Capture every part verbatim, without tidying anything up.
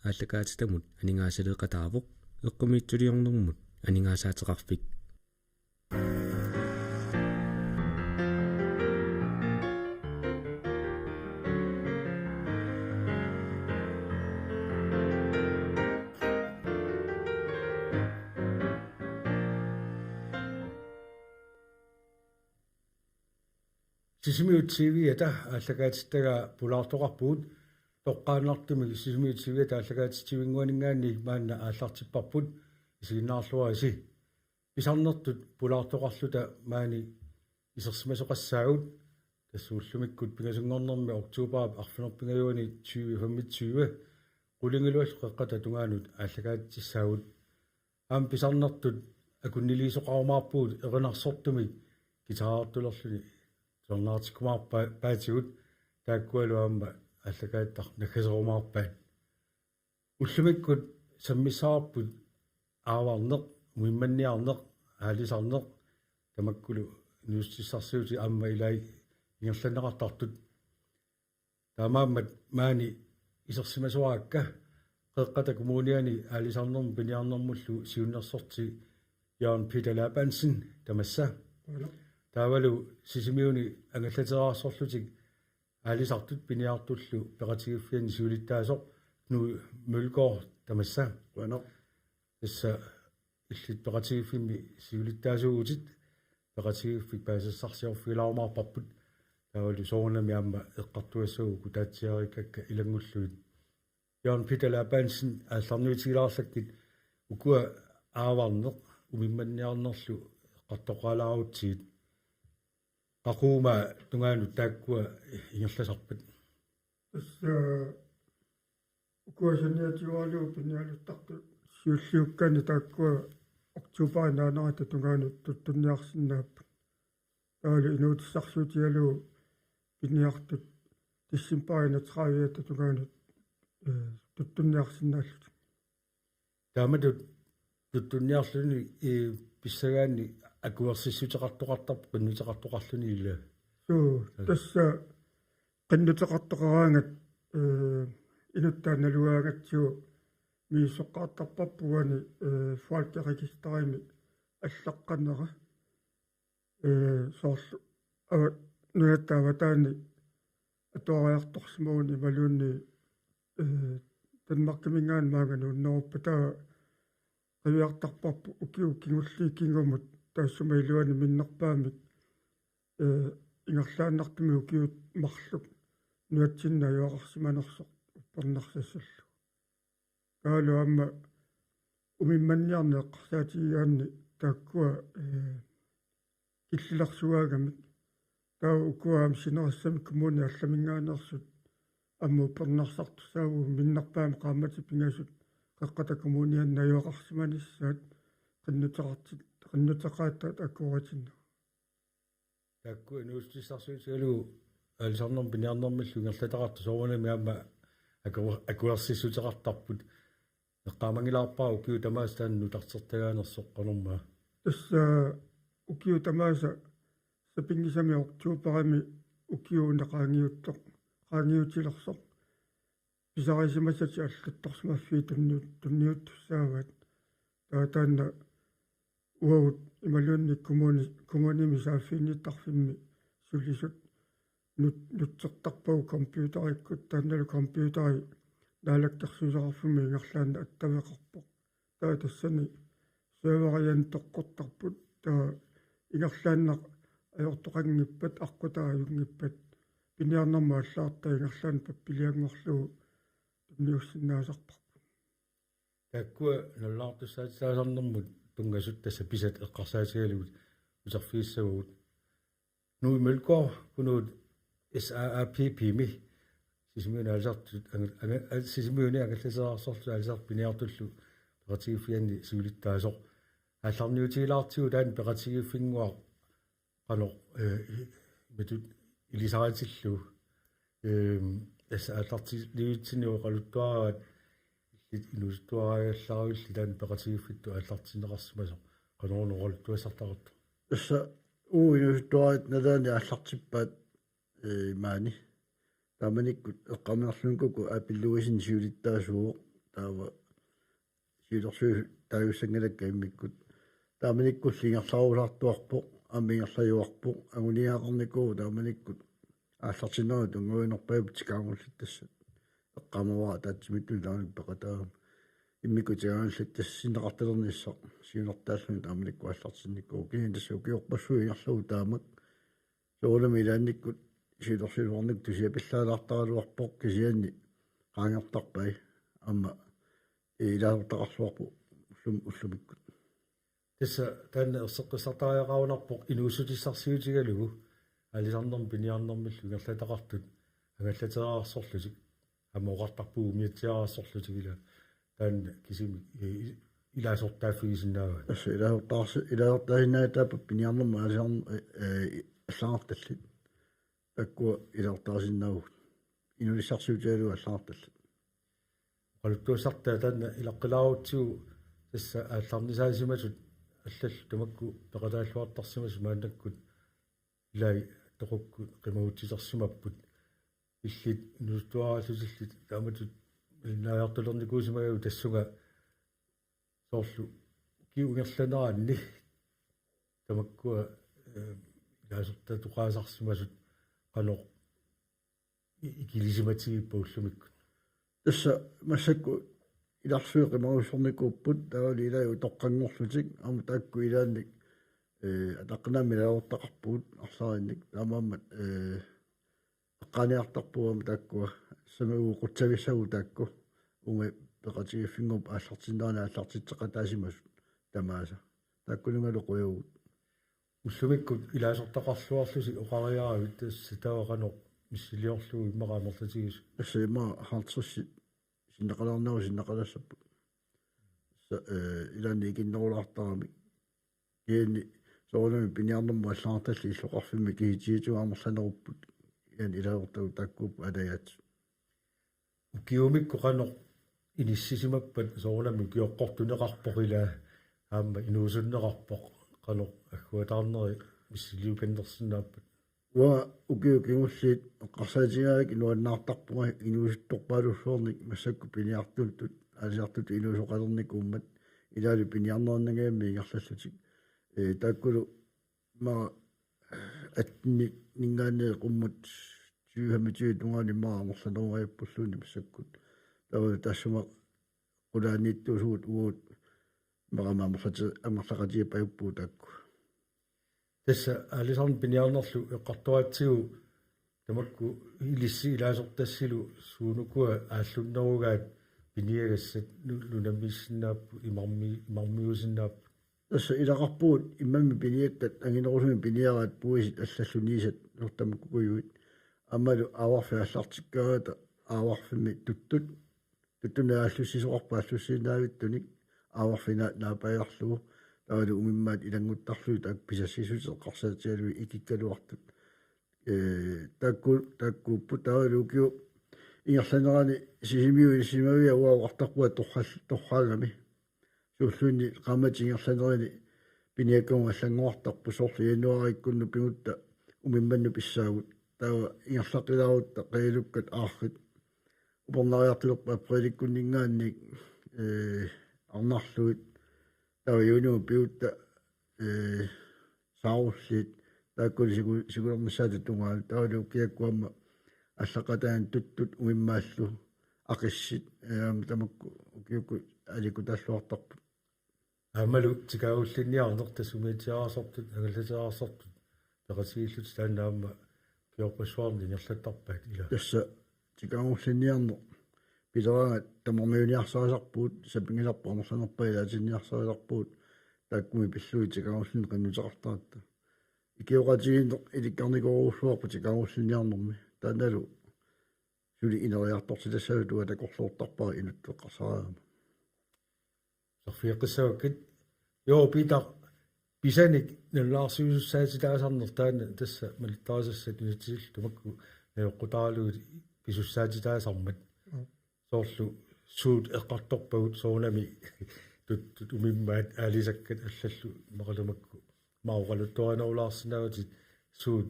Aallakaatitamut aningaasaleeqataavoq, eqqumiitsuliornermut aningaasaateqarfik. Sisimiut T V-ata aallakaatittagaa pulaartoqarpugut, toqqaannartumik Sisimiut T V-ata aallakaatitsivinnguaninngaanniit maanna aallartipparput, isiginnaarluarisi. Pisarnertut pulaartoqarluta maani isersimasoqassaagut, tassa ullumikkut pingasunngornermi oktobarip arfineq-pingajuani tyve femogtyve qulingiluallu Qeqqata tungaanut aallakaatitsissaagut. Aamma pisarnertut akunniliisoqarumaarpugut erinarsortumik guitarertulerluni tusarnaatikkumaarpa-, paatigut, taakkualu aamma aallakaatitaq naggaserumaarpaat. Ullumikkut sammissavarput aavarneq, umimmanniarneq, aalisarneq, tamakkulu inuussutissarsiutit aamma ilaat ingerlanneqartartut. Taamaammat maani isersimasoraakka Qeqqata Kommuniani aalisarnermut piniarnermullu siunnersorti Jørgen Peter Labansen, tamassa. Qujanaq. Taavalu Sisimiuni angallateeraarsorlutik aalisartut piniartullu peqatigiiffianni siulittaasoq Knud Mølgaard, tamassa. Qujanaq. Tassa illit peqatigiiffimmi siulittaasuuvutit, peqatigiiffik paasisassarsiorfigilaarumaarparput, taavalu soorunami aamma eqqartugassagut kutaatsiariikkakka ilanngullugit. Jørgen Peter Labansen, aallarniutigilaarlakkit, ukua aavarneq umimmanniarnerlu eqqartoqqaalaarutsigit. Qaqugu tungaanut taakkua ingerlasarpat? Tassa ukua saniatigooralugu piniartuttartut siulliukkaanni taakkua oktobarip naanerata tungaanut tuttunniarsinnaapput. Taavalu inuutissarsiutigalugu piniartut decembarip enogtredive-ata tungaanut, eh, tuttunniarsinnaallutik. Taamatut tuttunniarluni, eh, pissagaanni akuersissuteqartoqartarpoq qinnuteqartoqarluni, ilaa? Suu, tassa qinnuteqartoqaraangat, eh, inuttaa nalugaangatsigu misissoqqaartarparput uani, eh, folkeregisterimi allaqqanera. Eh, soorlu ava-, nunatta avataani atuariartorsimaguni imaluunniit, eh, Danmarkiminngaanniit maanga nuunneruppat, taava qiviartarparput ukiut kingulliit kingumut taassuma iluani minnerpaamik, eh, ingerlaannartumik ukiut marluk nunatsinni najugaqarsimanersoq uppernarsassallugu. Taavalu aamma umimmanniarneq eqqarsaatigigaanni taakkua, eh, killilersugaangamik. Taava ukua aamma sinerissami kommunit allaminngaanneersut aamma uppernarsartussaavugut minnerpaamik qaammatit pingasut Qeqqata Kommuniani najugaqarsimanissaat qinnuteqartit-, qinnuteqaatat akueritinnagu. Taakku inuussutissarsiutigalugu aalisarnermut piniarnermillu ingerlataqartut soorunami aamma aku-, akuersissuteqartarput. Eqqaamanngilaarpara ukiut tamaasa taanna nutartertagaanersoq qanormaa? Tassa ukiut tamaasa sapinngisamik oktobarimi ukiuuna qaangiuttoq, qaangiutilersoq pisarisimasatik allattorsimaffiit tunniu-, tunniuttussaavaat. Taava taanna uagut imaluunniit kommuni-, kommunimi saaffiginnittarfimmi sulisut nut-, nutsertarpagut computerikkut, taannalu computeri Naalakkersuisoqarfimmi ingerlaannaq attaveqarpoq. Taava tassani serverianik toqqortarput, taava ingerlaannaq ajortoqanngippat, aqqutaa ajunngippat, piniarnermut allagartaa ingerlaannaq pappilianngorlugu tunniussinnaasarparput. Taakkua nalulaartussaatitaasarnermut tunngasut tassa pisat eqqarsaatigalugit uterfigissavagut. Knud Mølgaard, Knud, S A A P P-mi, Sisimiuni aalisartut, anga-, anga-, Sisimiuni angallateeraarsorlutik aalisartut piniartullu peqatigiiffianni siulittaasoq. Aallarniutigilaartigu taanna peqatigiiffinnguaq qanoq, eh, imatut ilisaritillugu. Ehm, tassa aallartiliutsineq oqaluttuaraat illit inuusuttuaraagallarlutillu taanna peqatigiiffittut aallartinneqarsimasoq. Qanoruna oqaluttuassartaqartoq? Tassa uagut inuusuttuaraatta nalaani aallartippaat, eh, maani. Taamanikkut eqqaamanarluinnarlugu A. P. Louisen siulittaasuuvoq. Taava siulersuisut taagussanngilakka immikkut. Taamanikkulli ingerlarusaartuarpoq, aamma ingerlajuarpoq, anguniagaqarnikuuvoq taamanikkut aallartinneranut tunngaviginerpaavut tikaagullittassat. Eqqaamavara ataatsimiittunik taamanikkut peqataagami. Immikkut tikaagullittassiinnartarnissaq siunertaalluni taamanikkut aallartinnikuuvoq. Kisianni tassa ukiorpassuit ingerlavoq taamak. Soorunami ilaannikkut siulersuisuarnikkut tusiapillaalaartaraluarpoq kisianni qaangertarpai aamma ilaasortaqarluarpoq ullum-, ullumikkut. Tassa taanna erseqqissartariaqarunarpoq inuussutissarsiutigalugu aalisarnermi piniarnermillu ingerlataqartut angallateerarsorlutik aamma oqartarpugut umiatsiaararsorlutik ila taanna kisimi i-, ilaasortaaffigisinnaavat. Tassa ilaasortaarsi-, ilaasortaasinnaavaat taava piniarnermut aalisarn-, eh, eh, allagartallit. Taakku ilaasortaasinnaavugut. Inuussutissarsiutigalugu allagartallit. Oqaluttuassartaa taanna ilaqqilaarutsigu tassa aallarnisaasimasut allallu tamakku peqataalluartarsimasut maannakkut ilai toqukkut qimagutsitersimapput. Illit inuusuttuaraallutillit taamatut malinnaajartulernikuusimagakkit tassunga soorlu ukiup ingerlaneranni tamakkua, eh, ilaasortaatoqaasarsimasut qanoq i-, ikilisimatigipput ullumikkut? Tassa massakkut ilarsui qimagussornikuupput taavalu ilai utoqqanngorlutik aamma taakku ilaannik, eh, ataqqinaammik ilaasortaqarpugut arlaarinnik taamaammat, eh, eqqaaniartarpugut aamma taakkua samaagu qutsavissagut taakku uunga peqatigiiffinnguup aallartinnerani aallartitseqataasimasut tamaasa. Taakkununngalu qujavugut. Ullumikkut ilaasortaqarluarlusi oqariaravit tassa taava qanoq missiliorlugu immaqa amerlatigisut? Tassa immaqa halvtredsit sinneqalaarnerat sinneqalassapput. Tassa, eh, ilaanni ikinnerulaartaramik. Kisianni soorunami piniarnermut allagartallit illoqarfimmi kisitsisitigut amerlanerupput. Ilaanni ilaasortagut taakkuupput aalajaat. Ukiumikkut qanoq inissisimappat soorunami ukioqqortuneqarpoq ila aamma inuusunneqarpoq qanoq agguataarneri missiliukannersinnaappat? Uanga ukiut kingulliit eqqarsaatigaakka nuannaartarpunga inuusuttorpaalussuarnik massakkut piniartuttut aalisartutut inuusoqalernikuummat ilaalu piniarnerinngajammi ingerlallutik. Ee, taakkulu immaqa attenninngaanniit qummut tyve femogtyve tungaanut immaqa amerlanerugajappulluunniit massakkut. Taava taassuma qulaaniittuusugut uagut immaqa amerlati-, amerlaqatigiippajuppugut taakku. Tassa aalisarneq piniarnerlu eqqartoratsigu tamakku ilissi ilaasortassilu suunukua aallunnerugaat piniagassat nu-, nunamiissinnaapput imarmi-, imarmiuusinnaapput? Tassa ilaqarpugut imaammi piniakkat anginerusumik piniaraat puisit allallu niisat nuortamakkukujuit. Aammalu aavarfik aallartikkaangata aavarfimmi tuttut. Tuttunut aallussisoqarpoq aallussiinnaavittunik aavarfik naapajarlugu. Taavalu umimmaat ilannguttarlugit taakku pisassiissutsit eqqarsaatigalugit ikikkaluartut. Ee, taakku, taakkuupput taavalu ukiup ingerlanerani Sisimiut inissisimavia uanga oqartarpunga torral-, torraagami. Suulluunniit qaammatip ingerlanerani piniakkagut allanngortarput soorlu januaarikkunnut pigutta umimmannut pissaagut. Taava ingerlaqqilaarutta qialukkat aarrit. Upernariartulerput aprilikkunninngaanniit, ee, arnarlugit. Taava juuniummut pigutta, ee, saarulliit taakkulu siku-, sikulernissaata tungaanut. Taavalu ukiakkut aamma allaqqataani tuttut umimmaallu aqissit, ee, aamma tamakku ukiukkut aliikkutaalluartarput. Aammalu tikaagullinniarneq tassa umiatsiaararsortut, angallateerarsortut peqatigiillutik taanna aamma ukiorpassuarni ingerlattarpaat ila. Tassa tikaagullinniarneq pileraangat tamarmiuniarsarisarpugut, sapinngisarput amerlanerpaat ilaatinniarsarisarpugut, taakkumi pillugit tikaagullinneq qinnuteqartaratta. Ikioqatigiinneq ilikkarnikuugaluarpoq tikaagullinniarnermi. Taannalu suli ineriartortitassasoq uanga takorloortarpara inuttut eqqarsarama. Fiiqissavakkit. Joo, Piitaq, pisanik nalunaarsiusussaatitaasarneq taanna tassa malittarisassat inatsisillu tamakku najoqqutaralugit pisussaatitaasarmat. Mm. Soorlu suut eqqartorpagut soorunami tut-, tut-, umimmaat aalisakkat allallu immaqalu tamakku. Ima oqaluttuarinerulaarsinnaavatit suut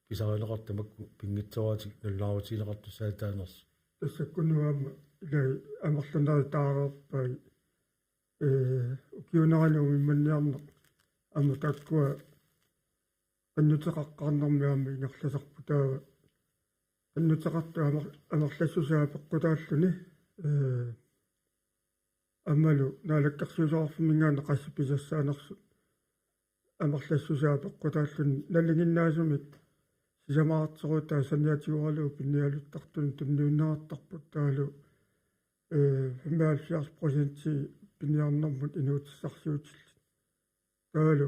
pisarineqartut tamakku pinngitsooratik nalunaarutigineqartussaatitaanersut. Tassa Kunooq aamma ilai amerlanerutaareerpai, ee, ukiuunerani umimmanniarneq aamma taakkua qinnuteqaqqaarnermi aamma ingerlasarput taava. Qinnuteqartut amer-, amerlassusaa peqqutaalluni, ee, aammalu Naalakkersuisoqarfimminngaanniit qassit pisassaanersut amerlassusaa peqqutaalluni nalinginnaasumik sisamaqarterutaa saniatigooralugu piniaraluttartunut tunniunneqartarput taavalu, ee, femoghalvfjerds procenti piniarnermut inuutissarsiutillit. Taavalu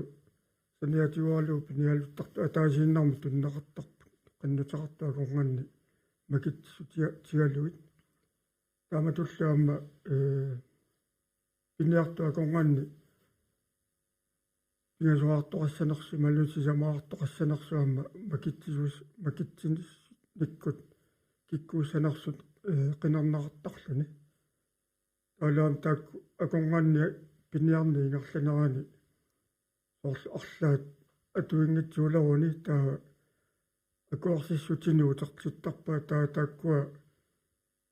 saniatigooralugu piniaraluttartut ataasiinnarmik tunineqartarput qinnuteqartut akornanni makitsissutiga-, tigalugit. Taamatullu aamma, ee, piniartut akornanni pingasuartoqassanersut imaluunniit sisamaqartoqassanersut aamma makitsisus-, makitsinikkut kikkuussanersut, ee, qinerneqartarluni. Taavalu aamma taakku akornanni piniarneq ingerlanerani soorlu arlaat atuinngitsuuleruni taava akuersissutinik utertittarpaat taava taakkua,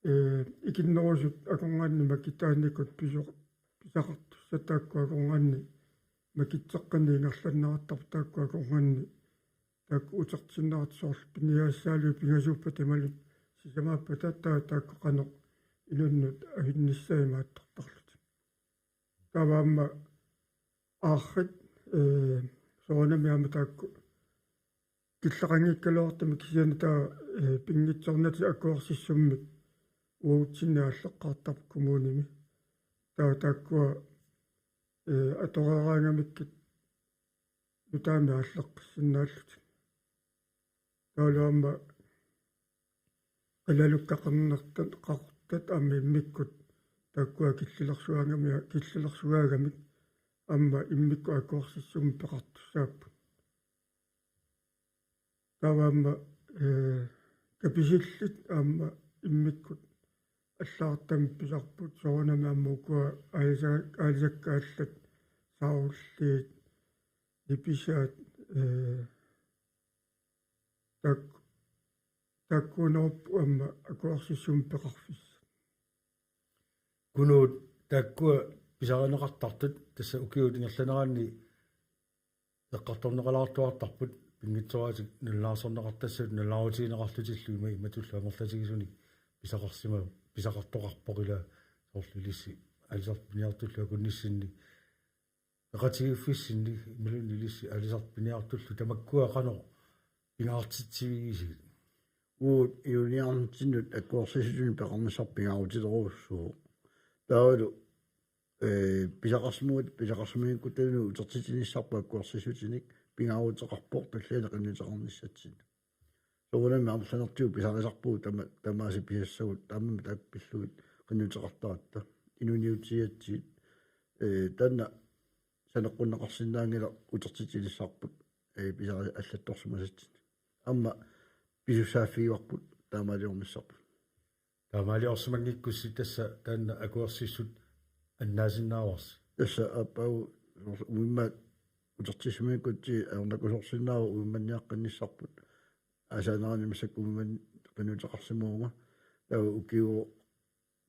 ee, ikinnerusut akornanni makitaannikut piso-, pisaqartussat taakku akornanni makitseqqinneq ingerlanneqartarput taakku akornanni taakku utertinneqartut soorlu piniagassaallu pingasuuppata imaluunniit sisamaappata taava taakku qanoq inunnut avinnissaat imaattortarlutik. Taava aamma aarrit, ee, soorunami aamma taakku killeqanngikkaluartumik kisianni taava, ee, pinngitsoornatik akuersissummik uagutsinni aalleqqaartarput kommunimi. Taava taakkua, ee, atoreeraangamikkit nutaamik aalleqqissinnaallutik. Taavalu aamma qilalukkat qernertat qaqortat aamma immikkut taakkua killilersuaagami-, killilersuaagamik aamma immikkut akuersissummik peqartussaapput. Taava aamma, ee, kapisillit aamma immikkut allagartamik pisarput soorunami aamma ukua aalisa-, aalisakkat allat saarulliit, nipisaat, ee, taak-, taakkuunerupput aamma akuersissummik peqarfissat. Kunooq taakkua pisarineqartartut tassa ukiut ingerlaneranni eqqartorneqalaartuartarput pinngitsooratik nalunaarsorneqartassat nalunaarutigineqarlutillu ima imatullu amerlatigisunik pisaqarsima-, pisaqartoqarpoq ila soorlu ilissi aalisartut piniartullu akunnissinni peqatigiiffissinni imaluunniit ilissi aalisartut piniartullu tamakkua qanoq pingaartitsivigisigit? Uagut inuuniarnitsinni akuersissutinik peqarnissarput pingaarutilerujussuuvoq. Taavalu, ee, pisaqarsimagut-, pisaqarsimanngikkuttaluunniit utertitinissarput akuersissutinik pingaaruteqarpoq tulliani qinnuteqarnissatsinnut. Soorunami amerlanertigut pisarisarpugut tama-, tamaasa pisassagut, taamaammat taakku pillugit qinnuteqartaratta. Inuuniutigigatsigit, ee, taanna saneqqunneqarsinnaanngilaq utertitinissarput, ee, pisari-, allattorsimasatsinnik. Aamma pisussaaffigivarput taamaaliornissarput. Taamaaliorsimanngikkussi tassa taanna akuersissut annaasinnaavasi. Tassa aappaagu umimmaat utertissimanngikkutsigu ajornakusoorsinnaavoq umimmanniaqqinnissarput. Aasaanerani massakkut umimmanni qinnuteqarsimavunga. Taava ukiut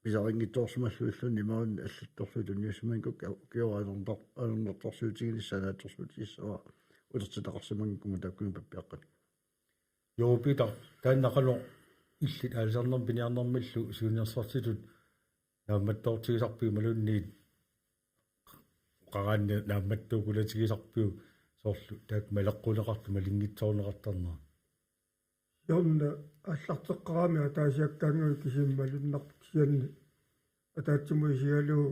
pisarinngitsoorsimallugilluunniit imaluunniit allattorsuit tunniussimanngikkukkit ukioq ajornar-, ajornartorsiutiginissaa naatsorsuutigissavara utertitaqarsimanngikkukkit taakkumi pappiaqqanik. Joo, Piitaq, taanna qanoq illit aalisarnermik piniarnermillu siunnersortitut naammattoortigisarpiuk imaluunniit oqaraanni naammattuukulatigisarpiuk soorlu taakku maleqquneqartut malinngitsoorneqartarnerat? Siorna aallarteqqaarami ataasiakkaangatta kisimi malunnarpoq kisianni ataatsimut isigalugu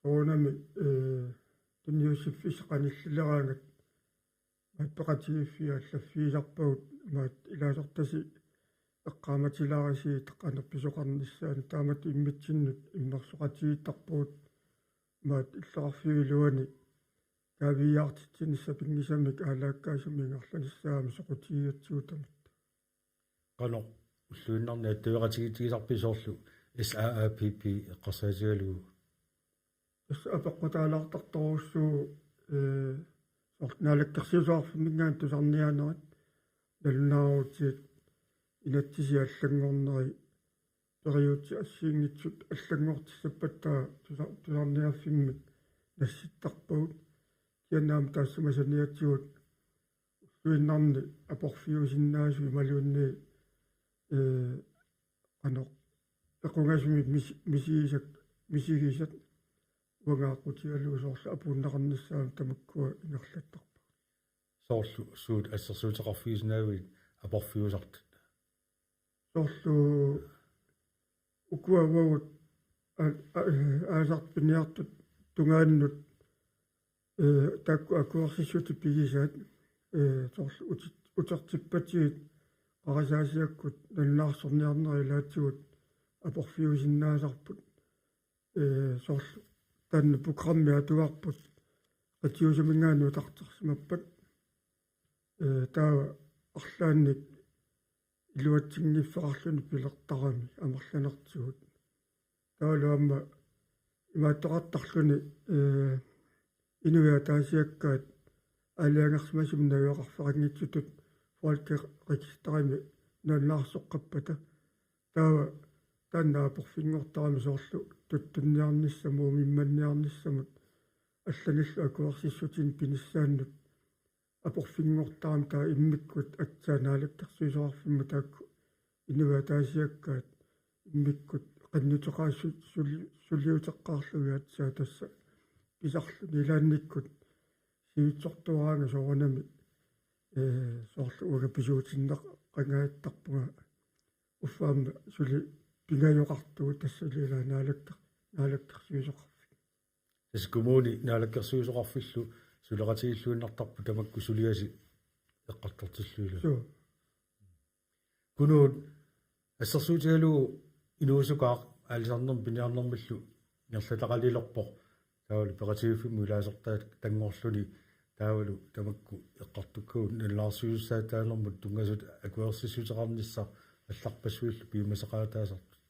soorunami, ee, tunniussiffissaq qanillileraangat imaappoq peqatigiiffiit allaffigisarpagut imaattoq ilaasortasi eqqaamatilaarisigit qanoq pisoqarnissaanut taamatut immitsinnut immersoqatigiittarpagut imaat illoqarfiup iluani kaaviiaartitsinissaq pinngisamik aalaakkaasumik ingerlanissaammat soqutigigatsigu tamatta. Qanoq ulluinnarni attaveqatigiitsigisarpisi soorlu S A A P P eqqarsaatigalugu? Tassa apeqqutaalaartartorujussuuvoq, ee, soorlu naalakkersuisoqarfimminngaanniit tusarniaanerit, nalunaarutitit, inatsisit allanngorneri, periutsit assigiinngitsut allanngortissappattaaq tusa-, tusarniaaffimmik nassittarpagut. Kisianni aamma taassuma saniatigut ulluinnarni aporfiusinnaasut imaluunniit, ee, qanoq pequngasumik mis-, misigisat, misigisat uanga aqqutigalugu soorlu apuunneqarnissaat aamma tamakkua ingerlattarpagut. Soorlu suut assersuuteqarfigisinnaavigit aporfiusartut? Soorlu ukua uagut a-, a-, aalisartut piniartut tungaannut, ee, taakku akuersissutit pigisaat, ee, soorlu uti-, utertippatigit qarasaasiakkut nalunaarsorniarnerit ilaatigut aporfiusinnaasarput, ee, soorlu taanna programmi atugarput qitiusaminngaanniit utartersimappat, ee, taava arlaannik iluatsinngiffeqarluni pilertarami amerlanertigut. Taavalu aamma imaattoqartarluni, ee, inuit ataasiakkaat aalajangersimasumik najugaqarfeqanngitsutut folkeregisterimi nalunaarsoqqappata. Taava taanna aporfinngortarami soorlu tuttunniarnissamut, Muumimmanniarnissamut, allanillu akuersissutinik pinissaannut aporfinngortarami taava immikkut aatsaat naalakkersuisoqarfimmut taakku inuit ataasiakkaat immikkut qinnuteqaat su-, suli-, suliuteqqaarlugit aatsaat tassa pisarluni ilaannikkut sivitsortuaraangat soorunami, ee, soorlu uanga pisuutinneqangaattarpunga uffa aamma suli pingajoqartugut tassa ilaa naalakker-, naalakkersuisoqarfik. Tassa kommuni naalakkersuisoqarfillu suleqatigiilluinnartarput tamakku suliasi eqqartortillugit. Suu. Kunuut assersuutigalugu inuusukkaaq aalisarnermik piniarnermillu ingerlataqalilerpoq. Taavalu peqatigiiffimmut ilaasortaatanngorluni taavalu tamakku eqqartukkagut nalunaarsuisussaataanermut tunngasut akuersissuteqarnissaq allarpassuillu piumasaqaataasartut.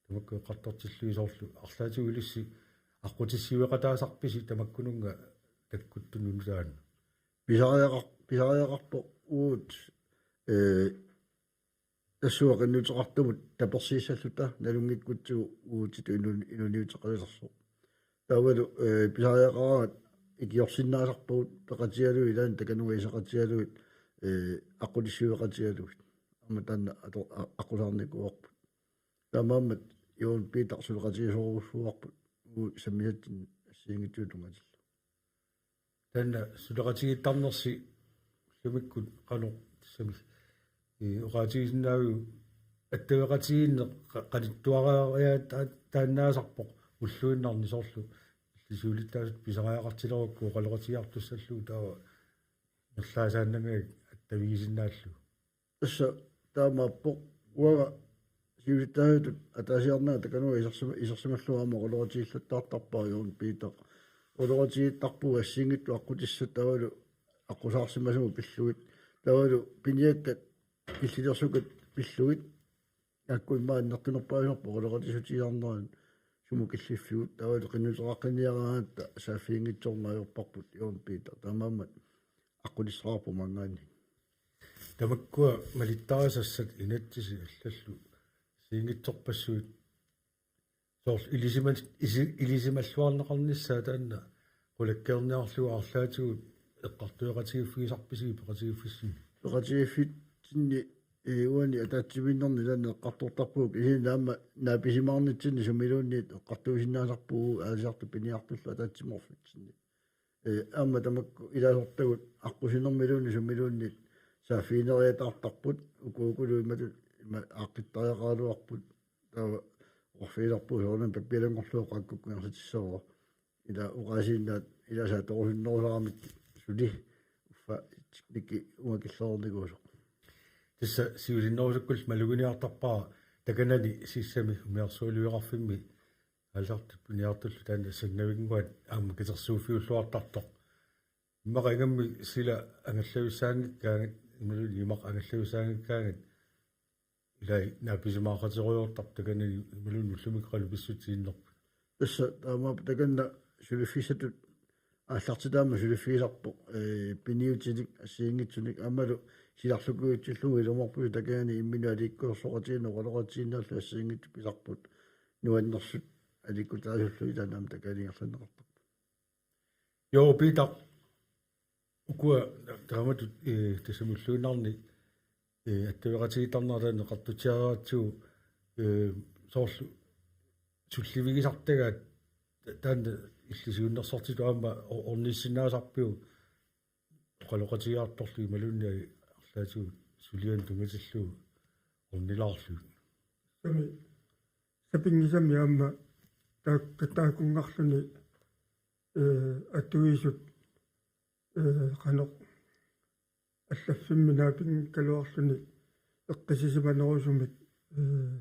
Tamakku eqqartortillugit soorlu arlaatigut ilissi aqqutissiueqataasarpisi tamakkununnga takkuttunut nutaanut? Pisariaqar-, pisariaqarpoq uagut, ee, tassunga qinnuteqartumut tapersiissalluta nalunngikkutsigu uagutsitut inun-, inuniuteqalilersoq. Taavalu, ee, pisariaqaraangat ikiorsinnaasarpagut peqatigalugit ilaanni takanunnga iseqatigalugit, ee, aqqutissiueqatigalugit. Aamma taanna ato-, a-, aqqusaarnikuuarput. Taamaammat Jørgen Peter suleqatigisorujussuuarput uagut sammisatsinni assigiinngitsunik tunngatillugu. Taanna suleqatigiittarnersi ullumikkut qanoq tassami, ee, oqaatigisinnaaviuk attaveqatigiinneq qa-, qanittuariaat ta-, taannaasarpoq ulluinnarni soorlu illit siulittaasutut pisariaqartilerukku oqaloqatigiartussallugu taava ingerlaasaannangajak attavigisinnaallugu? Tassa taamaappoq uanga siulittaasutut ataasiarnanga takanunnga isersima-, isersimallugu aamma oqaloqatigiillattaartarpara Jørgen Peter. Oqaloqatigiittarpugut assigiinngitsut aqqutissat taavalu aqqusaarsimasumut pillugit. Taavalu piniakkat killilersukkut pillugit. Taakku immaqa annertunerpaasarput oqaloqatissuteqarnerani sumut killiffigut. Taavalu qinnuteqaqqinniaraangatta saaffiginngitsoorneq ajorparput Jørgen Peter. Taamaammat aqqutissaqarpugut maanngaanniit. Tamakkua malittarisassat inatsisit allallu assigiinngitsorpassuit soorlu ilisiman-, isi-, ilisimalluarneqarnissaa taanna qulakkeerniarlugu arlaatigut eqqartueqatigiiffigisarpisi peqatigiiffissinni? Peqatigiiffitsinni, ee, uani ataatsimiinnerni taanna eqqartortarpugut, kisianni aamma naapisimaarnitsinni sumiluunniit eqqartuisinnaasarpugut aalisartut piniartullu ataatsimoorfitsinni. Ee, aamma tamakku ilaasortagut aqqusinermiluunniit sumiluunniit saaffigineriataartarput, uku ukulu imatut ima aaqqittariaqaraluarput, taava oqarfigilerpugut soorunami pappialanngorlugu qaakkukku ingersatissavara. Ila oqaasiinnaat ilaasa atorusunnerusaramik suli uffa teknikki uunga killereernikuusoq. Tassa siusinnerusukkullu maluginiartarpara takanani sissami umiarsualiveqarfimmi Aallartut piniartullu taanna sannavinnguat aamma katersuuffiulluartartoq. Immaqa ingammik sila angallavissaanngikkaangat, imaluunniit imaq angallavissaanngikkaangat, ilai naapisimaaqaterujoortarput takanani imaluunniit ullumikkut qanoq pissutsiinerput. Tassa taamaappoq takanna suliffissatut aallartitaammat suliffigisarpoq, ee, piniutinik assigiinngitsunik aammalu silarlukujutsillugu ilumoorpusi takanani imminut aliikkusersoqatigiinneq oqaloqatigiinnerlu assigiinngitsut pisarput nuannersut aliikkutaasullu ilaanni aamma takaniingerlanneqartarput. Joo, Piitaq, ukua taamatut, ee, tassami ulluinnarni, ee, attaveqatigiittarnera taanna eqqartutsiaratsigu, ee, soorlu sullivigisartagaat ta-, taanna illit siunnersortitut aamma o-, ornissinnaasarpiuk oqaloqatigiartorlugit imaluunniit arlaatigut sulianut tunngatillugu ornilaarlugit? Sami, sapinngisamik aamma taakka taakkunngarluni, ee, atuisut, ee, qanoq allaffimmi naapinngikkaluarluni eqqissisimanerusumik, ee,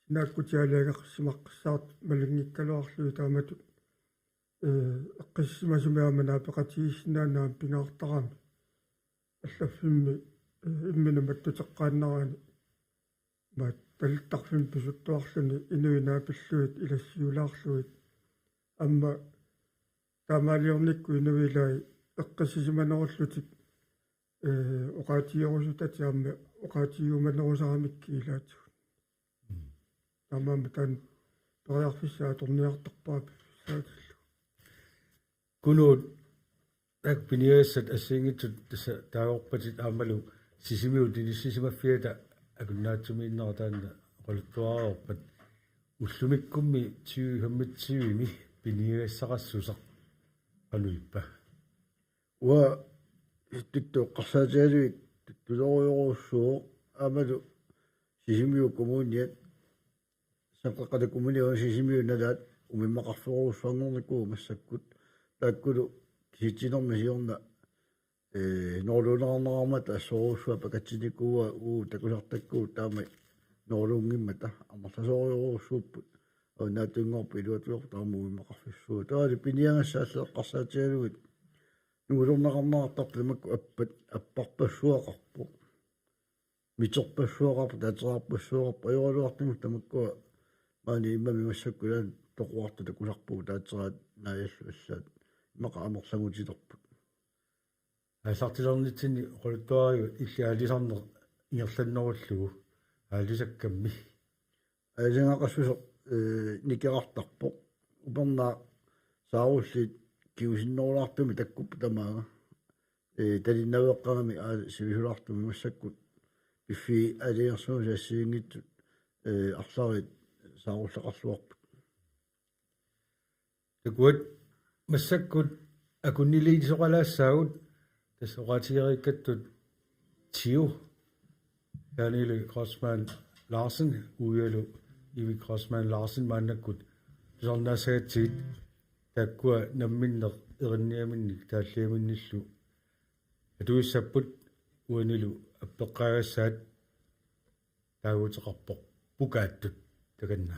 sinaakkutiaaliageqqissimaqqissaartut malinngikkaluarlugit taamatut, ee, eqqissisimasumik aamma naapeqatigiissinnaaneq aamma pingaartarami. Allaffimmi, ee, imminut mattuteqqaannaraanni, aamma talittarfimmi pisuttuarluni inuit naapillugit ilassiulaarlugit. Aamma taamaaliornikkut inuit ilai eqqissisimanerullutik, ee, oqaatigerusutatik aamma oqaatigiumanerusaramikkit ilaatigut. Mm. Taamaammat taanna periarfissaq atorniartarpara piffissaatillugu. Kunuut, taakku piniagassat assigiinngitsut tassa taagorpatit aammalu Sisimiut inissisimaffiata akunnattumiinnera taanna oqaluttuararpat. Ullumikkummi tyve femogtyve-mi piniagassaqassuseq qanoq ippa? Uanga ittuttoqqarsaatigalugit tuttusorujorujussuuvoq aammalu Sisimiut kommuniat, Sanqeqqata Kommunia, Sisimiut nalaat umimmaqarfiorujussuanngornikuuvoq massakkut. Taakkulu kisitsinermi siorna, ee, noorluuneqarneqarmata assorujussuaq pakatsinnikuuaa, uu, takusartakkavut taama noorluunngimmata amerlasoorujorujussuupput. Avannaattunngorput iluatungorput taama umimmaqarfissuuvoq. Taavalu piniagassat allat eqqarsaatigalugit nungulerneqarneqartartut tamakku appat, apparpassuaqarpoq. Miterpassuaqarpoq, taatseraarpassuaqarpoq, ajoraluartumik tamakkua maani immami massakkut ilaanni toquartut takusarpagut, taatseraat naajallu allaat, immaqa amerlangutilerput. Aallartilernitsinni oqaluttuariuk illit aalisarneq ingerlannerullugu, aalisakkammi? Aalisagaqassuseq, ee, nikerartarpoq. Upernaaq saarulliit kingusinnerulaartumik takkupput tamaanga. Ee, talinnaveeqqaramik aalisaq sivisulaartumik massakkut piffissap aalajangersimasumi assigiinngitsut, ee, arlallit saarulleqarluarput. Takuat, massakkut akunniliisoqalaassaagut, tassa oqaatigereerikkattut Tiu, Daniel Grossmann Larsen, uialu Ivi Grossmann Larsen maannakkut tusarnaassagatsigit, taakkua namminneq erinniaminnik taalliaminnillu atuissapput, uanilu appeqqaagassaat taaguuteqarpoq Pukaattut, takanna.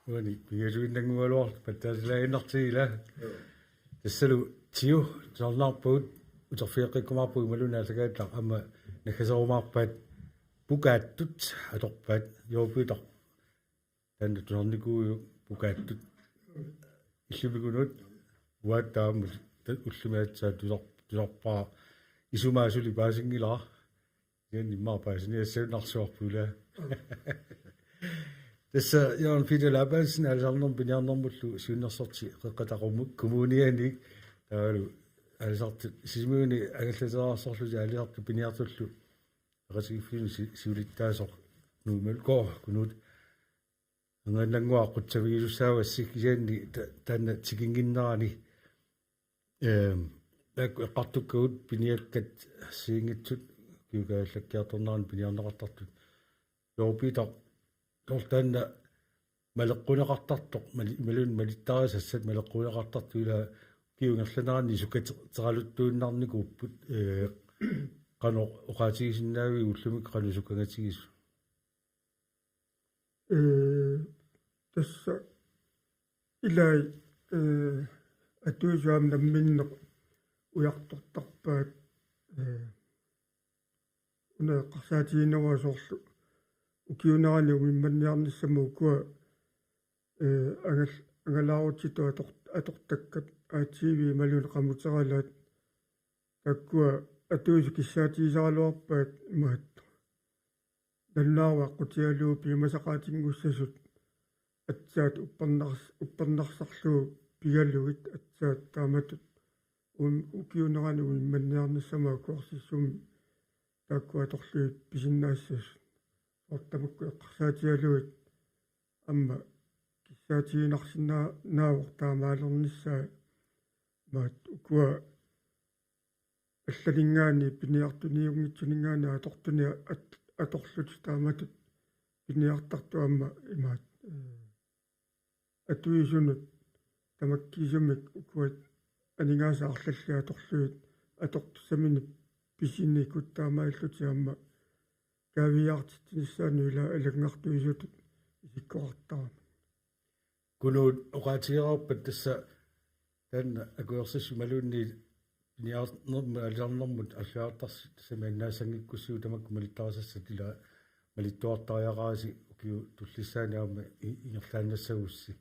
Uani, pingajuinnanngugaluarluta pattaasilaaginnartigit ilaa. Tassalu Tiu, tusarnaarpagut, uterfigeqqikkumaarpugut imaluunniit aallakaatitaq aamma naggaserumaarpaat pukaattut atorpaat, Joopitaq. Taanna tusarnikuuvoq pukaattut. Illimmi Kunuut, uagut taama ta-, ullumi aatsaat tusar-, tusarpara isumaa suli paasinngilara. Kisianni immaqa paasiniassagunarsuarput ilaa. Tassa Jørgen Peter Labansen aalisarnermut piniarnermullu siunnersorti Qeqqata Kommu-, Kommuniani, taavalu aalisartut Sisimiuni angallateerarsorlutik aalisartut piniartullu peqatigiiffimmik si-, siulittaasoq Nuummi Ko-, Kunuut. Angannannguaq qutsavigisussaavassi kisianni ta-, taanna tikinnginnerani, ehm, taakku eqqartukkagut piniakkat assigiinngitsut ukiut kaajallakkiartorneranni piniarneqartartut. Joopitaq, soorlu taanna maleqquneqartartoq, mali-, imaluunniit malittarisassat maleqquneqartartut ilaa ukiup ingerlanerani sukkateraluttuinnarnikuupput, eh, qanoq oqaatigisinnaavigit ullumikkut qanoq sukkangatigisoq? Ee, tassa ilai, ee, atuisut aamma namminneq ujartortarpaat, ee, una eqqarsaatigineruara soorlu ukiuunerani umimmanniarnissamut ukua, ee, angal-, angalaarutsitut ator-, atortakkat A T V imaluunniit qamuteralaat, taakkua atuisut kissaatigisaraluarpaat imaattoq: Nalunaarut aqqutigalugu piumasaqaatinngussasoq aatsaat uppernars-, uppernarsarlugu pigalugit aatsaat taamatut um-, ukiuunerani umimmanniarnissamut akuersissummik taakku atorlugit pisinnaassasoq. Soorlu tamakku eqqarsaatigalugit aamma kissaatiginarsinnaa-, naavoq taamaalernissaa, imaattoq ukua allaninngaanniit piniartuniunngitsuninngaanniit atortunik at-, atorlutik taamatut piniartartut aamma imaattoq, ee, atuisunut tamakkiisumik ukua aningaasat arlallit atorlugit atortussaminnik pisinikut taamaalillutik aamma kaaviiaartitsinissaannut ilaa alanngartuisutut isikkoqartaramik. Kunuut, oqaatigereerpat tassa taanna akuersissummik imaluunniit piniarnermut aalisarnermut alliartarsi tassami annaassanngikkussiuk tamakku malittarisassat ilaa malittuartariaqarisi ukiut tullissaani aamma i-, ingerlaannassagussi.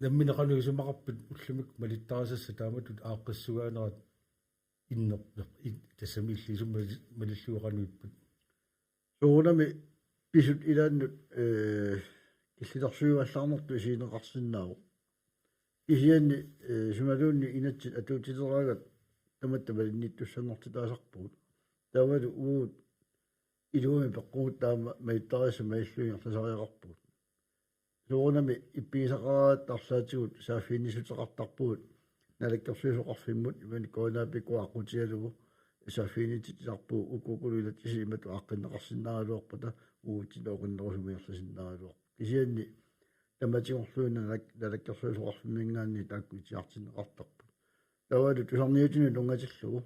Nammineq qanoq isumaqarpit ullumikkut malittarisassat taamatut aaqqissugaanerat innerpeq, i-, tassami illit isummat malillugu qanoq ippat? Soorunami pisut ilaannut, ee, killilersuivallaarnertut isigineqarsinnaavoq. Kisianni, ee, sunaluunniit inatsit atuutileraangat tamatta malinnittussanngortitaasarpugut. Taavalu uagut iluamik peqqugut taama malittarisassat malillugit ingerlasariaqarpugut. Soorunami ippigisaqaraat arlaatigut saaffiginnissuteqartarpugut Naalakkersuisoqarfimmut, imaluunniit K N A P-kkut aqqutigalugu saaffiginnititsisarpugut, uku ukulu inatsisit imatut aaqqinneqarsinnaagaluarpata uagutsinnut oqinnerusumik ingerlasinnaagaluarput. Kisianni tamatigorluinnaq Naalak-, Naalakkersuisoqarfimminngaanniit taakku itigartinneqartarput. Taavalu tusarniutinut tunngatillugu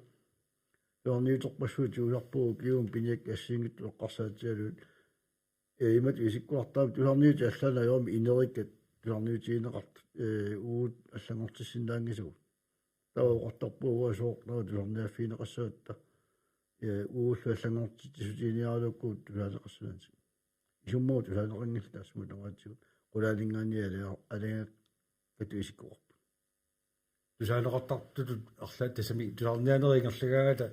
tusarniuterpassuit tigusarpagut ukiumut piniakkat assigiinngitsut eqqarsaatigalugit. Ee, imatut isikkoqartarami tusarniutit allaat ajorami inerikkat tusarniutigineqartut, ee, uagut allanngortissinnaanngisagut. Taava oqartarpugut uanga sooq taava tusarniaaffigineqassagatta, ee, uagullu allanngortitsissutiginiaraluakkagut tusaaneqassanatik. Isummagut tusaaneqanngillat taassuma tungaatigut. Qulaaninngaanniit alia-, aliangakkatut isikkoqarput. Tusaaneqartartutut arlaat tassami tusarniaanerit ingerlagaangata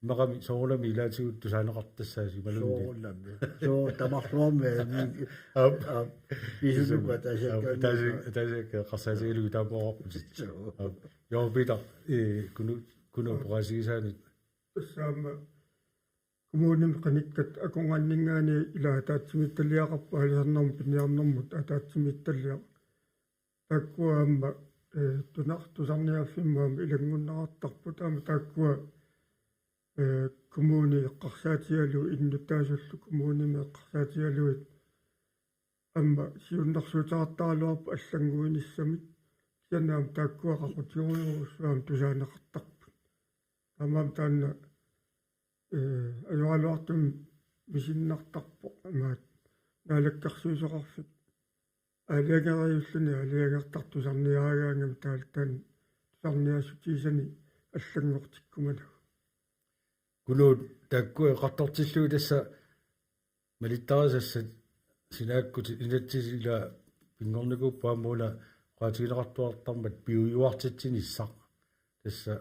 immaqami soorunami ilaatigut tusaaneqartassaasi imaluunniit. Soorunami. Soo tamarluarmi. Aap. Aap. Pisumik. Isummi. Ataasiakkaanni. Ataasi-, ataasiakkaat eqqarsaatigalugit taama oqarputit. Soo. Aap. Jørgen Peter, ee, Kunu-, Kunuup oqaasigisaanut. Tassa aamma kommunimi qinikkat akornanninngaanniit ilaa ataatsimiititaliaqarput aalisarnermut piniarnermut ataatsimiititaliaq. Taakkua aamma, ee, tunar-, tusarniaaffimmut aamma ilanngunneqartarput aamma taakkua, ee, kommuni eqqarsaatigalugu innuttaasullu kommunimi eqqarsaatigalugit aamma siunnersuuteqartaraluarput allannguinissamik. Kisianni aamma taakkua qaqutigorujussuit aamma tusaaneqartarput. Taamaammat taanna, ee, ajoraluartumik misinnartarpoq imaattoq Naalakkersuisoqarfik aalajangeriarluni aalajangertartoq tusarniaraangamik taava taanna tusarniaassutigisani allanngortikkumanagu. Kunuut, taakkua eqqartortillugit tassa malittarisassat sinaakkut inatsit ila pinngornikuupput aamma una oqaatigineqartuartarmat piujuartitsinissaq. Tassa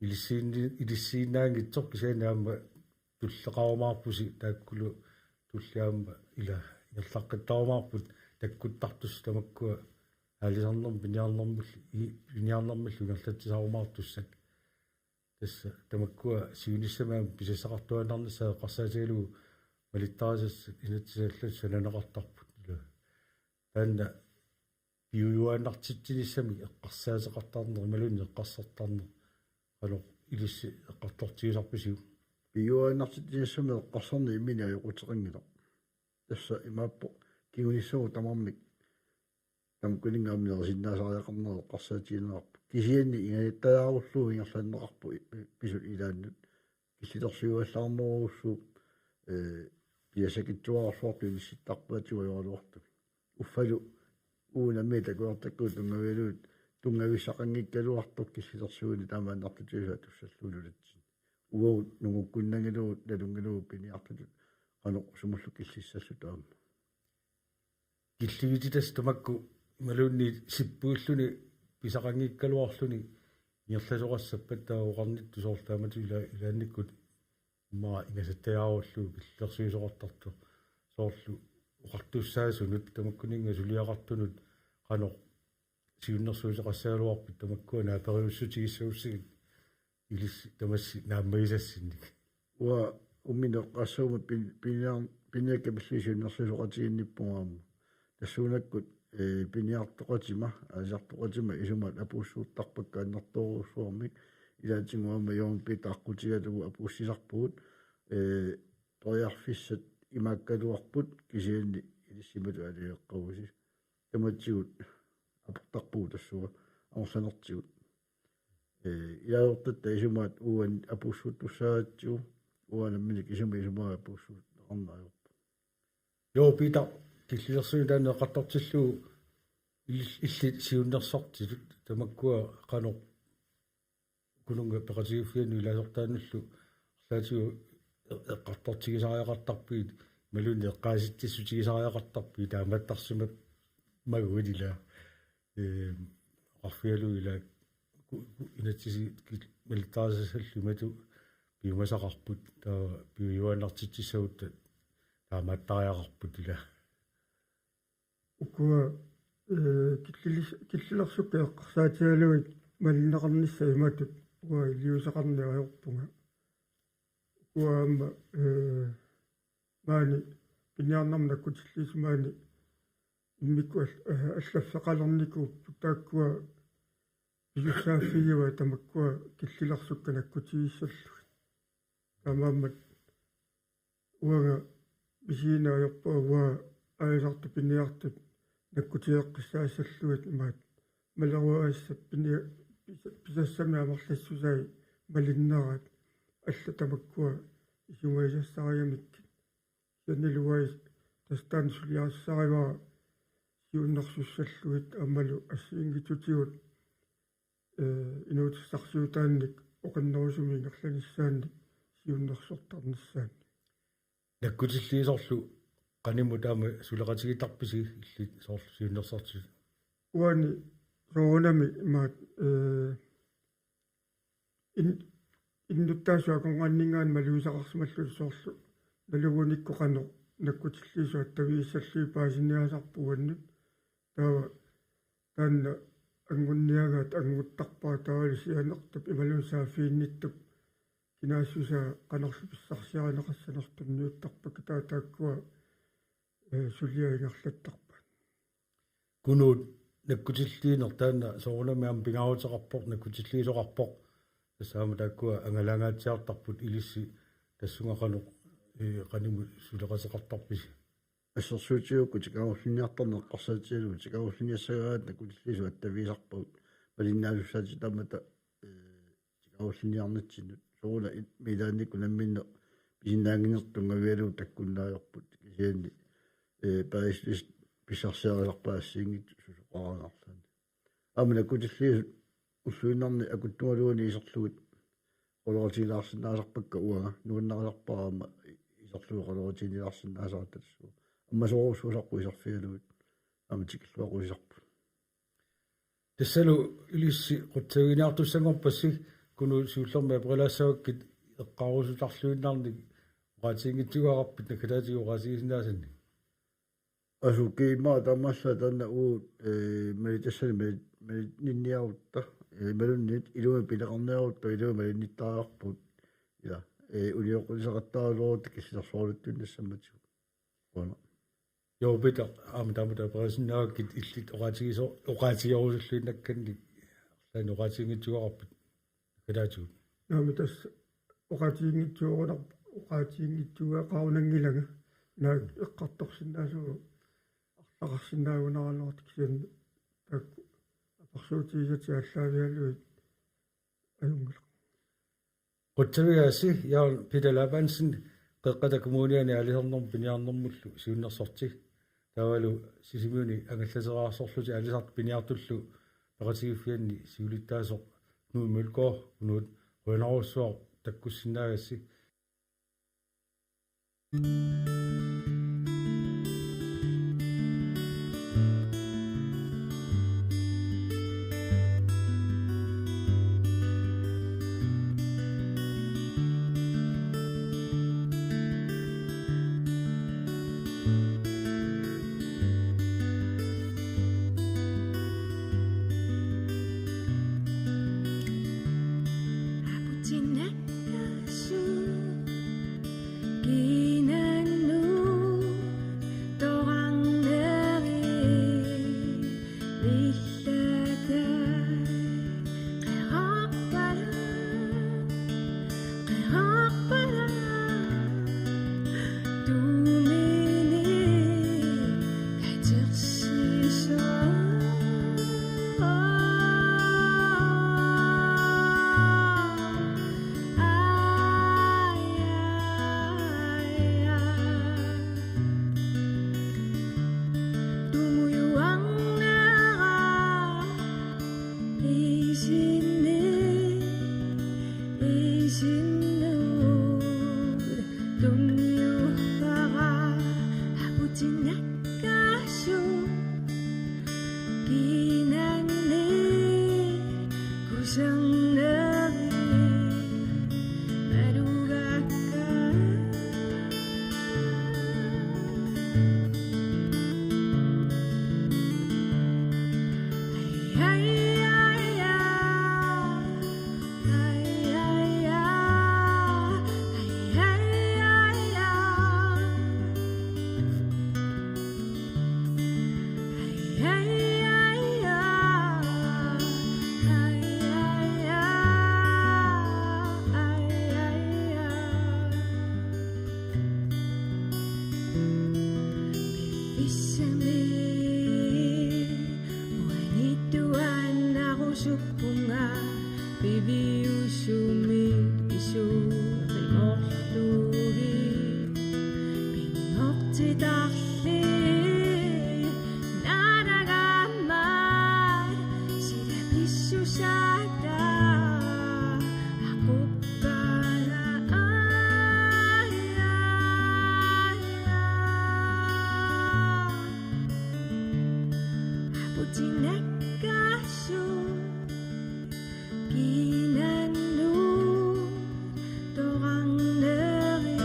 ilissiinni-, ilissiinnaanngitsoq kisianni aamma tulleqarumaarpusi taakkulu tulliani aamma ila ingerlaqqittarumaarput takkuttartussat tamakkua aalisarnermut piniarnermullu i-, piniarnermullu ingerlatsisarumaartussat. Tassa tamakkua siunissami aamma pisassaqartuaannarnissaa eqqarsaatigalugu malittarisassat inatsisallu sananeqartarput. Taanna piujuaannartitsinissamik eqqarsaateqartarneq imaluunniit eqqarsartarneq qanoq ilissi eqqartortigisarpisiuk? Piujuaannartitsinissamik eqqarsarneq imminut ajoquteqanngilaq. Tassa imaappoq kingunissamut tamarmik tamakkuninnga aamma nerisinnaasariaqarnerat eqqarsaatigineqarpoq. Kisianni ingasattajaarullugu ingerlanneqarpoq i-, i-, pisut ilaannut. Killilersuivallaarnerujussuuvoq, ee, piassakitsuararsuartut inissittarpaatigut ajoraluartumik. Uffalu uagut nammineq takuartakkagut tunngavigalugit tunngavissaqanngikkaluartoq killilersuineq taamaannartutigisoq atussallugu nunatsinni. Uagut nungukkunnanngilagut nalunngilagut piniartutut qanoq sumullu killissalluta aamma. Killigititassat tamakku imaluunniit sippuilluni pisaqanngikkaluarluni ingerlasoqassappat taava oqarnittut soorlu taamatut ila-, ilaannikkut immaqa ingasattajaarullugu killilersuisoqartartoq soorlu oqartussaasunut tamakkuninnga suliaqartunut qanoq siunnersuuteqassagaluarpit tamakkua naaperiussutigissagussigit ilissi tamassi naammagisassinnik. Uanga umineq qassaguma pin-, piniar-, piniakkat pillugit siunnersuisoqatigiinnippunga aamma. Tassuunakkut, ee, piniartoqatima, aalisartoqatima isumaat apuussuuttarpakka annertoorujussuarmik. Ilaatigut aamma Jørgen Peter aqqutigalugu apuussisarpugut, ee, periarfissat imaakkaluarput kisianni ilissimatut aliaqqavusi. Tamatigut aportarpugut tassunga amerlanertigut. Ee, ilaasortatta isumaat uani apuussuuttussaagatsigu, uanga nammineq kisimi isumaga apuussuuttuarneq ajorpoq. Joo, Peter, killilersuineq taanna eqqartortillugu il-, illit siunnersortitut tamakkua qanoq Kununnga peqatigiiffiannut ilaasortaanullu arlaatigut e-, eqqartortigisariaqartarpigit, imaluunniit eqqaasitsissutigisariaqartarpigit taamaattarsimammaguit ilaa. Ee, oqarfigalugu ilaa ku-, ku-, inatsisit kil-, malittarisassallu imatut piumasaqarput, taava piujuaannartitsissagutta taamaattariaqarput ilaa. Ukua, ee, killilis-, killilersukkat eqqarsaatigalugit malinneqarnissaq imatut uanga iliuuseqarneq ajorpunga. Ukua aamma, ee, maani piniarnermut nakkutilliisut maani immikkut all-, ee, allaffeqalernikuupput taakkua pisussaaffigivaat tamakkua killilersukkat nakkutigissallugit. Taamaammat uanga misigineq ajorpunga uanga aalisartut piniartut nakkutigeqqissaassallugit imaat maleruagassat pinia-, pisa-, pisassamik amerlassusai malinneraat allat tamakkua isumagisassarigamikkit. Kisianni uanga tassa taanna suliarissarivara siunnersussallugit aammalu assigiinngitsutigut ee, inuutissarsiutaannik oqinnerusumik ingerlanissaannik siunnersortarnissaannik. Nakkutilliisorlu qanimut taama suleqatigiittarpisi illit soorlu siunnersortitut? Uani soorunami imaat, ee, in-, innuttaasut akornanninngaanniit malugisaqarsimallutik soorlu nalugunikku qanoq nakkutilliisut attavigissallugit paasiniaasarput uannut. Taava taanna angunniagaat anguttarpara taavalu sianertup imaluunniit saaffiginnittup kinaassusaa qanorlu pissarsiarineqassanersoq tunniuttarpakka taava taakkua, ee, suliaq ingerlattarpaat. Kunuut nakkutilliineq taanna soorunami aamma pingaaruteqarpoq, nakkutilliisoqarpoq. Tassa aamma taakkua angalangaatsiartarput ilissi tassunga qanoq, ee, qanimut suleqateqartarpisi? Assersuutigigukku tikeraarullinniartarneq eqqarsaatigalugu tikeraarullinniassagaangatta nakkutilliisut attavigisarpagut malinnaasussaatitaammata, ee, tikeraarullinniarnitsinnut. Sooruna i-, ilaannikkut namminneq pisinnaannginnertik tunngavigalugu takkunnaajorput kisianni, ee, paasissutis-, pissarsiarisarpaat assigiinngitsut susoqaraanni arlaanni. Aamma nakkutilliisut ulluinnarni akuttugaluunniit iserlugit oqaloqatigilaarsinnaasarpakka uanga, nuannarisarpara aamma iserlugit oqaloqatigilaarsinnaasaratta tassuuna. Ammasorujussuusarput iserfigalugit, aamma tikilluaqqusisarput. Tassalu ilissi qutsaviginiartussanngorpassi, Kunuup siullermik aperilaassavakkit eqqaarusutarluinnarnik oqaatiginngitsuugaqarpit naggataatigut oqaatigisinnaasannik? Asuki immaqa taamaallaat taanna uagut, ee, malitassanik mali-, malinninniarutta, ee, imaluunniit ilumut pineqarniarutta ilumut malinnittariaqarpugut. Ja, ee, unioqqutisaqattaaraluarutta killiliisorujussuanngornissammatigut. Qujanaq. Joo, Peter, aamma taamatut aperisinnaavakkit illit oqaatigiso-, oqaatigerusulluinnakkannik, arlaannik oqaatiginngitsuugaqarpit naggataatigut? Naamik, tassa oqaatiginngitsuugunar-, oqaatiginngitsuugaqarunanngilanga. Naak eqqartorsinnaasugut arlaqarsinnaagunaraluartoq, kisianni taakku apersuutigisatit aallaavigalugit ajunngilaq. Qutsavigaassi, Jørgen Peter Labansen, Qeqqata Kommuniani aalisarnermut piniarnermullu siunnersorti. Taavalu Sisimiuni angallateeraarsorlutik aalisartut piniartullu peqatigiiffianni siulittaasoq Knud Mølgaard, Knud, qujanarsuaq takkussinnaagassi. Pissami uanittuaannarusuppunga piviusumi isuurimorlugi pinngortitarli naanagama sila pissusaata aquppara. Aputinakkasu kinannu toranneri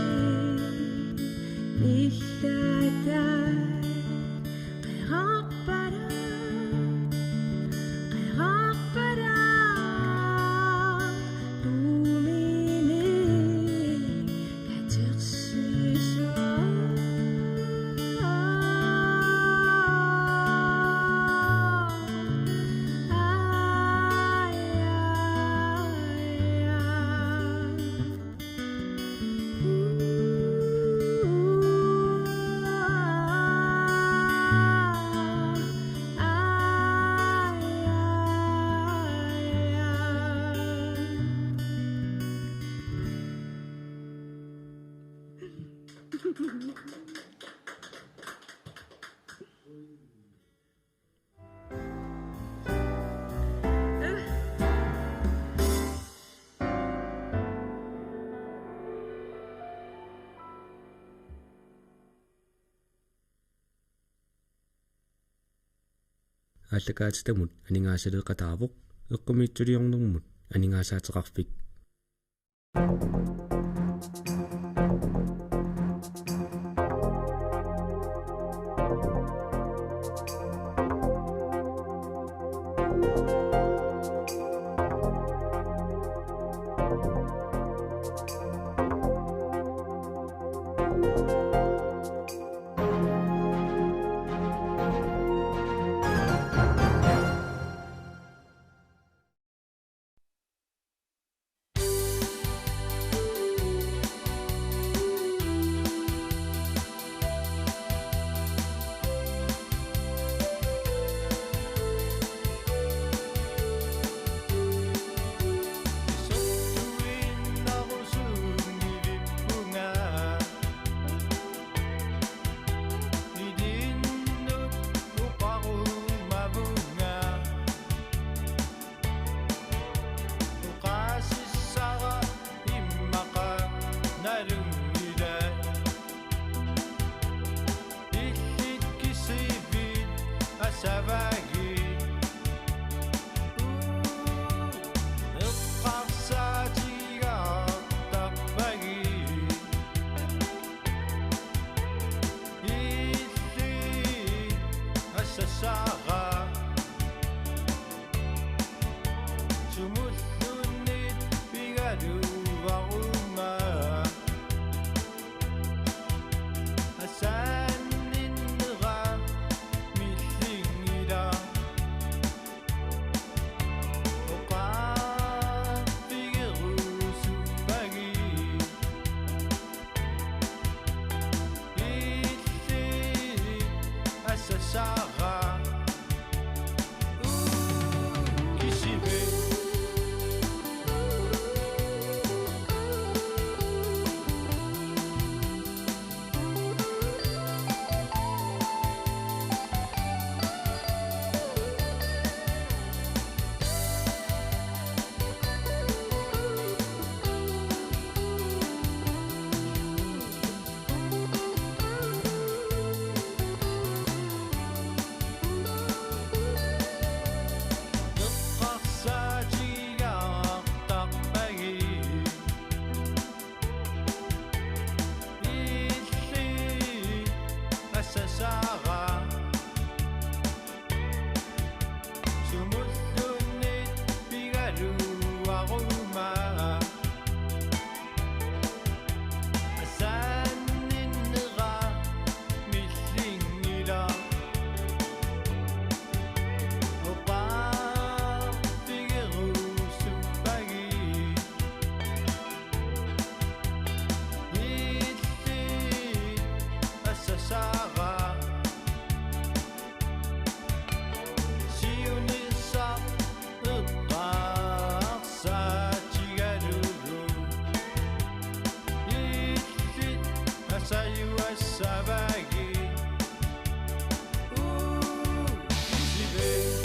nillata. Qerarpara, qerarpara, tuumini katersisoq. Ai, ai, ai. Aallakaatitamut aningaasaleeqataavoq, Eqqumiitsuliornermut Aningaasaateqarfik. Oqaasissara immaqa nalunngilaa. Illit kisivit asavagit. Uu, eqqarsaatigaartarpagit. Illit asasara. Sumulluunniit pigaluaruma. Asaanninnera millinngilaq. Oqaaffigerusuppagit. Illit asasara. Uu, kisivit. Eqqarsaatigaartarpagit. Illit asasara. Sumulluunniit pigaluaruma. Asaanninnera millinngilaq. Oqaaffigerusuppagit. Illit asasara. Siunissaq eqqarsaatigalugu. Illit asajuassavagit. Uu, kisivit.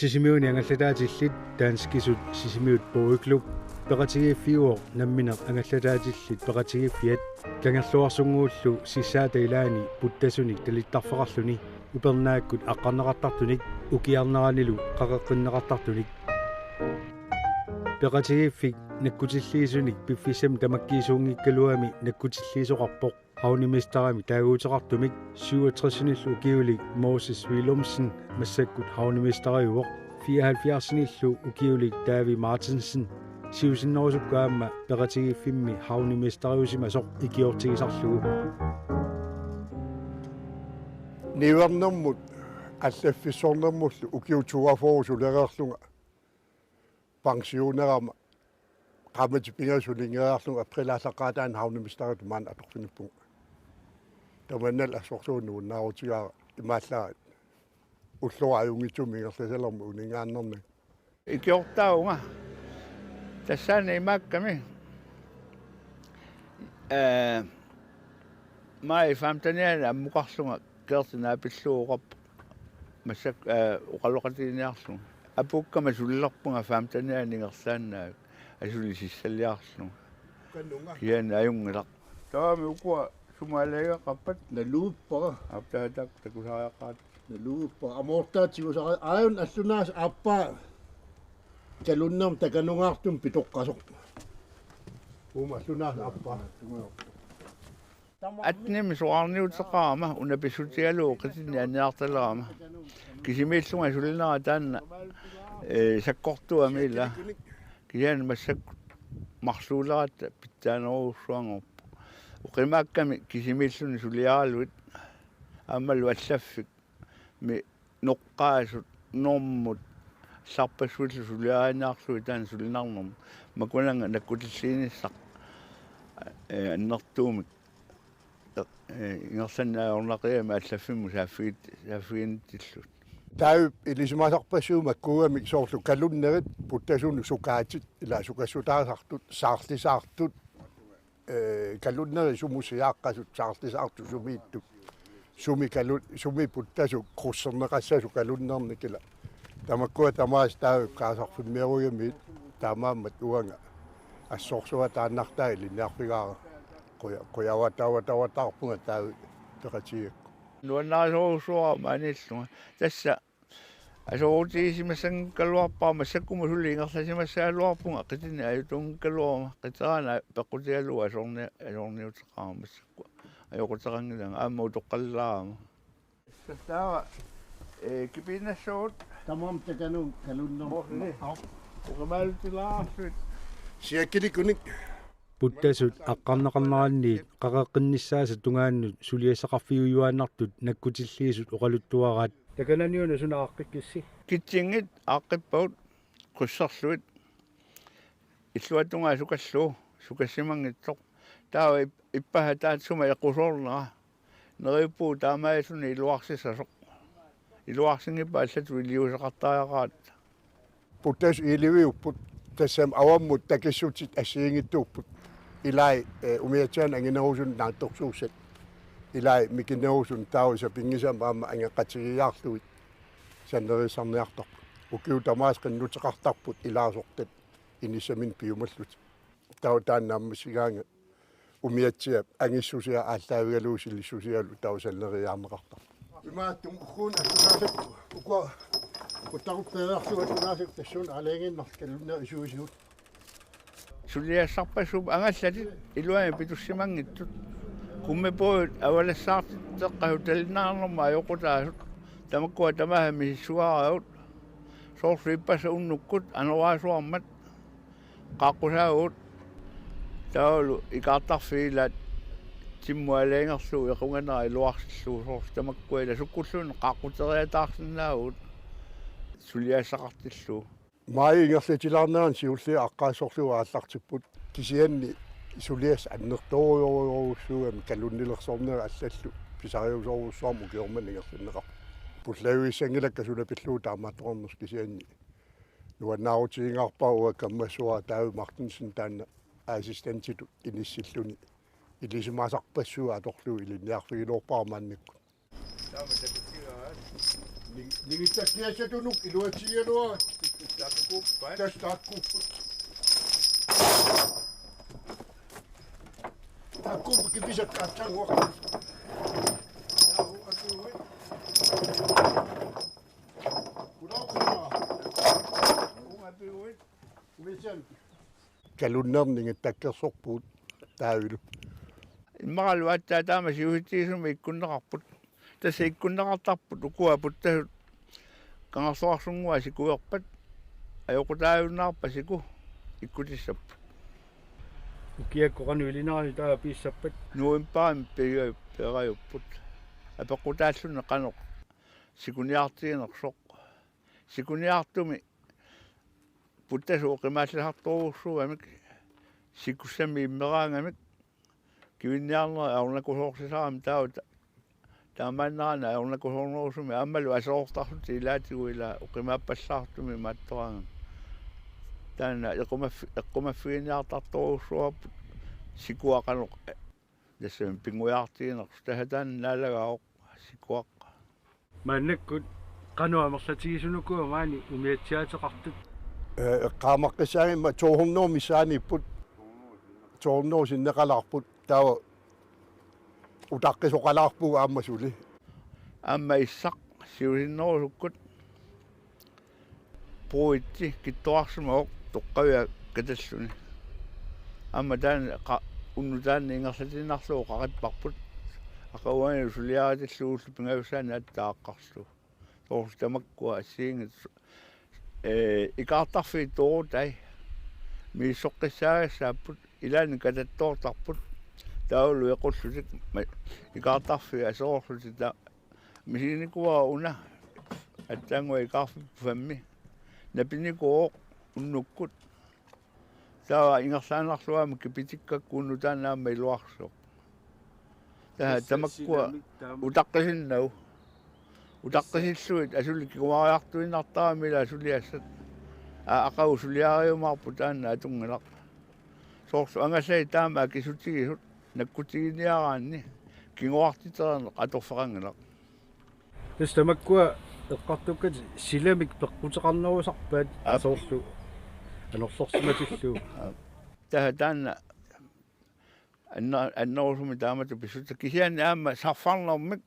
Sisimiuni angallataatillit danskisut Sisimiut Bådeklub peqatigiiffiuvoq nammineq angallataatillit peqatigiiffiat. Kangerluarsunnguullu sissaata ilaani puttasunik talittarfeqarluni upernaakkut aqqarneqartartunik ukiarneranilu qaqeqqinneqartartunik. Peqatigiiffik nakkutilliisunik piffissami tamakkiisuunngikkaluami nakkutilliisoqarpoq. Havnemesterimik taaguuteqartumik syvogtresinillu ukiulik Moses Willumsen massakkut havnemesteriuvoq, fireoghalvfjerdsinillu ukiulik Davi Martinsen siusinnerusukku aamma peqatigiiffimmi havnemesteriusimasoq ikiortigisarlugu. Niuernermut allaffissornermullu ukiut toogfyrre sulereerlunga pensionerama qaammatit pingasut sulinngereerlunga april aallaqqaataani havnemesteritut maanna atorfinippunga. Tamannalu assorsuaq nuannaarutigaara imaallaat ulloq ajunngitsumik ingerlasalermat uninngaannarnanga. Ikiortaavunga. Tassaana imaakkami. Ee, maj femtenianni ammukarlunga Gerti naapillugu oqarpoq. Massakkut, ee, oqaloqatiginiarlunga. Apuukkama sulilerpunga femtenianni ingerlaannavik. Asuli sissaliarlunga. Kannunga. Kisianni ajunngilaq. Taavami ukua sumut aalajangeqarpat? Naluuppara. Aap, taava taakku takusariaqarput. Naluuppara. Amoortaat tigusara-, aajuna allunaasaq aappaa kalunnermik takanungaartumik pitoqqasoq. Uuma allunaasaq aappaa. Attenimi soraarniuteqarama una pissutigalugu qitinni anniartalerama. Kisimiillunga sulinera taanna, ee, sakkortuami ila. Kisianni massakkut marluuleratta pitsaanerujussuanngorpoq. Oqimaakkami kisimiilluni suliaraluit aammalu allaffik mi noqqaasut, normut, allarpassuillu suliariniarlugit taanna sulinarnermut. Makunannga nakkutilliinissaq, ee, annertuumik, ee, ingerlanneq ajornaqigami allaffimmut saaffigit-, saaffiginnittillugu. Taava ilisimasarpassuit makkuugamik soorlu kalunnerit puttasunut sukaatit, ila sukassutaasartut, saarlisaartut, ee, kalunnerit sumut siaaqqasut, saarlisaartut sumiittut. Sumi kalu-, sumi puttasut krydserneqassasut kalunnernik ila. Tamakkua tamaasa taava kaasarfimmiorujamit taamaammat uanga assorsuaq taannartaa ilinniarfigaara. Quja-, qujavataavataarpunga taava peqatigigakku. Nuannarisorujussuuara maaniillunga. Tassa asorutigisimassanngikkaluarpara, massakkut suli ingerlasimassagaluarpunga qitinni ajutuunngikkaluaruma, qiteraana peqqutigalugu asorni-, asorniuteqarama massakkut. Ajoquteqanngilanga aamma utoqqalilaarama. Tassa taava, ee, kipiinnassagut. Tamarmik takanut kalunnermut. Morli. Aap. Uqimaalutilaarsuit. Siakkilikkunik. Puttasut aqqarneqarneranniit qaqeqqinnissaasa tungaannut suliassaqarfiujuaannartut nakkutilliisut oqaluttuaraat. Takananiuna suna aaqqikkissi? Kitsinngit aaqqippagut, krydserlugit. Illuatungaa sukallugu, sukassimanngitsoq. Taava ip-, ippassaq taassuma equsoornera. Neriuppugut taamaalilluni iluarsissasoq. Iluarsinngippat allatut iliuuseqartariaqaratta. Puttasut iliviupput, tassami avammut takissutit assigiinngitsuupput. Ilai, ee, umiatsianik anginerusunut naatsorsuussat. Ilai mikinerusunut, taava sapinngisamik aamma angeqatigiiaarlugit sannerissarniartarput. Ukiut tamaasa qinnuteqartarput ilaasortat inissaminnik piumallutik. Taava taanna naammassigaangat umiatsiap angissusia aallaavigalugu silissusialu taava sanneriiaarneqartarpoq. Imaattumik ukkuuna assunaasakku ukua quttaruppeeriarlugu assunaasakku tassuuna aalajangiinnarlugu kalunnerit isuisigut. Suliassarpassuupput angallatit iluamik pitussimanngitsut. Kummipuiut avalassaartitseqqasut talinnaarnermut ajoqutaasut. Tamakkua tamaasa misissugaarput. Soorlu ippassaq unnukkut anorersuarmat. Qaaqqusaavugut taavalu ikaartarfiit ilaat timmut aalajangerlugu equnganera iluarsillugu soorlu tamakkua ila sukkulluunniit qaaqquteriataarsinnaavugut suliassaqartillugu. Maajip ingerlatilaarnerani siulliit aaqqaassorlugu aallartipput kisianni suliassaq annertoorujorujussuugami kalunnilersornerit allallu pisariusorujussuarmik ukioq manna ingerlanneqarpoq. Pullajuissanngilakka suna pillugu taamaattoqarnersoq kisianni. Nuannaarutigingaarpara uanga kammassuara David Martinsen taanna assistentitut inissilluni ilisimasarpassuit atorlugit ilinniarfigiloorpara maannakkut. Ningittakkiassatunut iluatsigigaluarput. Taakkuupput. Tassa taakkuupput. Taakkuupput kipisakka aatsaannguaq. Unaukuna. Ungapiuit. Umisan. Kalunnernik ningittakkersorput taavalu. Immaqalu aatsaat taama siusitigisumik ikkunneqarput. Tassa ikkunneqartarput ukua puttasut Kangerluarsunnguaq sikuerpat. Ajoqutaajunnaarpat siku ikkutissapput. Ukiakkut qanoq ilinerani taava piissappat? Novembarimi pia-, piareerput. Apeqqutaalluni qanoq sikuniartiginersoq. Sikuniartumi puttasut oqimaallisartorujussuugamik, sikussamik immeraangamik, kivinniarnerit ajornakusoorsisaramik taava ta-, taamaannerani ajornakusoornerusumik aammalu aserortarlutik ilaatigut ilaa oqimaappallaartumik imaattoraangamik. Taanna eqqumaffi-, eqqumaffiginiartartorujussuuarput sikuaq qanoq tassami pinnguaartiginersoq, tassa taanna naalagaavoq sikuaq. Maannakkut qanoq amerlatigisunuku maani umiatsiaateqartut? Ee, eqqaamaqqissaanngimmat to hundrede missaaniipput. To hundrede sinneqalaarput. Taava utaqqisoqalaarpugut aamma suli. Aamma issaq siusinnerusukkut. Puuitsi kittorarsimavoq toqqavia katalluni. Aamma taanna qa-, unnuk taanna ingerlatiinnarlugu qaqipparput. Aqaguani suliaritillugu ullut pingajussaanni aatsaat aaqqarlugu. Soorlu tamakkua assigiinngitsut, ee, ikaartarfiit toorutai misissoqqissaagassaapput, ilaanni katattoortarput. Taavalu equllutik ma-, ikaartarfiit aserorlutik ta-, misiginikuuara una aatsaannguaq ikaarfipput femmi. Napinikuuvoq unnukkut. Taava ingerlaannarlugu aamma kipitikkakku unnuk taanna aamma iluarsoq. Tassa tamakkua silamik taama. Utaqqisinnagu. Utaqqisillugit asuli kinguariartuinnartaramik ilaa suliassat. Aa, aqagu suliariumaarput taanna atunngilaq. Soorlu angallat taama akisutigisut nakkutiginiaraanni kinguartitereerneq atorfeqanngilaq. Tassa tamakkua eqqartukkatit silamik peqquteqarnerusarpaat. Aap. Soorlu anorlersimatillugu. Aap. Tassa taanna anna-, annerusumik taamatut pissutsit kisianni aamma sarfarnermik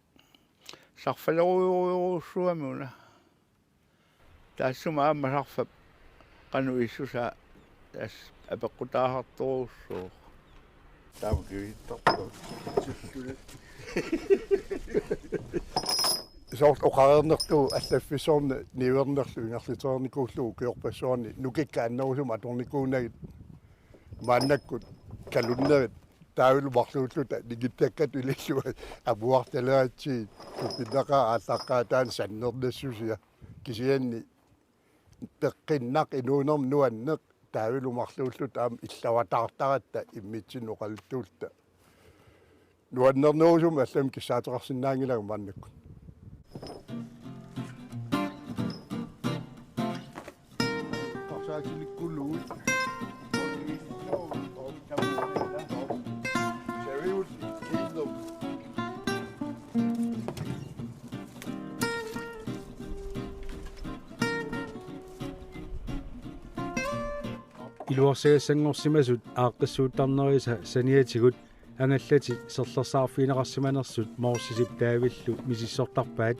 sarfalerujorujussuugami una. Taassuma aamma sarfap qanoq issusaa tassa apeqqutaasartorujussuuvoq. Taama kivittarpoq. Soorlu oqareernertut allaffissorneq niuernerlu ingerlatereernikuullugu ukiorpassuarni nukikka annerusumik atornikuunagit maannakkut kalunnerit taavalu marluulluta ningittakkatit ilillugu amuartaleratsigit tupinnaqaaq aallaqqaataani sannernassusia kisianni peqqinnaq inuunermi nuanneq taavalu marluulluta aamma illavattaartaratta immitsinnut oqaluttuulluta. Nuannernerusumik allamik kissaateqarsinnaanngilagut maannakkut. Parsaatilukkullugu. Seriøst kingdom. Iluarsagassanngorsimasut aaqqissuuttarnerisa saniatigut angallatit serlersaarfigineqarsimanersut Morsisip Daavillu misissortarpaat.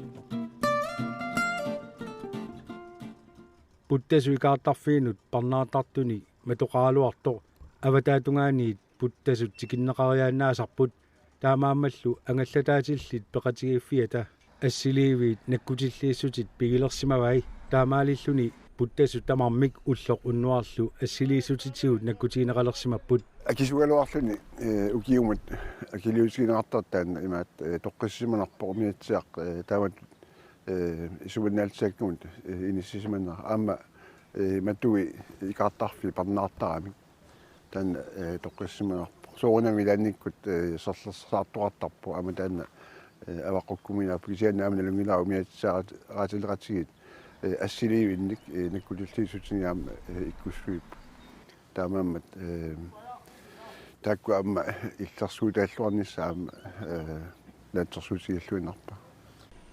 Puttasut ikaartarfiinut parnaartartunik matoqaraluartoq avataatungaaniit puttasut tikinneqariaannaasarput. Taamaammallu angallataatillit peqatigiiffiata assiliiviit nakkutilliissutit pigilersimavai, taamaalilluni puttasut tamarmik ulloq unnuarlu assiliissutitigut nakkutigineqalersimapput. Akisugaluarluni, ee, ukiumut akiliutigineqartartoq taanna imaattoq, ee, toqqissisimanarpoq umiatsiaq, ee, taamatut, ee, isumannaallisaakkagut, ee, inissisimanera. Aamma, ee, matui ikaartarfii parnaartaramik. Taanna, ee, toqqissisimanarpoq. Soorunami ilaannikkut, ee, serlersaartoqartarpoq aamma taanna, ee, avaqqukkuminaappoq kisianni aamma nalunngilara umiatsiaat-, -aatileqatigiit, ee, assiliivinnik, ee, nakkutilliissutinik aamma, ee, ikkussuipput. Taamaammat, ee, taakku aamma illersuutaalluarnissaat aamma, ee, naatsorsuutigiilluinnarpara.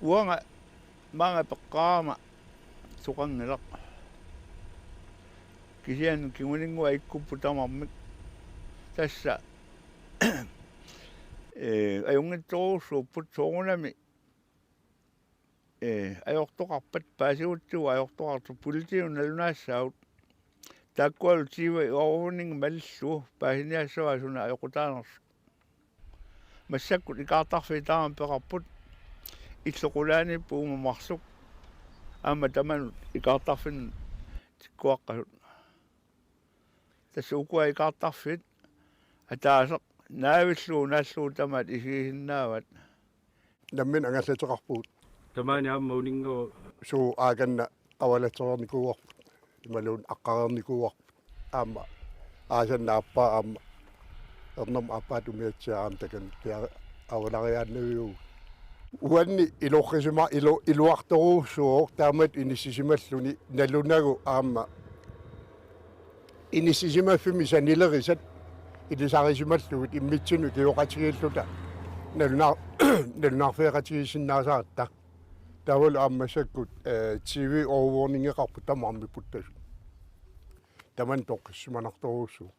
Uanga Maanga peqqaarama soqanngilaq. Kisianni kinguninngua ikkupput tamarmik. Tassa ee, ajunngitsorujussuupput soorunami ee, ajortoqarpat paasigutsigu ajortoqartoq politiinut nalunaassaagut. Taakkualu T V-overvågning malillugu paasiniassavaa suna ajoqutaanersoq. Massakkut ikaartarfiit taama peqarput. Illoqulaaniipput uuma marluk. Aamma tamanut ikaartarfinnut tikkuaqqasut. Tassa ukua ikaartarfiit ataaseq naavillugu naallugu tamaat isigisinnaavaat. Nammineq angallateqarpugut. Tamaani aamma uninnga. Suu aakanna avalatseriarnikuuarput. Imaluunniit aqqareernikuu. Aamma aasanna aappaa aamma ernermut aappaata umiatsiaa aamma takanna kia avalariaannaviuvugut. Uanni ilorrisima ilu-, iluartorujussuuvoq taamatut inissisimalluni nalunagu aamma inissisimaffimmi sanilerisat ilisarisimallugit immitsinnut ikioqatigiilluta nalunar-, nalunaarfeqatigiissinnaasaratta. Taavalu aamma massakkut ee, T V-overvågningeqarput tamarmik puttasut. Tamanna toqqissisimanartorujussuuvoq.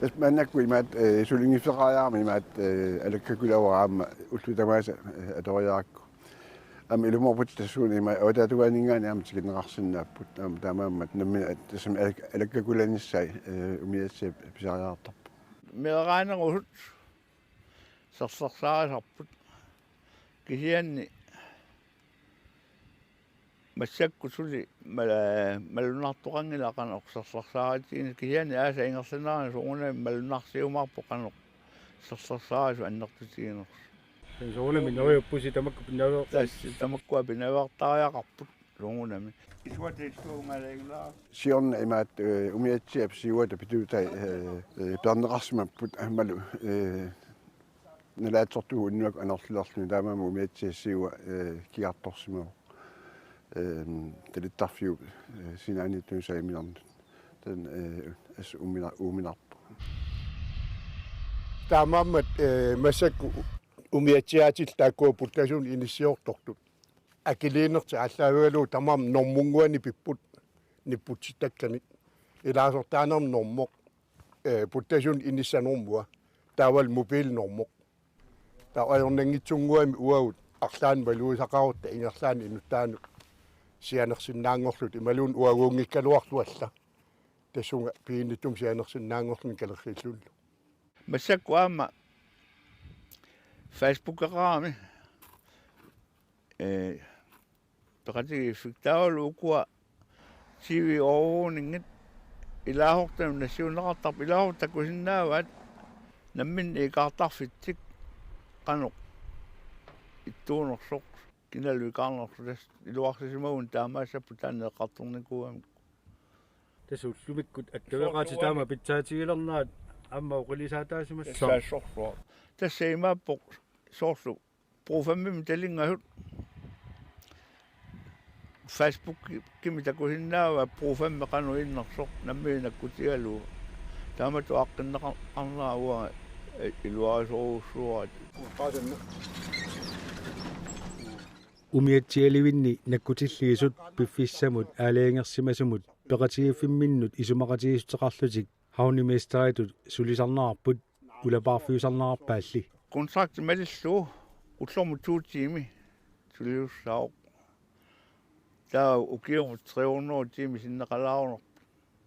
Tassa maannakkut imaattoq ee, suliniuteqariarama imaattoq ee, alakkakulavara aamma ullut tamaasa ee, atoriarakku. Aamma ilumoorputit tassuuna imaattoq avataata tungaaninngaanniit aamma tikinneqarsinnaapput. Aamma taamaammat nammineq tassami alak-, alakkakulanissai ee, umiatsiat pisariaqartarput. Meeraanerusut serlersaarisarput. Kisianni massakkut suli mala-, malunnartoqanngilaq qanoq serlersaaritigineq, kisianni aasap ingerlanerani soorunami malunnarsiumaarpoq qanoq serlersaarisut annertutiginersut. Soorunami neriuppusi tamakku pinnaveer-. Tassa tamakkua pinaveertariaqarput soorunami. Isuata illuungaalainglaa. Siorna imaattoq ee, umiatsiap siuata pituutai ee, ee, peerneqarsimapput aammalu ee, nalaatsortugut unnuakkut anorlilerluni taamaammat umiatsiap siua ee, kigartorsimavoq. Ee, talittarfiup ee, sinaaniittunut saimminernut. Taanna ee, assut uuminar-, uuminarpoq. Taamaammat ee, massakkut umiatsiaatillit taakkua puttasunik inissiortortut. Akiliinertik aallaavigalugu tamarmik normunnguanik pipput nipputsittakkanik. Ilaasortaanermik normoq ee, puttasunik inissanermua. Taavalu mobiilinormoq. Taava ajornanngitsunnguamik uagut arlaannik malugisaqarutta ingerlaannaq inuttaanut sianersinnaanngorluta imaluunniit uaguunngikkaluarluta alla. Tassunga piginnittumik sianersinnaanngorluni kalerriillunilu. Massakkut aamma Facebookeqarami ee, peqatigiiffik taavalu ukua T V-overvågningit ilaasortanut nassiunneqartarput, ilaasortat takusinnaavaat namminneq ikaartarfitsik qanoq ittuunersoq kinalu ikaarnersoq, tassa iluarsisimaguni taamaassapput taanna eqqartornikuugamikku. Tassa ullumikkut attaveqaatit taama pitsaatigilernerat aamma oqilisaataasimassaaq. Tassa assorsuaq. Tassa imaappoq soorlu Brug Fem-imi talingasut Facebookimi takusinnaavaat Brug Fem-i qanoq innersoq nammineq nakkutigalugu. Taamatut aaqqinneqarnera uanga iluarisorujussuara. Umiatsialivinni nakkutilliisut piffissamut aalajangersimasumut peqatigiiffimminnut isumaqatigiissuteqarlutik havnemesteritut sulisarnerarput ulapaarfiusarnerarpaalli. Kontrakti malillugu ullormut to tiimi sulisussaavoq. Taava ukiumut tre hundrede tiimi sinneqalaarunerput.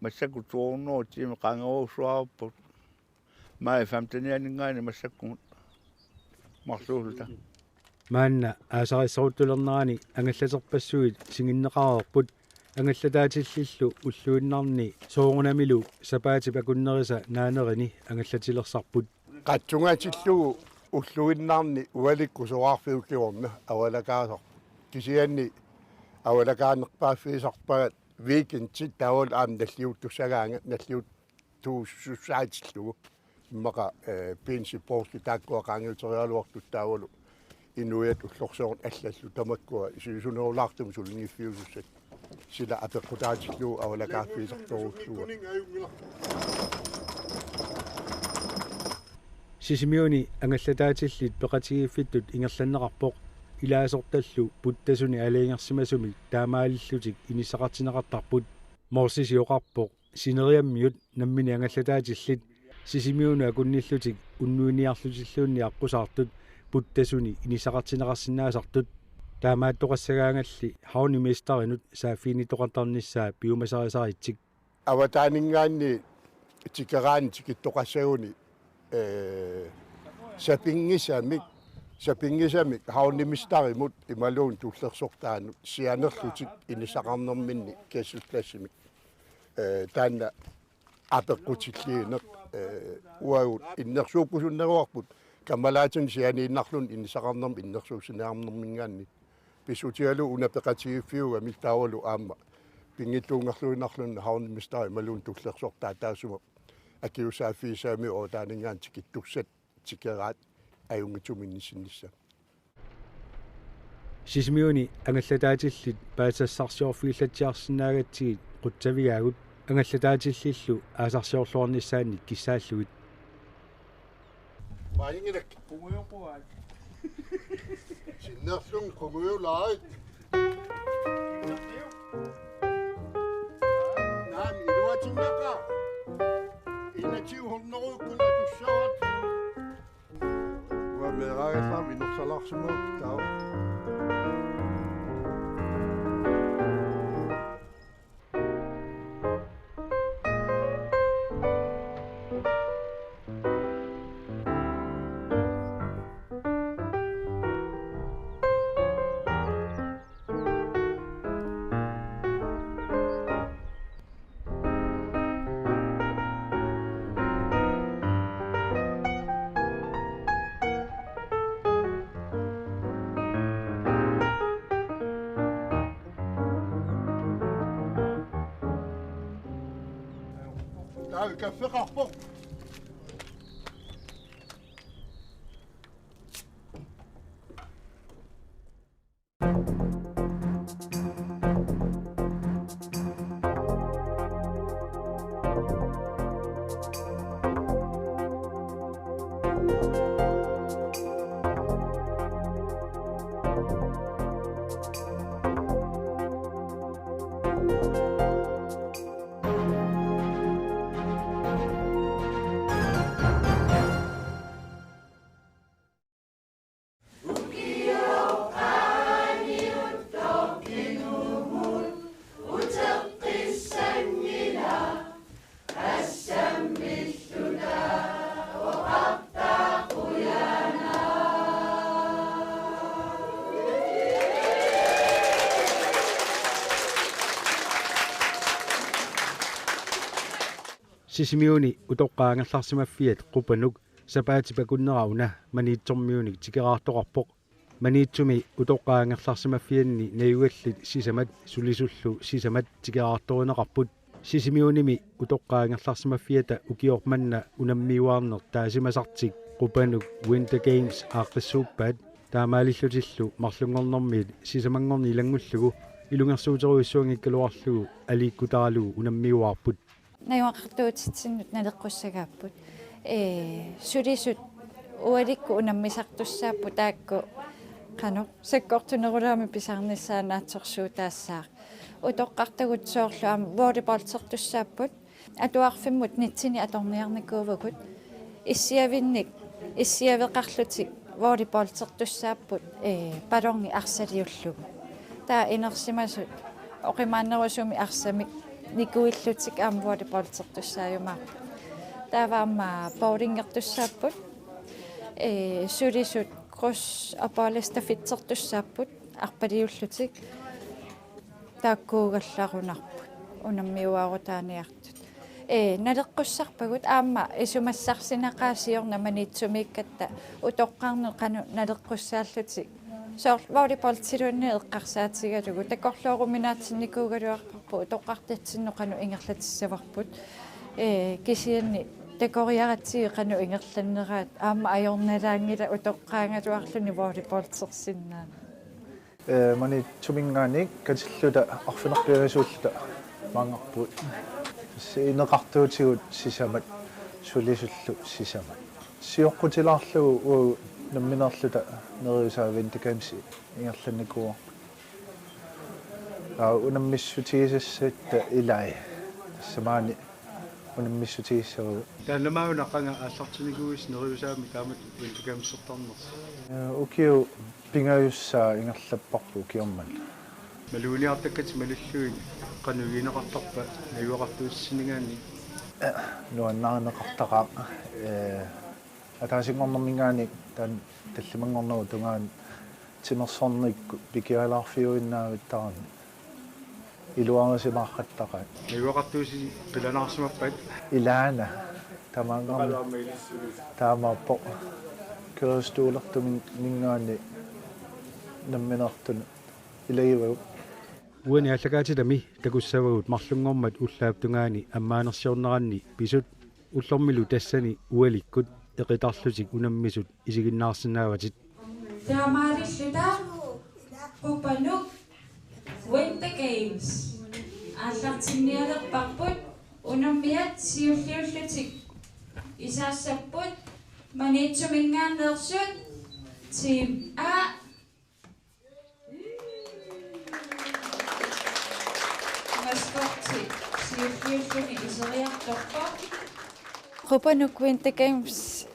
Massakkut to hundrede tiimi qaangerujussuarput. Maj femtenianinngaanniit massakkumut marluulluta. Maanna aasarissoruttulernerani angallaterpassuit singinneqareerput, angallataatillillu ulluinnarni soorunamilu sapaatip akunnerisa naanerini angallatilersarput. Qatsungaatillugu ulluinnarni ualikkut soraarfiup kingorna avalakaasarput. Kisianni avalakaanerpaaffigisarpaat weekendit taavalu aamma nalliuttussagaangat nalliut- tuussussaatillugu. Immaqa ee, Benz, Porsche taakkua qaangiuteriaraluartut taavalu inuiaat ullorsiorneq allallu tamakkua siusinnerulaartumik suliniuffiusussat. Sila apeqqutaatillugu avalakaaffigisartorujussuuaat. Sisimiuni angallataatillit peqatigiiffittut ingerlanneqarpoq ilaasortallu puttasuni aalajangersimasumik taamaalillutik inissaqartinneqartarput. Morsisi oqarpoq sineriammiut nammineq angallataatillit Sisimiunut akunnillutik unnuiniarlutilluunniit aqqusaartut puttasuni inissaqartinneqarsinnaasartut. Taamaattoqassagaangalli havnemesterinut saaffiginnittoqartarnissaa piumasarisaritsik. Avataaninngaanniit tikeraanni tikittoqassaguni, ee, sapinngisamik, sapinngisamik havnemesterimut imaluunniit tullersortaanut sianerlutik inissaqarnerminni gæstepladsimik. Ee, taanna apeqqutilliineq, ee, uagut innersuukkusunneruarput kammalaatinik sianiinnarluni inissaqarnermik innersuussiniarnerminngaanniit. Pissutigalugu una peqatigiiffiugami taavalu aamma pinngitsuunngorluinnarluni havnemesteri imaluunniit tullersortaa taassuma akisussaaffigisagamiuk avataaninngaanniit tikittussat tikeraat ajunngitsumik inissinnissaat. Sisimiuni angallataatillit paasisassarsiorfigillatsiarsinnaagatsigit qutsavigaagut angallataatilillu aasarsiorluarnissaannik kissaallugit. Maanngilaq. Qungujorpuaat. Sinnerlunga qungujulaat. Naamik iluatinnaqaaq. Inatsigu hunnoruukkut atussavat. Uanga meeraagallarama inersalaarsimagakku taava. Taava kaffeqarpoq. Sisimiuni utoqqaat angerlarsimaffiat Qupanuk sapaatip akunnera una Maniitsormiunik tikeraartoqarpoq. Maniitsumi utoqqaat angerlarsimaffianni najugallit sisamat sulisullu sisamat tikeraartorineqarput. Sisimiunimi utoqqaat angerlarsimaffiata ukioq manna unammiuaarneq taasimasartik Qupanuk Winter Games aaqqissuuppaat, taamaalillutillu marlunngornermiit sisamanngorneq ilanngullugu ilungersuuterujussuanngikkaluarlugu aliikkutaralugu unammiuaarput. Najugaqartuutitsinnut naleqqussagaapput. Ee, sulisut ualikkut unammisartussaapput taakku qanoq sakkortunerulaamik pisarnissaat naatsorsuutaassaaq. Utoqqartagut soorlu aamma volleyballertussaapput. Atuarfimmut netsinik atorniarnikuuvugut. Issiavinnik, issiaveqarlutik volleyballertussaapput, ee, balloni arsaliullugu. Taava inersimasut oqimaannerusumik arsamik nikuillutik aamma volleyballertussaajumaarput. Taava aamma bowlingertussaapput. Ee, sulisut cross og bolle stafettertussaapput arpaliullutik. Taakkuugallarunarput unammiuaarutaaniartut. Ee, naleqqussarpagut aamma isumassarsinaqaaq siorna Maniitsumiikkatta utoqqarnut qanoq naleqqussaallutik. Soorlu volleyballiluunniit eqqarsaatigalugu takorlooruminaatsinnikuugaluarparput utoqqartatsinnut qanoq ingerlatissavarput. Ee, kisianni takoriaratsigit qanoq ingerlaneraat aamma ajornalaanngilaq utoqqaagaluarluni volleyballersinnaaneq. Ee, Maniitsuminngaanniit katilluta arfineq-pingasuulluta maanngarpugut. Tassa ineqartuutigut sisamat, sulisullu sisamat. Sioqqutilaarlugu uagut Nammineerluta Neriusaat Winter Games ingerlannikuuarput. Aa, unammissutigisassatta ilai. Tassa maani unammissutigissavagut. Taanna maanna qanga aallartinnikuuisi Neriusaami taamatut Winter Gamesertarnersi? Ee, ukiut pingajussaat ingerlapparput ukioq manna. Maluginiartakkatit malillugit qanoq igineqartarpa najugaqartuussininngaanniit? Nuannarineqartaqaaq, ee, ataasinngornerminngaanniit taanna tallimanngornermut tungaanut timersornikkut pikialaarfiuinnaavittaarami iluarisimaaqattaqaat. Najugaqartuusi qilanaarsimappat? Ilaana. Tamaanga taamaappoq. Kørestolertuminngaanniit nammineertunut ilagivagut. Uani aallakaatitami takussavagut marlunngormat ullaap tungaani ammaanersiorneranni pisut ullormilu tassani ualikkut eqitarlutik unammisut isiginnaarsinnaavatit. Taamaalilluta Qupanuk Winter Games aallartinnialerparput, unammiat siulliullutik isaassapput Maniitsuminngaanneersut Team A. Maskotti siulliulluni iseriartorpoq. Qupanuk Winter Games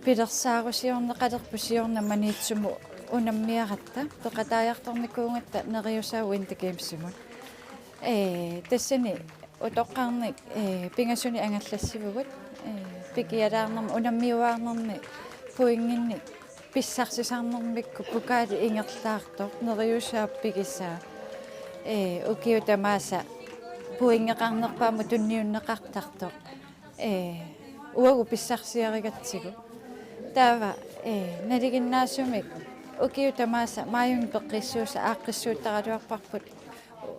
pilersaarusiorneqalerpoq siorna Maniitsumut unammiaratta, peqataajartornikuugatta Neriusaat Winter Gamesimut. Ee, tassani utoqqarnik, ee, pingasunik angerlassivugut, ee, pikialaarnermi, unammiuaarnermi pointinnik pissarsisarnermikkut pokaali ingerlaartoq Neriusaap pigisaa. Ee, ukiut tamaasa pointeqarnerpaamut tunniunneqartartoq. Ee, uagut pissarsiarigatsigu. Taava, ee, nalinginnaasumik ukiut tamaasa maajimi peqqissuussat aaqqissuuttaraluarparput,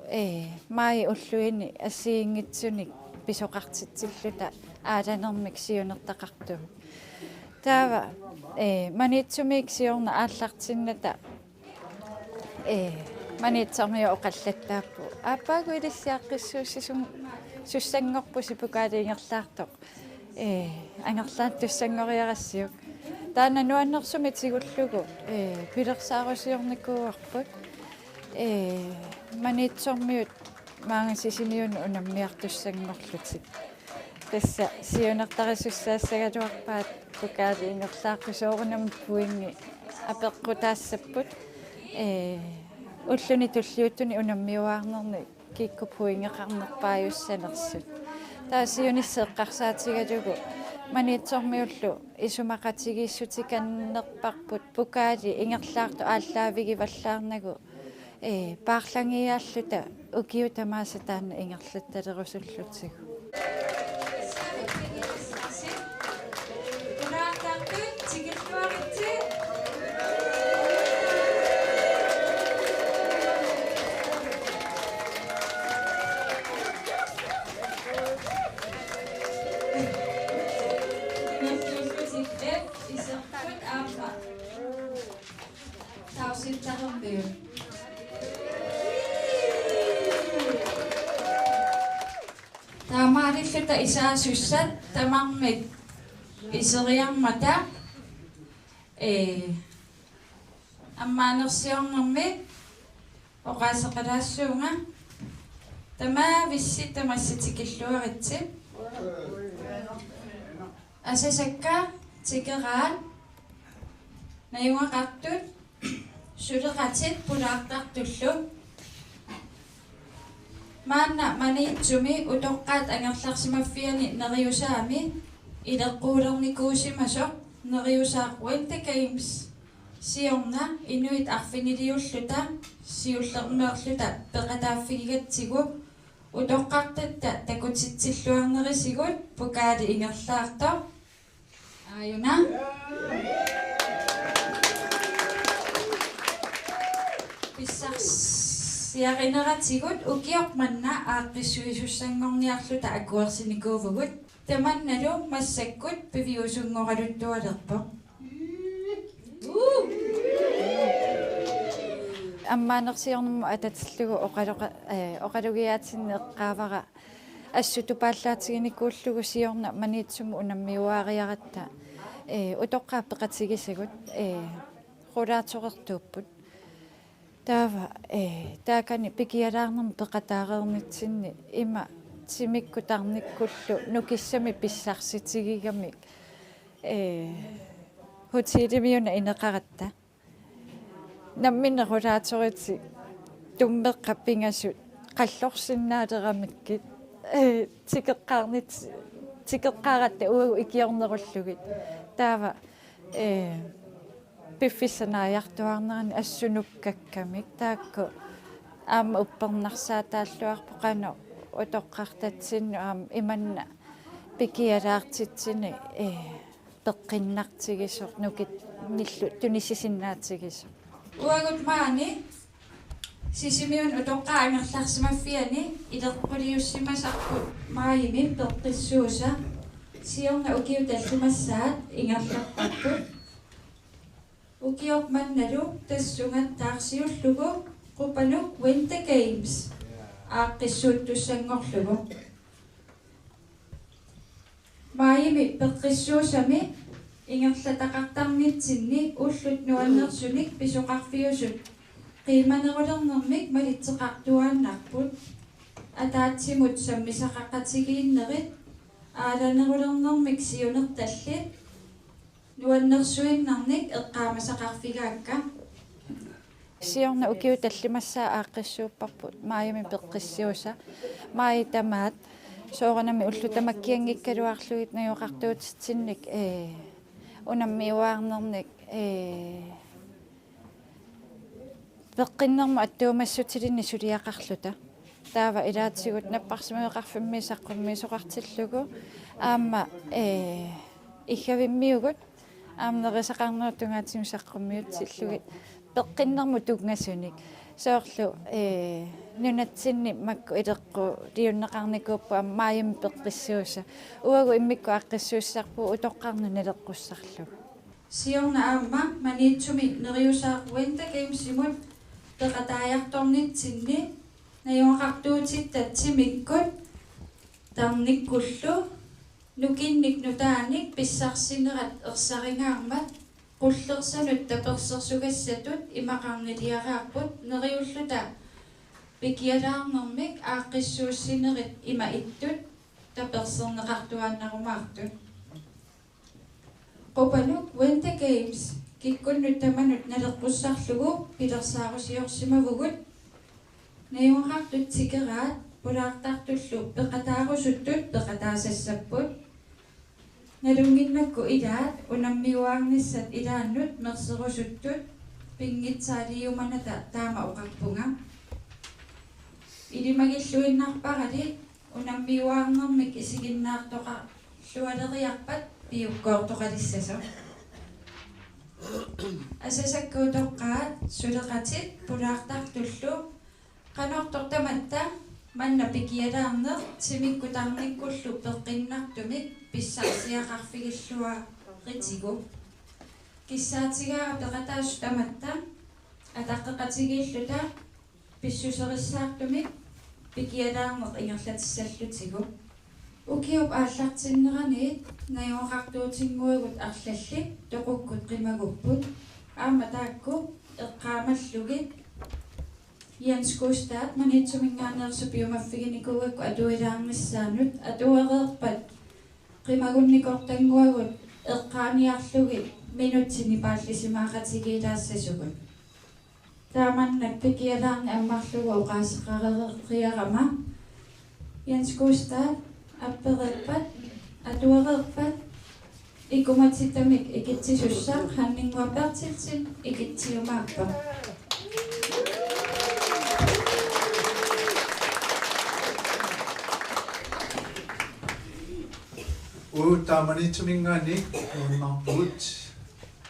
ee, maaji ulluini assigiinngitsunik pisoqartitsilluta aalanermik siunertaqartumik. Taava, ee, Maniitsumiit siorna aallartinnata, ee, Maniitsormiut oqallattaapput: Aappaagu ilissi aaqqissuussisun-, -sussanngorpusi pokaali ingerlaartoq, ee, angerlaattussanngoriarassiuk. Taanna nuannersumik tigullugu, ee, pilersaarusiornikuuarput, ee, Maniitsormiut maanga Sisimiunut unammiartussanngorlutik. Tassa siunertarisussaassagaluarpaat pokaali ingerlaartoq, soorunami pointit apeqqutaassapput. Ee, ulluni tulliuttuni unammiuaarnerni kikkut pointeqarnerpaajussanersut. Taava siunissaq eqqarsaatigalugu Maniitsormiullu isumaqatigiissutikannerparput pokaali ingerlaartoq aallaavigivallaarnagu, ee, paarlagiaalluta ukiut tamaasa taanna ingerlattalerusullutigu. Tausintalermiut. Taamaalilluta isaasussat tamarmik iseriarmata, ee, ammaanersiornermi oqaaseqalaassuunga, tamaavissi tamassi tikilluaritsi. Asasakka, tikeraat, najugaqartut, suleqatit pulaartartullu. Maanna Maniitsumi utoqqaat angerlarsimaffiani Neriusaami ileqquulernikuusimasoq Neriusaaq Winter Games siorna inuit arfiniliulluta siullermeerluta peqataaffigigatsigu utoqqartatta takutitsilluarnerisigut pokaali ingerlaartoq. Aajuna. Pissarsiarineratigut ukioq manna aaqqissuisussanngorniarluta akuersinikuuvugut. Tamannalu massakkut piviusunngoraluttualerpoq. Ammaanersiornermut atatillugu oqaloqa-, ee, oqalugiaatinneq eqqaavara assut tupaallaatiginikuullugu siorna Maniitsumut unammiuaariaratta. Ee, utoqqaat peqatigisagut, ee, rollatorertuupput. Taava, ee, taakani pikialaarnermut peqataareernitsinni ima timikkut tarnikkullu nukissamik pissarsitigigamik, ee, hotelimi una ineqaratta. Nammineq rollatoritik tummeqqat pingasut qallorsinnaaleramikkit, ee, tikeqqaarnit-, tikeqqaaratta uagut ikiornerullugit. Taava, ee, piffissaq naajartuaarnerani assut nukkakkamik taakku aamma uppernarsaataalluarpoq qanoq utoqqartatsinnut aamma imanna pikialaartitsineq, ee, peqqinnartigisoq nukinnillu tunisisinnaatigisoq. Uagut maani Sisimiuni utoqqaat angerlarsimaffiani ileqquliussimasarput maajimi peqqissuusa siorna ukiut tallimassaat ingerlapput. Ukioq mannalu tassunga taarsiullugu Qupanuk Winter Games aaqqissuuttussanngorlugu. Maajimi peqqissuusami ingerlataqartarnitsinni ullut nuannersunik pisoqarfiusut qiimanerulernermik malitseqartuaannarput. Ataatsimut sammisaqaqatigiinnerit, aalanerulernermik siunertallit, nuannersuinnarnik eqqaamasaqarfigaakka. Siorna ukiut tallimassaat aaqqissuupparput maajimi peqqissuusa. Maaji tamaat soorunami ullut tamakkianngikkaluarlugit najugaqartuutitsinnik, ee, unammiuaarnernik, ee, peqqinnermut attuumassutilinnik suliaqarluta. Taava ilaatigut napparsimmaveqarfimmi saqqummiisoqartillugu aamma, ee, Iggavimmiugut aamma nerisaqarnerup tungaatigut saqqummiutsillugit peqqinnermut tunngasunik. Soorlu, ee, nunatsinni makku ileqquliunneqarnikuupput aamma maajimi peqqissuusa. Uagut immikkut aaqqissuussisarpugut utoqqarnut naleqqussarlugu. Siorna aamma Maniitsumi Neriusaaq Winter Gamesimut peqataajartornitsinni najugaqartuutitta timikkut tarnikkullu nukinnik nutaanik pissarsinerat ersaringaarmat qullersanut tapersersugassatut imaqarniliaraarput neriulluta pikialaarnermik aaqqissuussinerit ima ittut taperserneqartuaannarumaartut. Qupanuk Winter Games kikkunnut tamanut naleqqussarlugu pilersaarusiorsimavugut. Najugaqartut tikeraat pulaartartullu peqataarusuttut peqataasassapput. Nalunnginnakku ilaat unammiuaarnissat ilaannut merserusuttut pinngitsaaliumanata taama oqarpunga. Ilimagilluinnarparali unammiuaarnermik isiginnaartoqarlualeriarpat piukkoortoqalissasoq. Asasakka utoqqaat suleqatit pulaartartullu qanortoq tamatta manna pikialaarneq timikkut tarnikkullu peqqinnartumik pissarsiaqarfigilluaritigu. Kissaatigaara peqataasut tamatta ataqqeqatigiilluta pissuserissaartumik pikialaarneq ingerlatissallutigu. Ukiup aallartinneraniit najugaqartuutinnguagut arlallit toqukkut qimagupput. Aamma taakku eqqaamallugit Jens Gustav Maniitsuminngaanneersoq piumaffiginikuugakku atuilaarnissaanut atuareerpat qimagunnikortannguagut eqqaaniarlugit minutsini paallisimaaqatigiilaassasugut. Taamannak pikialaarneq ammarlugu oqaaseqareeriarama Jens Gustav appereerpat, atuareerpat, ikumatitamik ikitsisussaq Hanninnguaq Berthelsen ikitsiumaarpoq. Uagut Maniitsuminngaanniit nuannaarpugut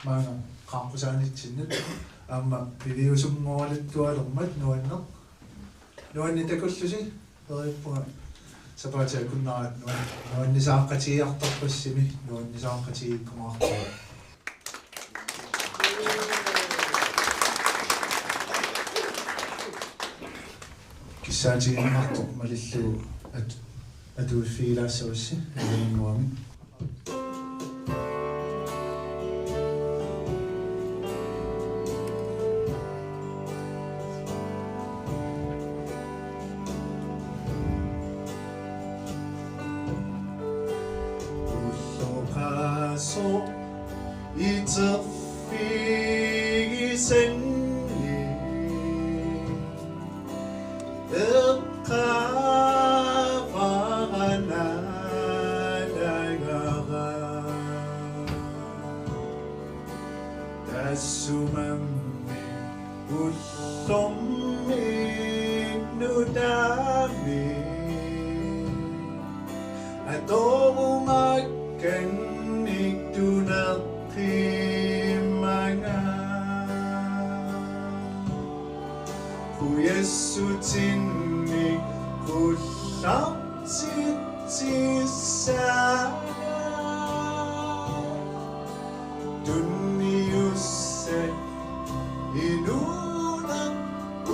maanga qaaqqusaanitsinnut aamma piviusunngoraluttualermat nuanneq. Nuanni takullusi, periuppunga sapaatip akunnera nuan-, nuannisaqatigiartorpassimi, nuannisaqatigiikkumaarpunga. Kissaatigineqartoq malillugu at-, atuiffigilaassavassi, ilanngorami. Iterfigisanni eqqaavara naalagara. Tassumami ullormi nutaami atorumaakkannik tuneqqimanga. Qujassutinni qullartitsissaaneq tunniussat inuuneq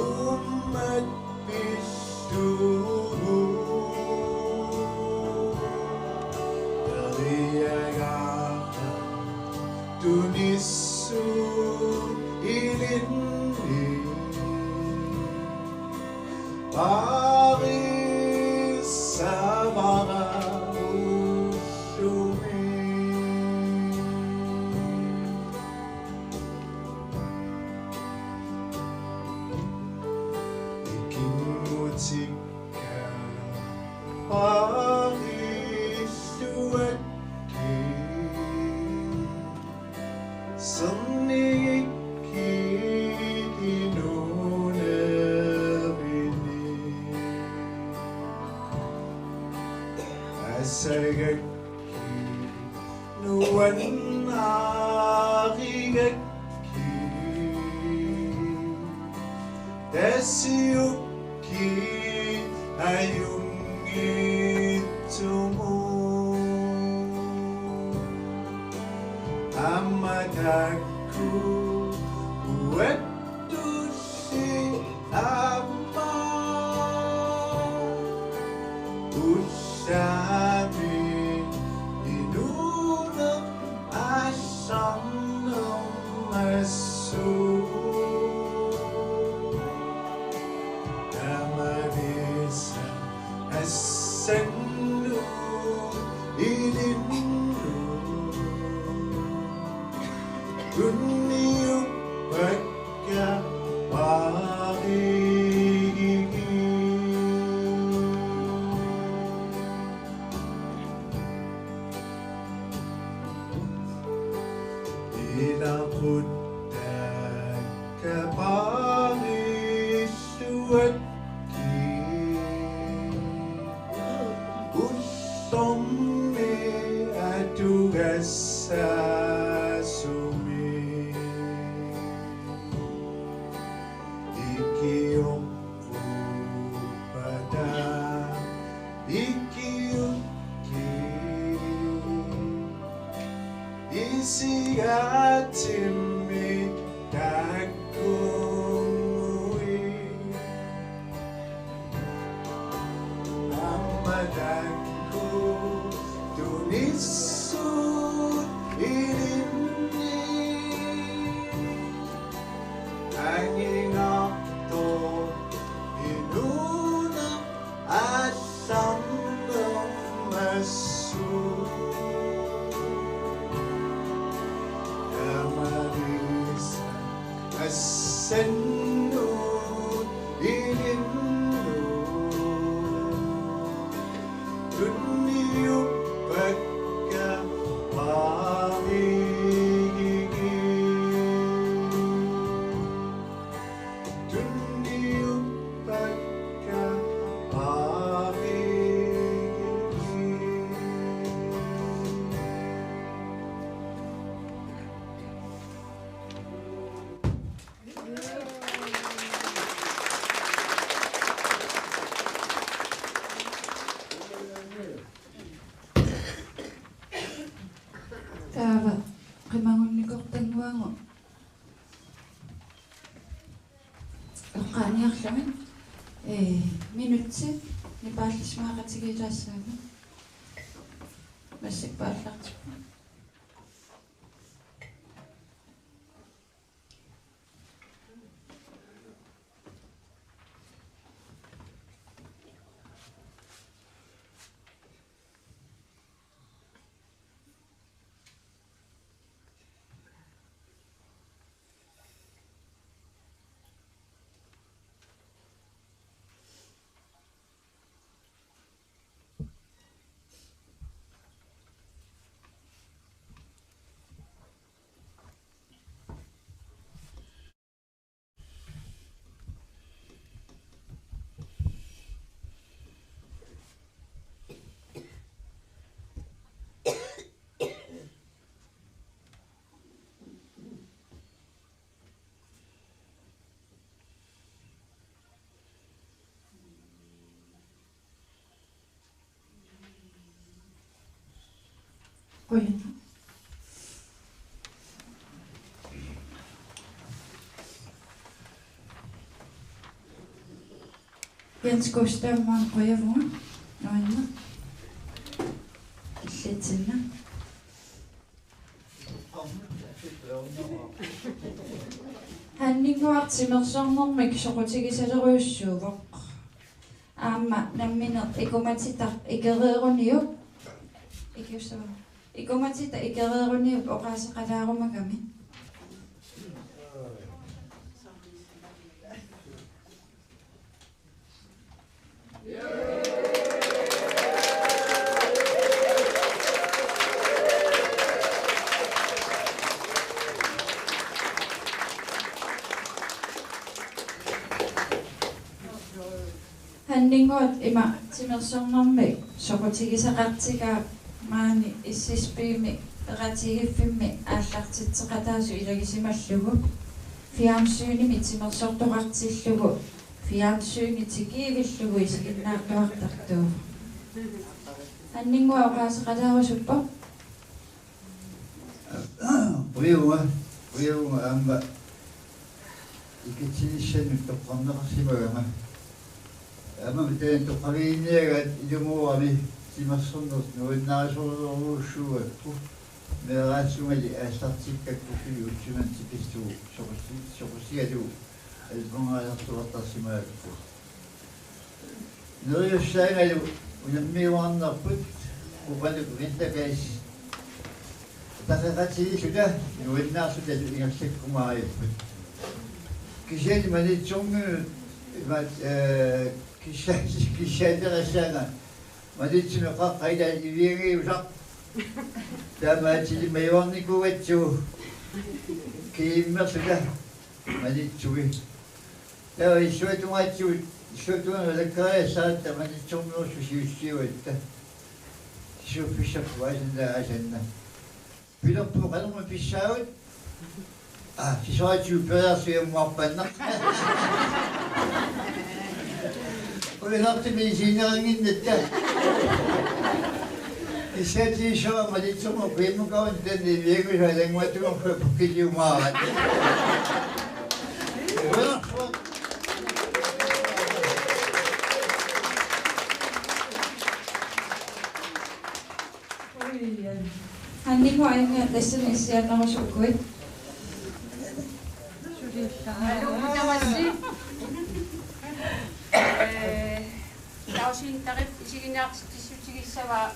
uummat pillugu. Periagaara tunissut ilinni paarissavara ullumi. Ikinngutikka paarilluakkit sernigikkit inuunerini. Asagakkit nuannarigakkit tasiukkit ajunngitsumut. Aamma taakku uattulli aamma ullami inuuneq aallarnermassuk. Tamalissat assannut ilinnut tunniuppakka paarigigit. Ilaquttakka paarilluakkit ullormi atugassaasumik. Ikioq Uppata ikiukkit isigaatsimmi taakkunnguit. Aamma taakku tunissut ilinni anginartoq inuuneq aallarnermassuk. Tamalissat assannut ilinnut tunniuppakka paarigigit. Tunniuppakka paarigigit. Taava qimagunnikoq tannguagu eqqaaniarlugit, ee, minutsi nipaallissimaqatigiittaassaagut. Massakkut paallartikkukku. Qujanaq. Jens Gustav, maani qujavunga. Nuanneq. Illitsinnaq. Hanninnguaq timersornermik soqutigisalerujussuuvoq. Aamma nammineq ikumatitaq ikereeruniuk. Ikiussava. Ikumatitaq ikereeruniuk oqaaseqalaarumagami. Hanninnguaq ima timersornermik soqutigisaqartigaa maani S S P-mi peqatigiiffimmi aallartitseqataasut ilagisimallugu fjernsynimi timersortoqartillugu fjernsyni tikiivillugu isiginnaartuartartuuvoq. Hanninnguaq oqaaseqalaarusuppoq. Qujavunga, qujavunga aamma ikatsinissannut toqqarneqarsimagama. Aamma taanna toqqaviginngilaat ilumoorami timersorneq nuannarisorujussuugakku meeraassugali aallartikkakku ukiumut tikillugu soquti-, soqutigalugu ajutoorneqartarsimagakku. Neriussaagalu unammiuaannarput Qupanuk Vintergades. Ataqatigiilluta nuannaarluta ingerlakkumaaripput. Kisianni Maniitsormiunut imaat, eh, kissa-, kissaatigissaanga Maniitsumi qaqqap ilaani iviangiusaq. Taamaattumik majuarnikuugatsigu kiimmerluta Maniitsumi. Taava illuatungaatsigut, illuatungaanut alakkariassaat Maniitsormiunersusiussiuatta. Sisuuffissarput asanna, asanna. Pilerpoq qanormi pissaagut? Aa, fisoraatigut periarsuiammuarpannaq. Uinartimi isiginnaarinnginnatta. Issaatigissuara Maniitsumi qiimmukaun tanni viagusa languatungorfu pukkiliumaaraat. Hanninnguaq, ajunngilaq tassani issiaannerusukkuit. Tamassi. Eh, tausintarip isiginnaartitsissutigissavaa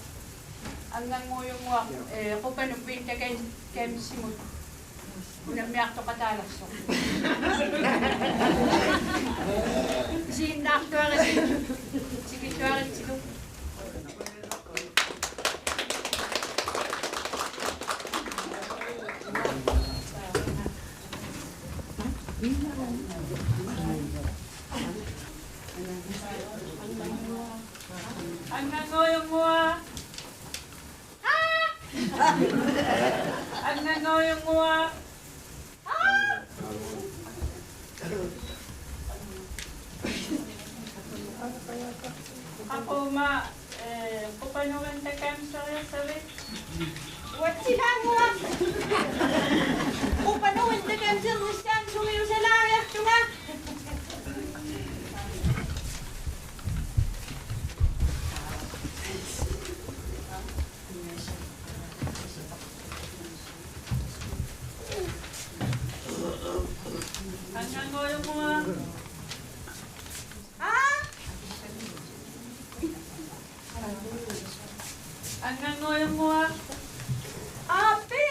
Anngannguujunguaq, eh, Qupanuk Vintergades-imut unammiartoqataalersoq. Isiginnaartuaritsi, tikilluaritsilu. Anngannguujunguaq. Anngannguujunguaq. Aquma, eh, Qupanuk Vintergades-eriassavit. Uatsilaannguaq. Qupanuk Vintergades-ernissaanut sungiusalaariartunga. Anngannguujunguaq. Aa! Anngannguujunguaq. Aappi!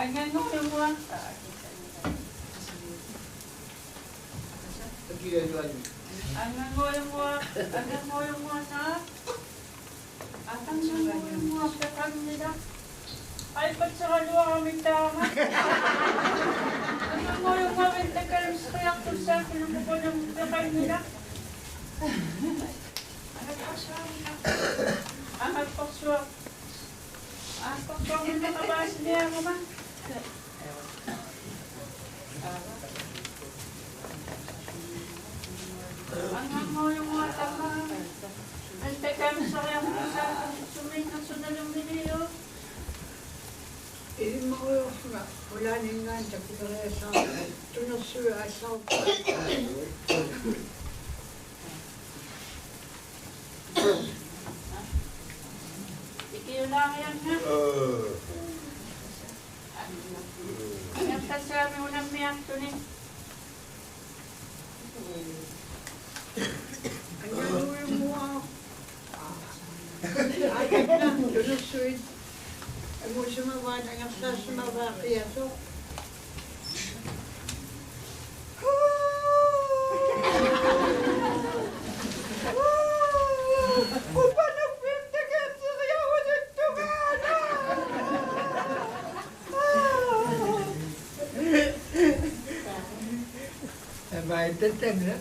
Anngannguujunguaq. Anngannguujunguaq, anngannguujunguaq, aa. Anngannguujunguaq peqanngilaq. Aipatseraluarami taama. Anngannguujunguaq Vintergades-eriartussaaffilu Qupanumut peqanngilaq. Angapporsuaq. Angapporsuaq. Angapporsuaq Vintergades-eriarama. Anngannguujunguaq taama. Sariarpassaaq sumiinnersunalummiiu. Ilimmarujoorsunga pulaaninngaanniit takuleriassaaq tunersuit aasaarput. Ikiulaariarna. Angerlassaami unammiartuni. Angaluimuaq. Aajuna tunersuit. Angusimavaat angerlaassimavaat qiasoq. Qupanavimmi takanna siriarututtugaana. Aamma itattanna.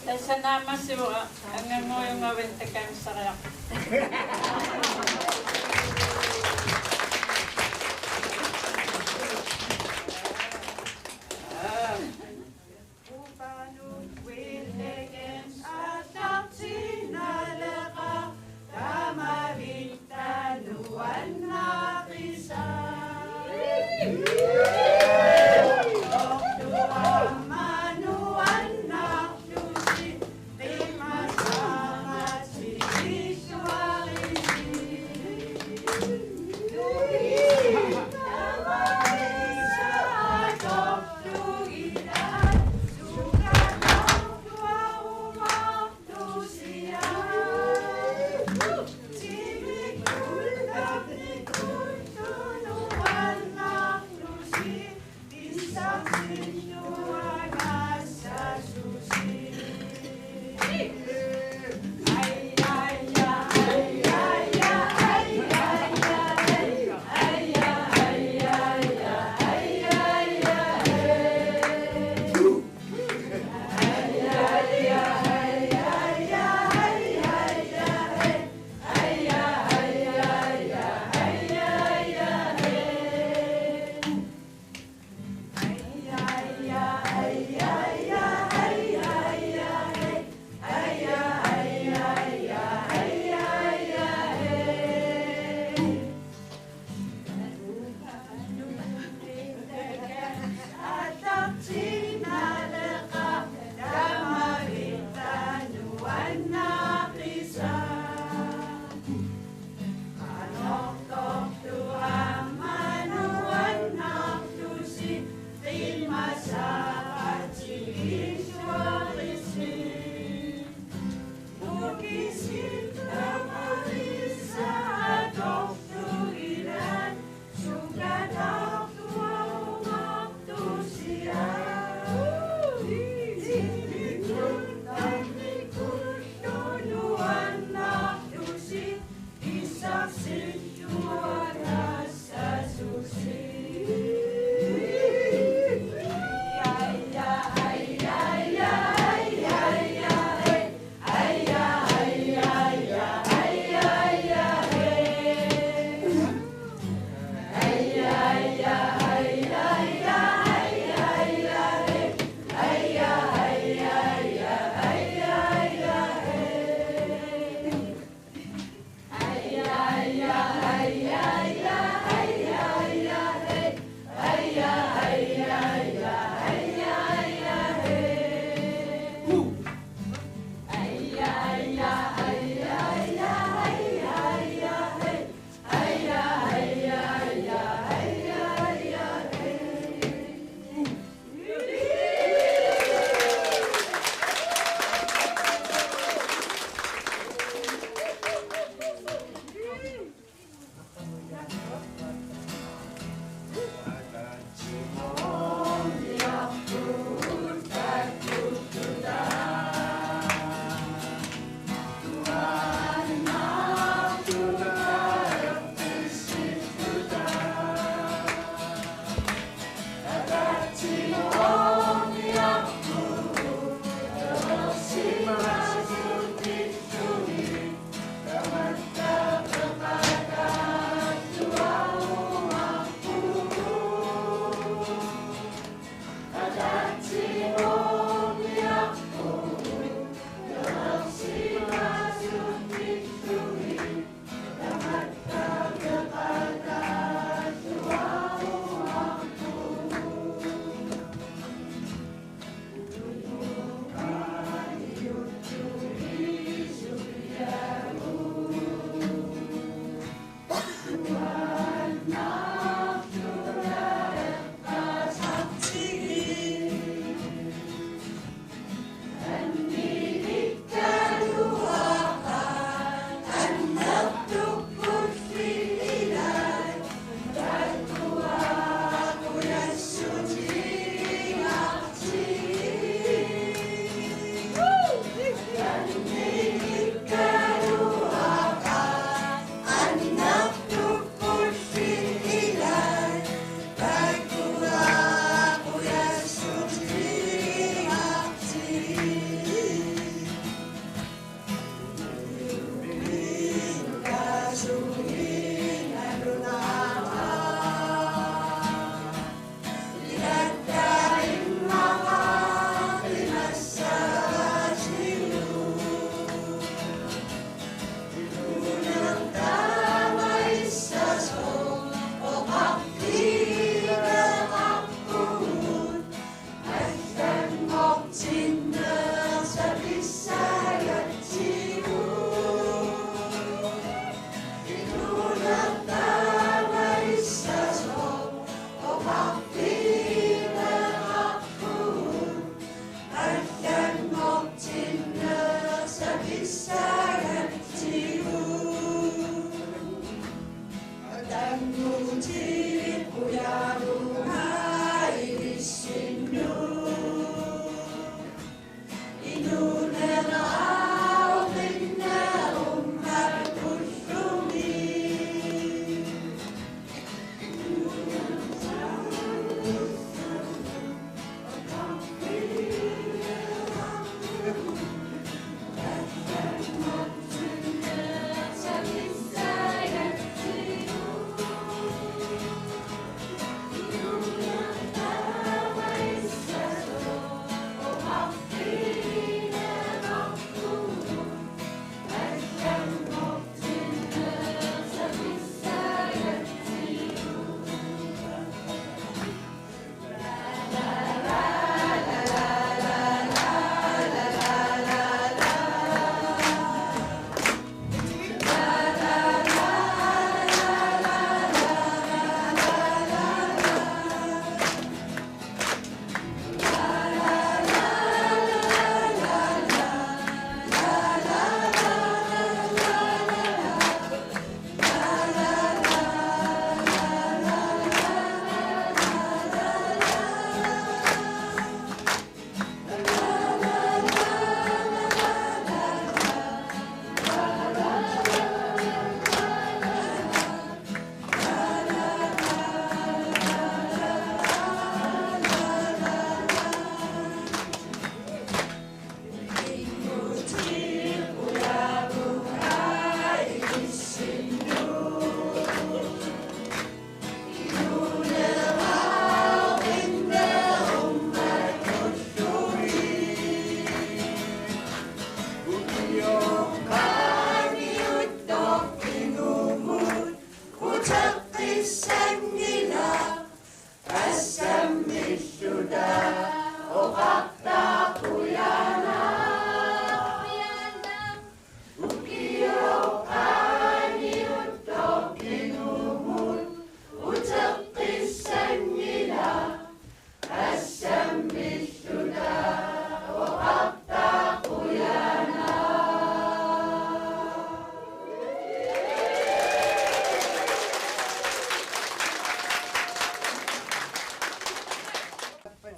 Tassa naammassivoq, anganngoriunngavit takkaamissariaq.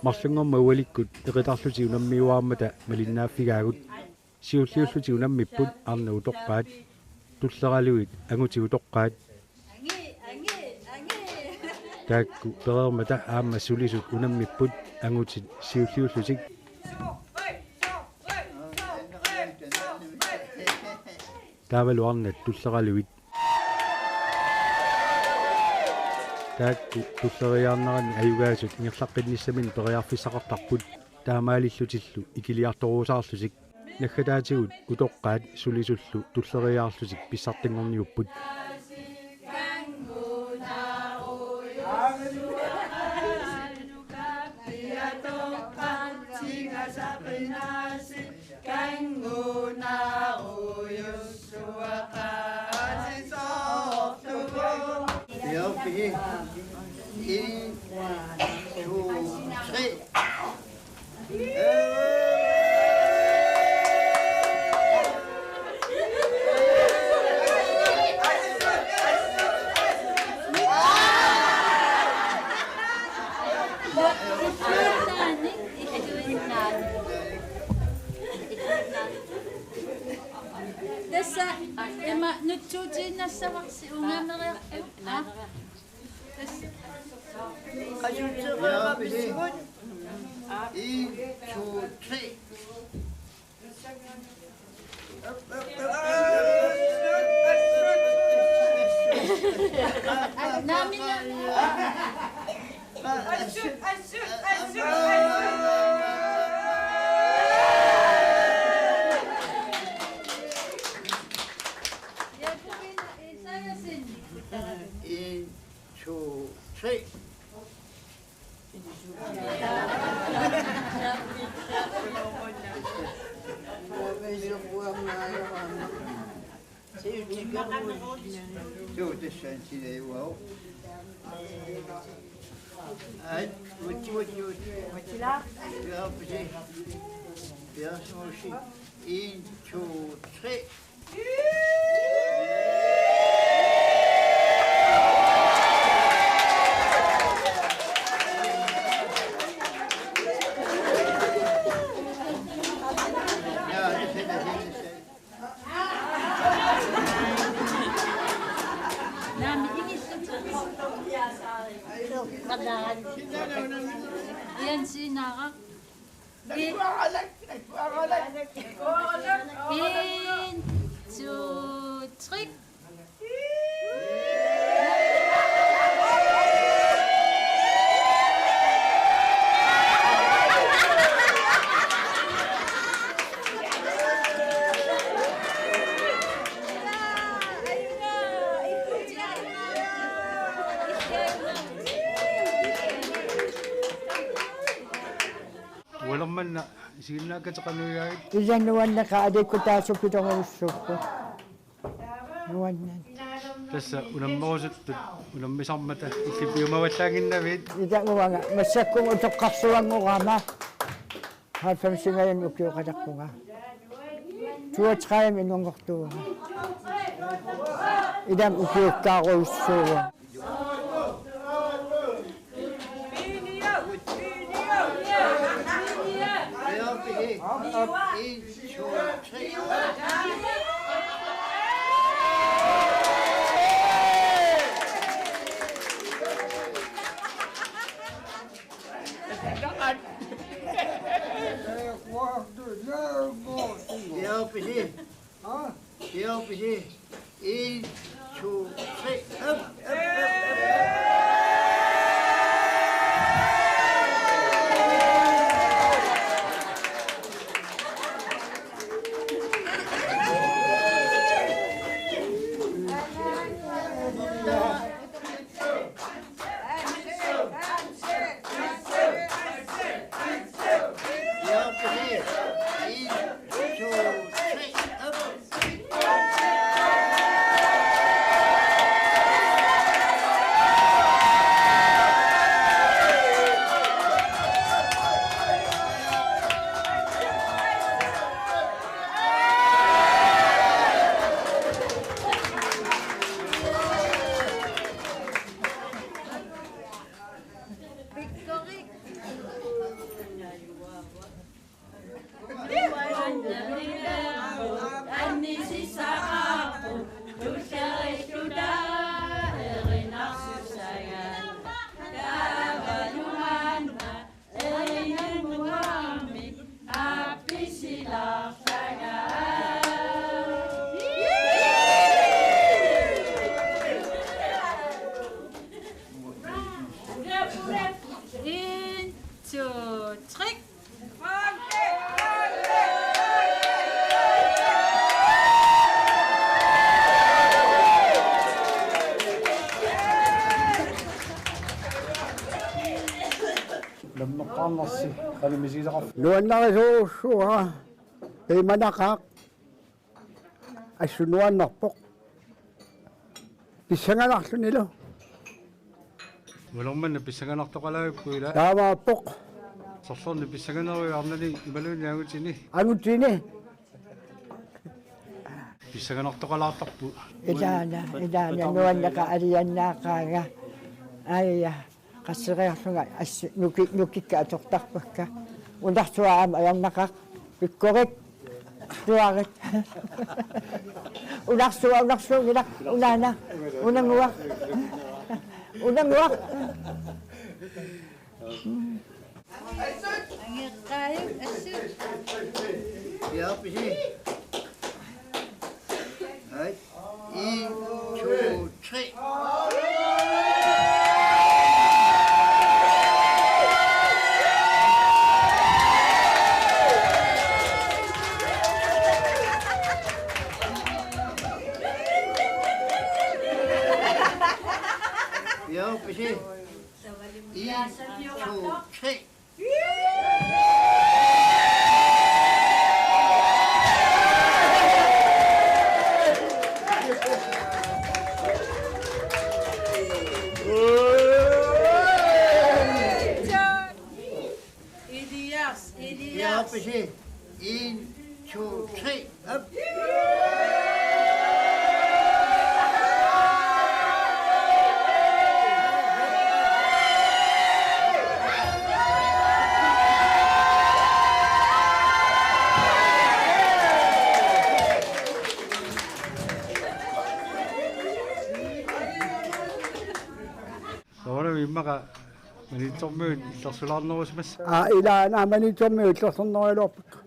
Marlunngormat ualikkut eqitarlutik unammiuaarmata malinnaaffigaagut. Siulliullutik unammipput arnat utoqqaat. Tulleraluit angutit utoqqaat. Taakku pereermata aamma sulisut unammipput angutit siulliullutik. Taavalu arnat tulleraluit. Taakku tulleriiaarneranni ajugaasut ingerlaqqinnissaminnik periarfissaqartarput, taamaalillutillu ikiliartoruusaarlutik. Naggataatigut utoqqaat sulisullu tulleriiaarlutik pissartanngorniupput. Ja, okay. En, to, tre. Tassa ima nutsuutiinnassavarsi ungameriarput. Aa. Tassa. En, to, tre. Naamik, naamik. En, to, tre. Joo, det sagde han til dig, wow. Ej, uti, uti, uti. Ja, præcis. Ja, så må vi se. En, to, tre. Ian Sinara. En, to, tre. Ualermanna isiginnaakkatit qanoq igaagit? Ila nuanneqaaq, aliikkutaasupilorujussuupput. Nuanneq. Tassa unammerusuttut unammisarmata illit piumavallaannginnavit? Ila uanga massakkut utoqqarsuanngorama. Halvfemsingajani ukioqalerpunga. Toogtredive inunngortuunga. Ilami ukiukkaarujussuuvoq. Ja, præcis. Ja, præcis. En, to, tre. Op, op, op, op. En, to, tre. Nammeqqaarnersi qanoq misigisaqarfik? Nuannarisorsuara, piumanaqaaq, assut nuannerpoq. Pissanganarlunilu. Ulermanna pissanganartoqalaarpoq ila. Taamaappoq. Sorlerni pissanganeruit arnani imaluunniit angutini. Angutini. Pissanganartoqalaartarput. Ilaana, ilaana, nuanneqaaq alianaaqaanga. Aja, qasseriarlunga assut nuki-, nukikka atortarpakka. Unarsuaq aamma ajornaqaaq. Pikkorik. Tuarit. Unarsuaq, unarsuunngilaq. Unaana. Unannguaq. Unannguaq. Angeqqaajuk assut. Ja, præcis. Hej. En, to, tre. Ja, præcis. En, to, tre. Elias, Elias. Ja, præcis. En, to, tre. Op. Soorunami immaqa Maniitsormiut illersulaarnerusimassapput. Aa, ilaana Maniitsormiut illersornerugaluarpakka.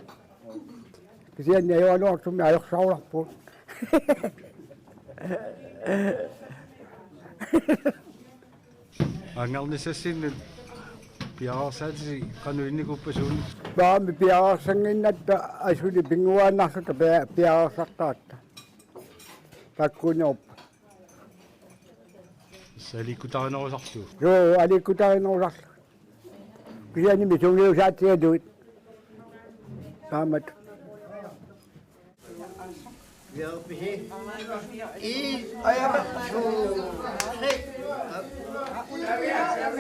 Kisianni ajoraluartumik ajorsaarularpugut. Angarnissassinnut piareersaatit qanoq innikuuppasuunnik? Taama piareersannginnatta asuli pinnguaannarluta pia-, piareersartaratta. Taakkuunerupput. Tassa aliikkutarinerusarlugu. Joo, aliikkutarinerusarlugu. Kisianni sungiusaatigalugit. Taamatut. Ja, præcis. En, to, tre. En, to, tre.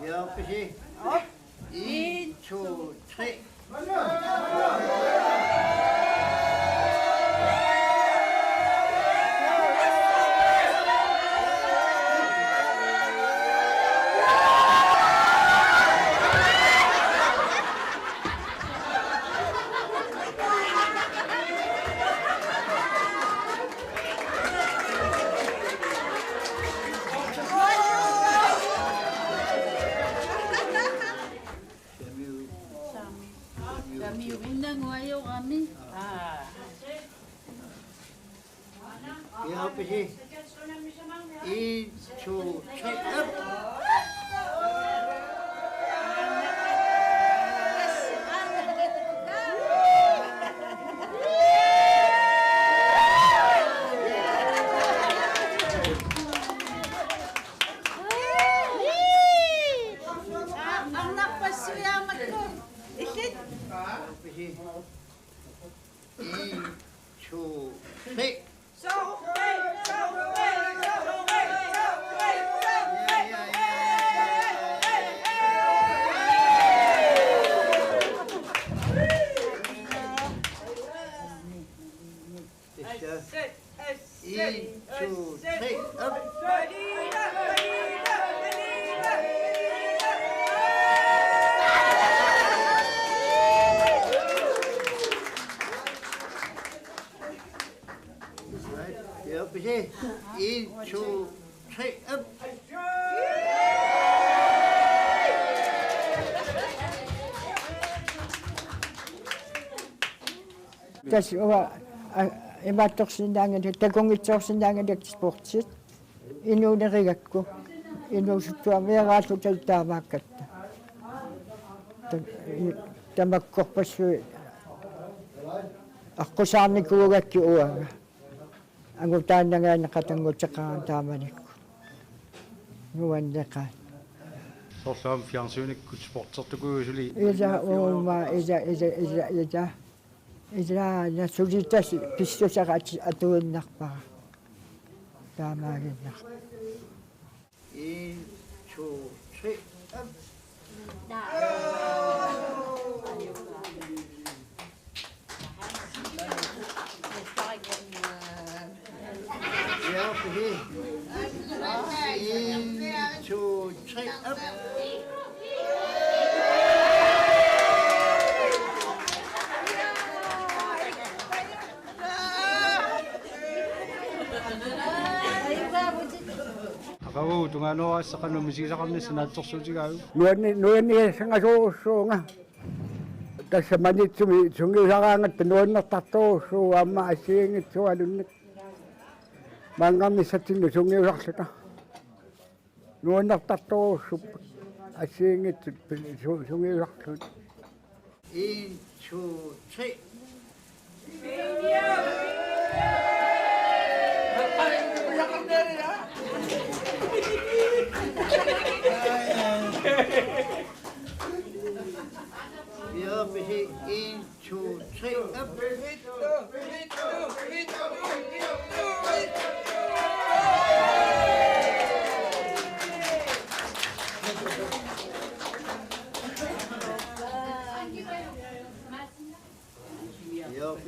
Ja, præcis. Op. En, to, tre. Sami, sami, unnanguajorami. Aa. Ja, præcis. En, to, tre, op. Arnarpassuiaamakku. Illit. En, to, tre. En, to, tre, op. Right. Ja, vi ser. En, to, tre, op. Tassa uanga, a, imaattorsinnaanngilaq, takunngitsoorsinnaanngilaq sportit. Inuunerigakku. Inuusuttuarmik meeraalluta taamaakkatta. Ta-, i-, tamakkorpassuit aqqusaarnikuugakkit uanga. Angutaannagaanni qatannguteqarami taamanikkut. Nuanneqaaq. Soorlu aamma fjernsynikkut sportertukujuit suli. Ila uuma, ila, ila, ila, ila. Ila, nasulitasi pissusera ati-, atuinnarpara. Taamaaginnarpoq. En, to, tre, op. Ja, okay. En, to, tre, op. Aqagu tungaanut assaqarnut misigisaqarnissaq naatsorsuutigaajuk? Nuanni-, nuanniassangasuusuunga. Tassa Maniitsumi sungiusaraangatta nuannertartorujussuuvoq aamma assigiinngitsualunnik. Maanngarnissatsinnut sungiusarluta. Nuannertartorujussuupput assigiinngitsut pi-, su-, sungiusarlugit. En, to, tre. Ja, vi ser. En, to, tre, op. Ja, vi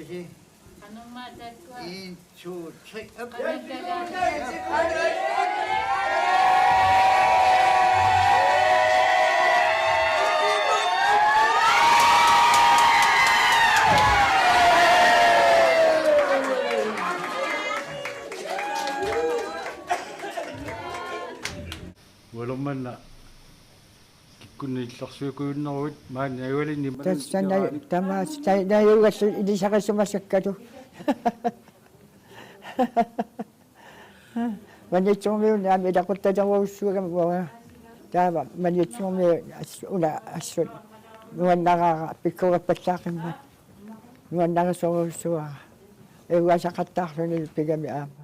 ser. En, to, tre, op. Ualormanna kikkunnit illersuikujunneruit maani ajualinni. Tassa na-, tamaasa na-, najugallu ilisarisimasakkalu. Maniitsormiunut aamma ilaquttalerujussuugami uanga. Taava Maniitsormiut as-, una assut nuannaraara pikkorippallaaqimmat. Nuannarisorujussuara. Iuasaqattaarluni pigami aamma.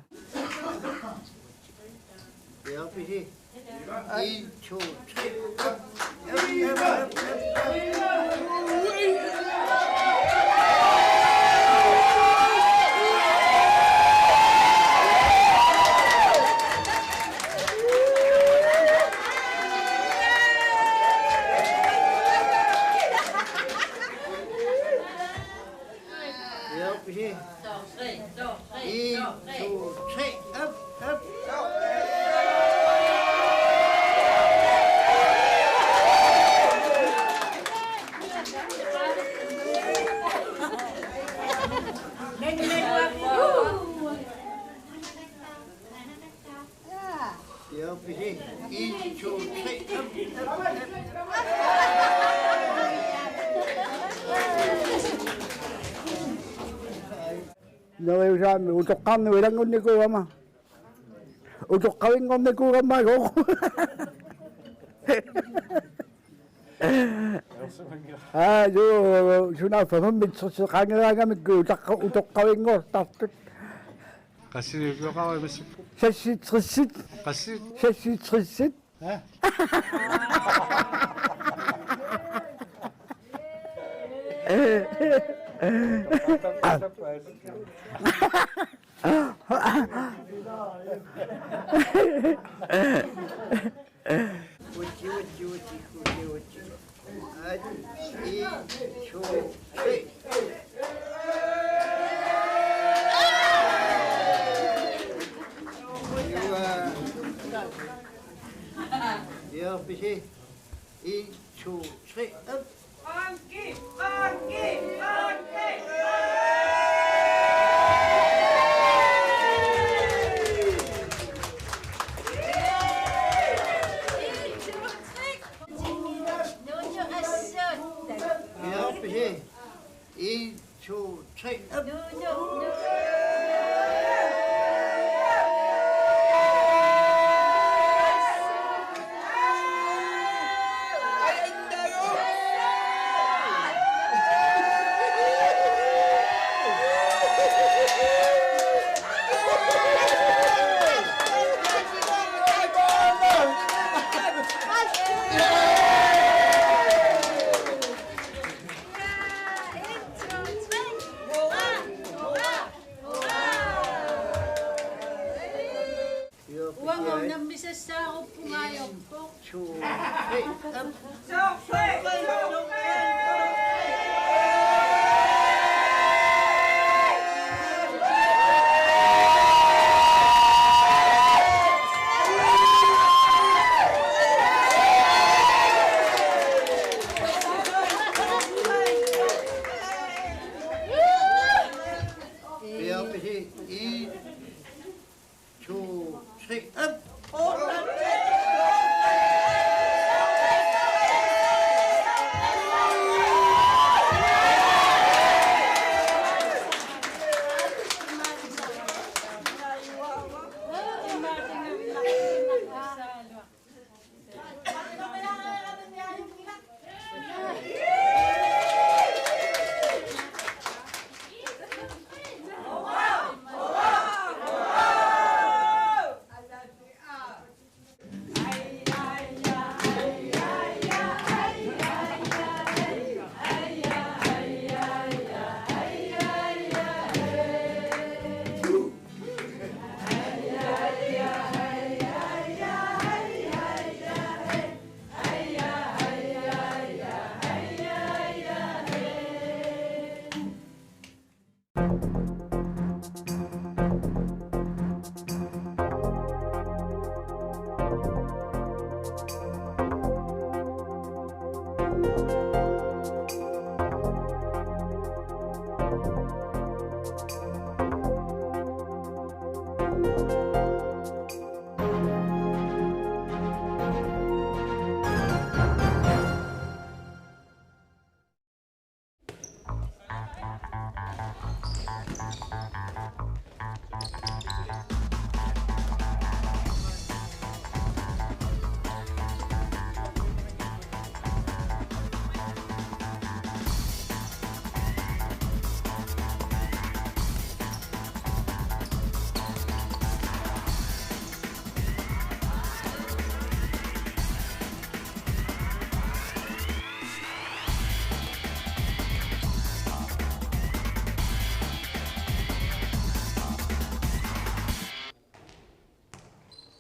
En, to, tre. Ja, vi ser. En, to, tre, op, op. Ja, vi ser. En, to, tre, op, op, op. Neriusaami utoqqarnut ilanngunnikuugama. Utoqqavinngornikuugama agooq. Aa, juu, sunaaffa femogtresseqanngeraangamikku utaqqa-, utoqqavinngortartut. Qassit ukiuqaruit massakkut? Seksogtressit. Qassit? Seksogtressit. Ja. Uti, uti, uti, uti, uti. Ati, i, su, si. Op, vi ser. En, to, tre, op. Frankie, Frankie, Frankie. Op, vi ser. En, to, tre, op. Uanga unammisassaaruppunga ajorpoq. En, to, tre, op.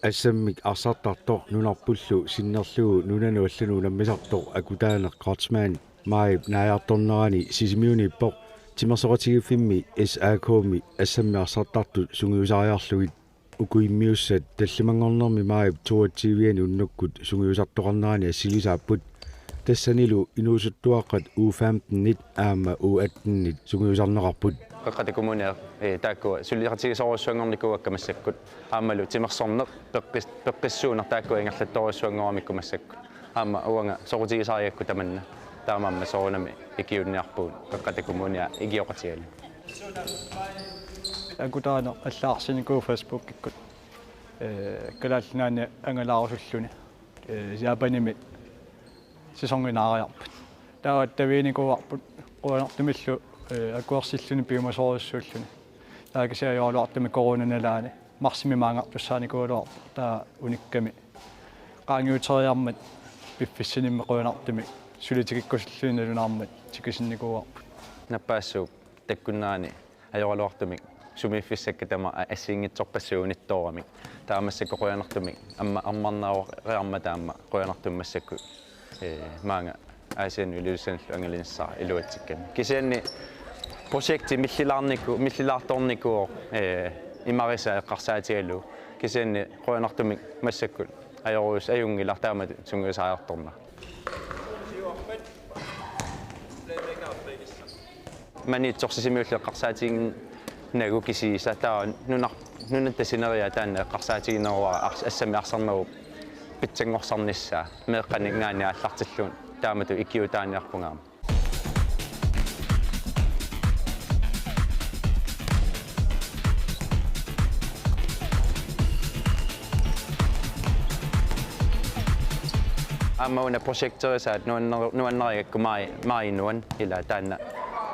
Assammik arsartartoq nunarpullu sinnerlugu nunanut allanut unammisartoq Akutaaneq Kreutzmann maajip naajartornerani Sisimiuniippoq. Timersoqatigiiffimmi S A K-mi assammik arsartartut sungiusariarlugit uku immiussat tallimanngornermi maajip toogtyve-ani unnukkut sungiusartoqarnerani assilisaapput. Tassanilu inuusuttuaqqat U femten-it aamma U atten-it sungiusarneqarput. Qeqqata Kommunia, eh, taakku suleqatigisorujussuanngornikuuakka massakkut. Aammalu timersorneq peqqis-, peqqissuuneq taakku ingerlattorujussuanngoramikku massakkut. Aamma uanga soqutigisarigakku tamanna. Taamaammat soorunami ikiuunniarpugut Qeqqata Kommunia ikioqatigalugu. Akutaaneq allagarsinikuuvoq Facebookikkut, eh, Kalaallit Nunaanni angalaarusulluni, eh, Japanimi sæsoninaariarput. Taava attaviginikuuarput qujanartumillu, eh, akuersilluni piumasorujussuulluni. Taava kisianni ajoraluartumik coronap nalaani marsimi maanngartussaanikuugaluarpoq, taava unikkami qaangiuteriarmat piffissanimmi qujanartumik suli tikikkusulluni nalunaarmat tikisinnikuuarput. Nappaassuup takkunnerani ajoraluartumik sumiiffissakka tamaat assigiinngitsorpassuit unittooramik. Taava massakkut qujanartumik aamma ammarneruariarmata aamma qujanartumik massakkut, eh, maanga Aasiannut Ilulissanullu angalanissaa iluatsikkami. Kisianni projekti millilaarniku-, millilaartornikuuvoq, eh, imarisa eqqarsaatigalugu. Kisianni qujanartumik massakkut Ajorus ajunngilaq taamatut sungiusariartorneq. Maniitsoq Sisimiullu eqqarsaatiginnagu kisiisa taava nunar-, nunatta sineriak taanna eqqarsaatigineruara ars-, assammik arsarnerup pitsanngorsarnissaa meeqqanit ngaanniit aallartillugu taamatut ikiuutaaniarpunga aamma. Aamma una projekterisaat nuanner-, nuannarigakku mai, mai nuan ila taanna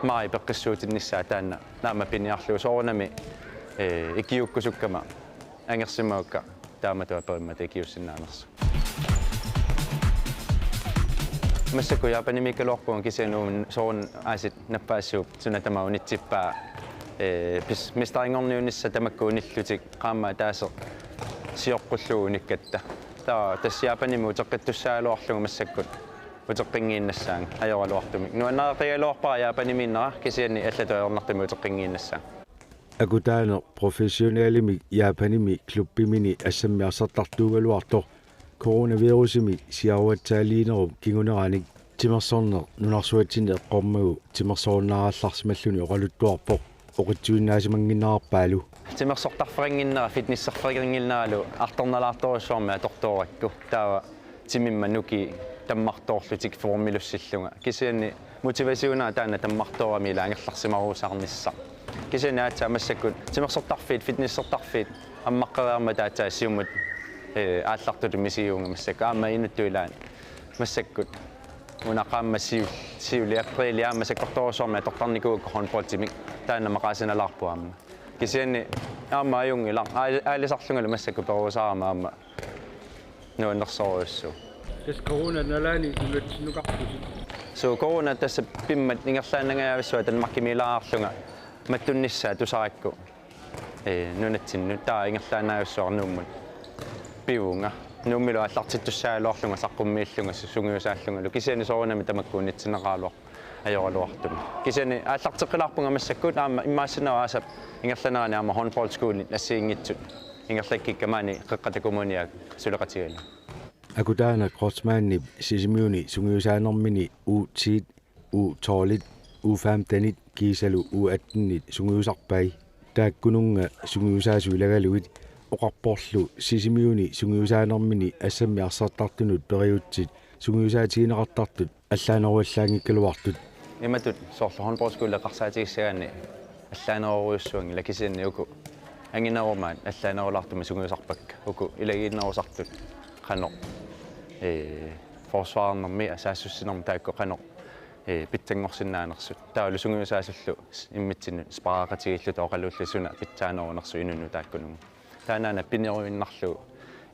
mai peqqissuutinnissaa taanna aamma piniarlugu soorunami, eh, ikiuukkusukkama angersimagukku taamatut aperimmata ikiuussinnaanersoq. Massakkut Japanimiikkaluarpunga kisianni uun soorunami aasiit nappaassuup suna tamaat unitsippaa, ee, pis-, mesterinngorniunissaq tamakku unillutik qaammat ataaseq sioqqullugu unikkatta. Taava tassa Japanimi uteqqittussaagaluarlunga massakkut uteqqinngiinnassaanga ajoraluartumik. Nuannarigaluarpara Japanimiinnera kisianni allatut ajornartumik uteqqinngiinnassaanga. Akutaaneq professionelimik Japanimi klubbimini assammik arsartartuugaluartoq coronavirusimi siaruatsaaliinerup kinguneranik timersorneq nunarsuatsinni eqqormagu timersorunnaarallarsimalluni oqaluttuarpoq oqitsuinnaasimannginnerarpaalu. Timersortarfeqannginnera fitnesserfeqannginneralu artornalaartorujussuarmik atortoorakku. Taava timimma nukii tammartoorlutik formilussillunga. Kisianni motivationera taanna tammartoorami ila angerlarsimarusaarnissaq. Kisianni aatsaat massakkut timersortarfiit, fitnessertarfiit ammaqqeriarmata aatsaat siumut, eh, aallartutut misigivunga massakkut. Aamma inuttut ilaat massakkut. Una qaammat siu-, siuli apriili aamma sakkortoorujussuarmik atortarnikuugakku håndboldimik. Taanna maqaasinalaarpoq aamma. Kisianni aamma ajunngilaq. Aal-, aalisarlungalu massakkut peruusaarama aamma nuannersorujussuuvoq. Tassa corona nalaani nunatsinnukarpusi. Suu, corona tassa pimmat ingerlaannangajavissuaq Danmarkimiilaarlunga mattunnissaa tusarakku. Ee, nunatsinnut taava ingerlaannavissua Nuummut pivunga. Nuummilu aallartittussaagaluarlunga saqqummiillunga su-, sungiusaallungalu. Kisianni soorunami tamakku unitsinneqaraluarpoq ajoraluartumik. Kisianni aallarteqqilaarpunga massakkut aamma imaassinnaavoq aasap ingerlanerani aamma håndboldskolit assigiinngitsut ingerlakkikka maani Qeqqata Kommuniata suleqatigalugu. Akutaaneq Kreutzmannip Sisimiuni sungiusaanermini U ti-t, U tolv-it, U femten-it kiisalu U atten-it sungiusarpai. Taakkununnga sungiusaasut ilagalugit oqarporlu Sisimiuni sungiusaanermini assammik arsartartunut periutsit sungiusaatigineqartartut allaaneruallaanngikkaluartut. Imatut soorlu håndboldskoli eqqarsaatigissagaanni allaanerorujussuanngilaq kisianni uku anginerumaat allaanerulaartumik sungiusarpakka uku ilagiinnerusartut qanoq, ee, forsvarernermi saassussinermi taakku qanoq, ee, pitsanngorsinnaanersut. Taavalu sungiusaasullu immitsinnut sparreqatigiilluta oqaluulluta suna pitsaanerunersut inunnut taakkununnga. Taannaana pineruinnarlugu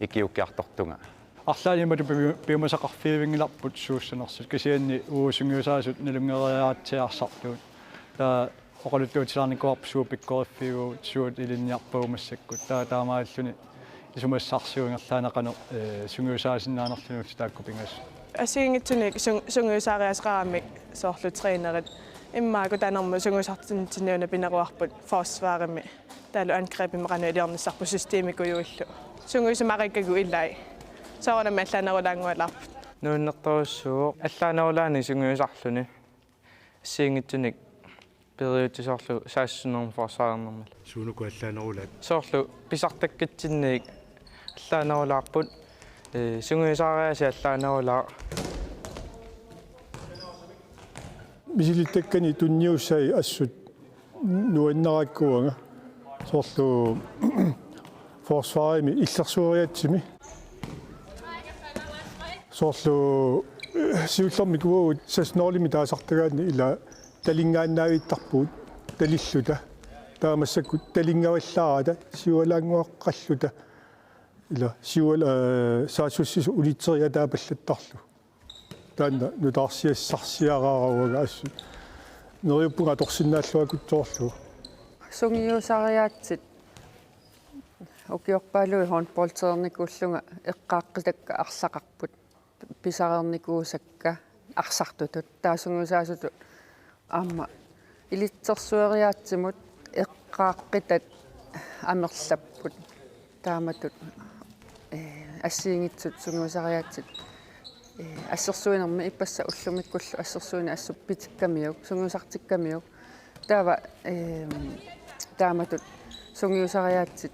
ikiuukkiartortunga. Arlaannik imatut piu-, piumasaqarfigivinngilarput suussanersut. Kisianni uagut sungiusaasut nalunngeriaatsiarsartugut. Taava oqaluttuutilaarnikuuarput suut pikkoriffiugut, suut ilinniarpagut massakkut. Taava taamaalilluni isumassarsiugut ingerlaannaq qanoq, ee, sungiusaasinnaanerluni ullut taakku pingasut. Assigiinngitsunik sung-, sungiusaariaaseqaramik soorlu trænerit. Immaqa kutanermut sungiusartinnitsinni una pineruarput forsvarimi. Taavalu angrebimi qanoq iliornissarput systemikujuillu. Sungiusumariikkagut ilai. Soorunami allaanerulaanngualaarput. Nuannertorujussuuvoq allaanerulaannik sungiusarluni. Assigiinngitsunik periutsit soorlu saassussinermi forsvarernermilu. Suunuku allaanerulaat? Soorlu pisartakkatsinniit allaanerulaarput, ee, sungiusaariaasiit allaanerulaaq. Misilittakkani tunniussai assut nuannarakkuanga. Soorlu forsvarimi illersueriaatsimi. Soorlu, eh, siullermik uagut seksten-imi taasartagaanni ila talinngaannaavittarpugut talilluta. Taava massakkut talinngavallaarata siualaannguaqqalluta. Ila siual-, eh, saassussisut unitseriataapallattarlugu. Taanna nutaarsiassarsiaraara uanga assut. Neriuppunga atorsinnaalluakutsoorlugu. Sungiusariaatsit ukiorpaaluit håndboldeernikuullunga eqqaaqqitakka arsaqarput pisareernikuusakka arsartutut. Taava sungiusaasutut aamma ilitsersueriaatsimut eqqaaqqitat amerlapput. Taamatut, ee, Assigiinngitsut sungiusariaatsit, eh, assersuinermi ippassaq ullumikkullu assersuineq assut pitikkamiuk, sungiusartikkamiuk. Taava, eh, taamatut sungiusariaatsit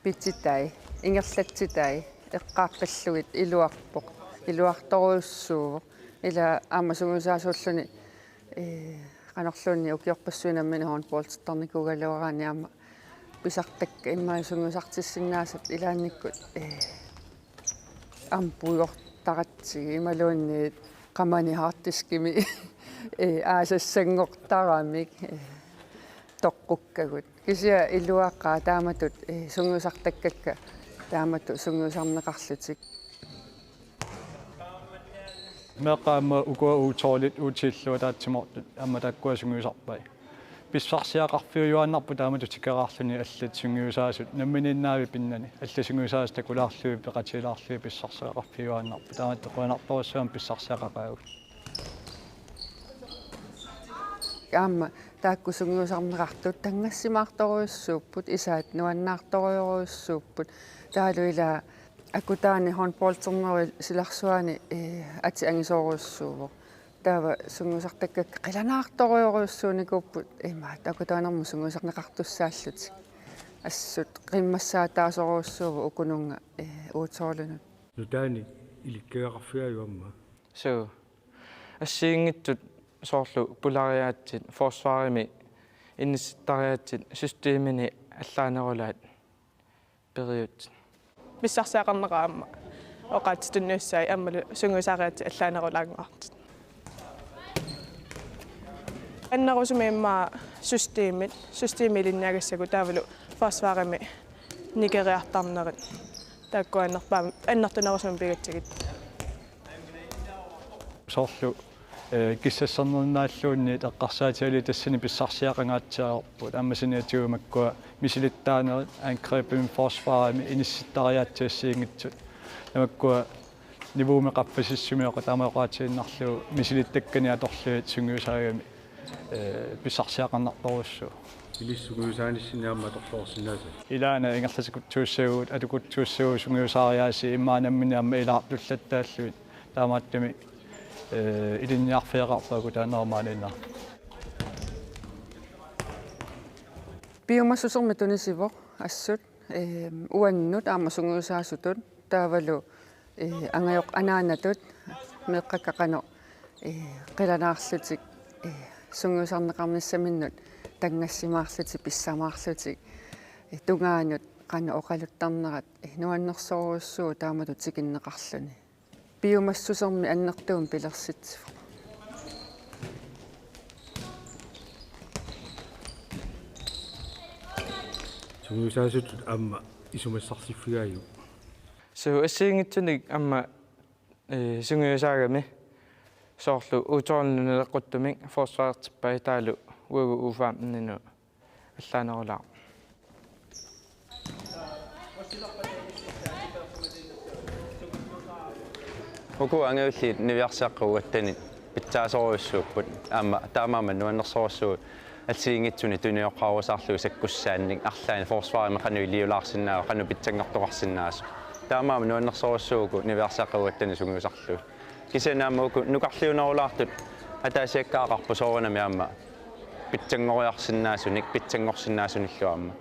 pititai, ingerlatsitai, eqqaaqqillugit iluarpoq, iluartorujussuuvoq. Ila aamma sungiusaasuulluni, eh, qanorluunniit ukiorpassuit nammineq håndboldertarnikuugaluaraanni aamma pisartakkat immaqa sungiusartissinnaasat ilaannikkut, eh, aamma puigortaratsigit imaluunniit qamani harddiskimi, eh, aasassanngortaramik, eh, toqqukkagut. Kisianni iluaqaaq taamatut, eh, sungiusartakkakka taamatut sungiusarneqarlutik. Meeqqat aamma ukua U tolv-it, U ti-llu ataatsimoortut aamma taakkua sungiusarpai. Pissarsiaqarfiujuaannarpoq taamatut tikeraarluni allat sungiusaasut namminiinnaavik pinnani. Allat sungiusaasut takulaarlugit peqatigilaarlugit pissarsiaqarfiujuaannarpoq. Taamatut qujanartorujussuaq aamma pissarsiaqaqaagut. Aamma taakku sungiusarneqartut tanngassimaartorujussuupput, isaat nuannaartorujorujussuupput. Taavalu ila akutaaneq håndboldernerup silarsuaani, eh, ateq angisoorujussuuvoq. Taava sungiusartakkakka qilanaartorujorujussuunikuupput, imaattoq akutaanermut sungiusarneqartussaallutik. Assut qimmassaataasorujussuuvoq ukununnga, eh, U tolv-inut. Nutaanik ilikkagaqarfigaavit aamma? Suu. Assigiinngitsut soorlu pulariaatsit, forsvarimi inissittariaatsit, systemini allaanerulaat periutsit. Pissarsiaqarneq aamma oqaatsitut tunniussai aammalu sungiusariaatsit allaanerulaannguartut. Annerusumik immaqa systemit, systemi ilinniagassagut taavalu forsvarimi nikeriartarnerit. Taakku annerpaam-, annertunerusumik pigatsigit. Soorlu, eh, kissassarnerinnaalluunniit eqqarsaatigalugit tassani pissarsiaqangaatsiarput, aamma saniatigut makkua misilittaanerit angrebimi forsvarimi inissittariaatsit assigiinngitsut. Tamakkua niveaumi qaffasissumik oqaatigiinnarlugu misilittakkanik atorlugit sungiusaagami, eh, pissarsiaqarnartorujussuuvoq. Ilissi sungiusaanissinni aamma atorluarsinnaasatit? Ilaana ingerlatikutsuussagutsigu, atukutsuussagutsigu sungiusariaatsit immaqa nammineq aamma ilaartullattaallugit. Taamaattumik, eh, ilinniarfigeqarpoq akutaanerup maaniinnermi. Piumassusermik tunisivoq assut, eh, uannut aamma sungiusaasutut taavalu, eh, angajoqqaat anaanatut meeqqakka qanoq, eh, qilanaarlutik, eh, sungiusarneqarnissaminnut tanngassimaarlutik, pissamaarlutik, eh, tungaanut qanoq oqaluttarnerat, eh, nuannersorujussuuvoq taamatut tikinneqarluni. Piumassusermik annertuumik pilersitsivoq. Sungiusaasutut aamma isumassarsiffigaarpit? Suu, assigiinngitsunik aamma, eh, sungiusaagami soorlu U tolv-inut naleqquttumik forsvarertippai taavalu uagut U femten-inut allaanerulaarput. Uku angajulliit niviarsiaqqat uattanik pitsaasorujussuupput. Aamma taamaammat nuannersorujussuuvoq assigiinngitsunik tunioqqarusaarlugit sakkussaannik arlaannik forsvarimi qanoq iliulaarsinnaasoq, qanoq pitsanngortoqarsinnaasoq. Taamaammat nuannersorujussuuvoq uku niviarsiaqqat uattanik sungiusarlugit. Kisianni aamma uku nukarliunerulaartut ataasiakkaaqarput soorunami aamma pitsanngoriarsinnaasunik, pitsanngorsinnaasunillu aamma.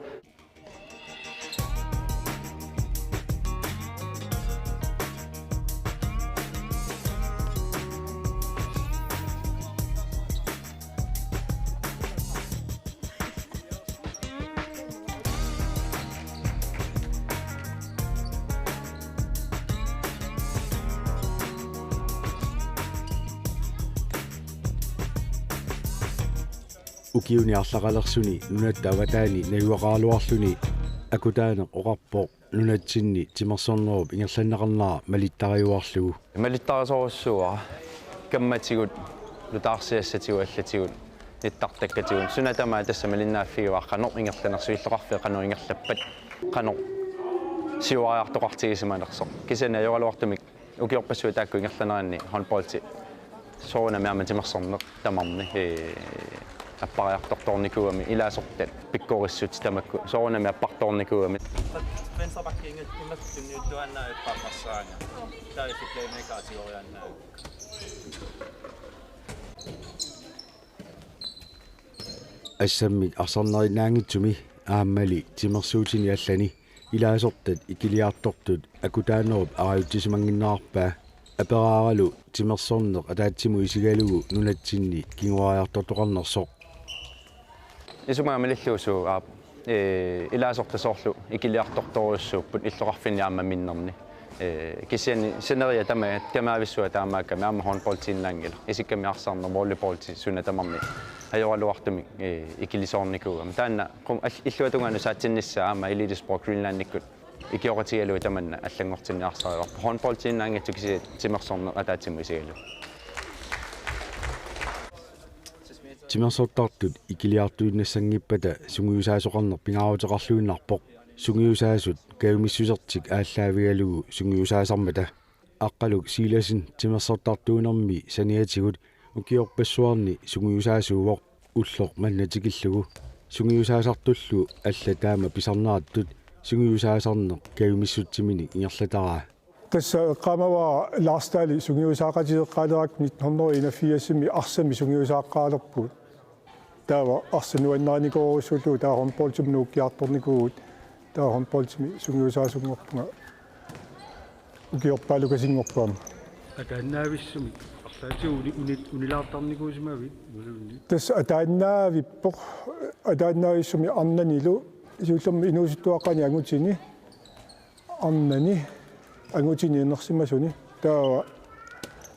Ukiuni arlaqalersuni nunatta avataani najugaqaraluarluni Akutaaneq oqarpoq nunatsinni timersornerup ingerlanneqarnera malittariuarlugu. Malittarisorujussuuara kammatigut, nutaarsiassatigut, allatigut, nittartakkatigut. Suna tamaat tassa malinnaaffigaara qanoq ingerlanersoq, illoqarfiit qanoq ingerlappat, qanoq siuariartoqartigisimanersoq. Kisianni ajoraluartumik ukiorpassuit taakku ingerlaneranni håndboldi soorunami aamma timersorneq tamarmi, ee, Appariartortoornikuugami ilaasortat pikkorissutit tamakku soorunami appartoornikuugamik. Venstrebackingit imatut tunniulluaannavippaarpassaanga. Taava playmaker tigoriaannaa. Assammik arsarnerinnaanngitsumi aammali timersuutini allani ilaasortat ikiliartortut Akutaanerup arajutsisimannginnerarpaa, aperaaralu timersorneq ataatsimut isigalugu nunatsinni kinguariartortoqarnersoq. Isumaga malillugu suu aap, ee, ilaasortat soorlu ikiliartortorujussuupput illoqarfinni aamma minnerni. Ee, kisianni sineriak tama-, tamaavissuaq taamaakkami aamma håndboldiinnaanngilaq. Isikkamik arsarneq, volleyballi suna tamarmi ajoraluartumik, ee, ikilisoornikuugami. Taanna qum-, all-, illuatungaanut saatsinnissaa aamma Elitesport Greenlandikkut ikioqatigalugu tamanna allanngortinneqarsaarivarput. Håndboldiinnaanngitsoq kisianni timersorneq ataatsimut isigalugu. Timersortartut ikiliartuinnassanngippata sungiusaasoqarneq pingaaruteqarluinnarpoq, sungiusaasut kajumissusertik aallaavigalugu sungiusaasarmata. Aqqaluk Silassen timersortartuunermi saniatigut ukiorpassuarni sungiusaasuuvoq ulloq manna tikillugu. Sungiusaasartullu allat taama pisarnerattut sungiusaasarneq kajumissutsiminik ingerlataraa. Tassa eqqaamavara Lars Dahl sungiusaaqatigeqqaalerakku nitten hundrede og enogfirsimi arsamik sungiusaaqqaalerpugut. Taava arsaq nuannarinikorujussuullugu taava håndboldimut nuukkiartornikuuvugut. Taava håndboldimi sungiusaasunngorpunga ukiorpaalukasinngorpunga. Ataannavissumik arlaatigut uni-, uni-, unilaartarnikuusimavit imaluunniit? Tassa ataannavippoq, ataannavissumik arnanilu, siullermik inuusuttuaqqani angutini, arnani angutini inersimasuni. Taava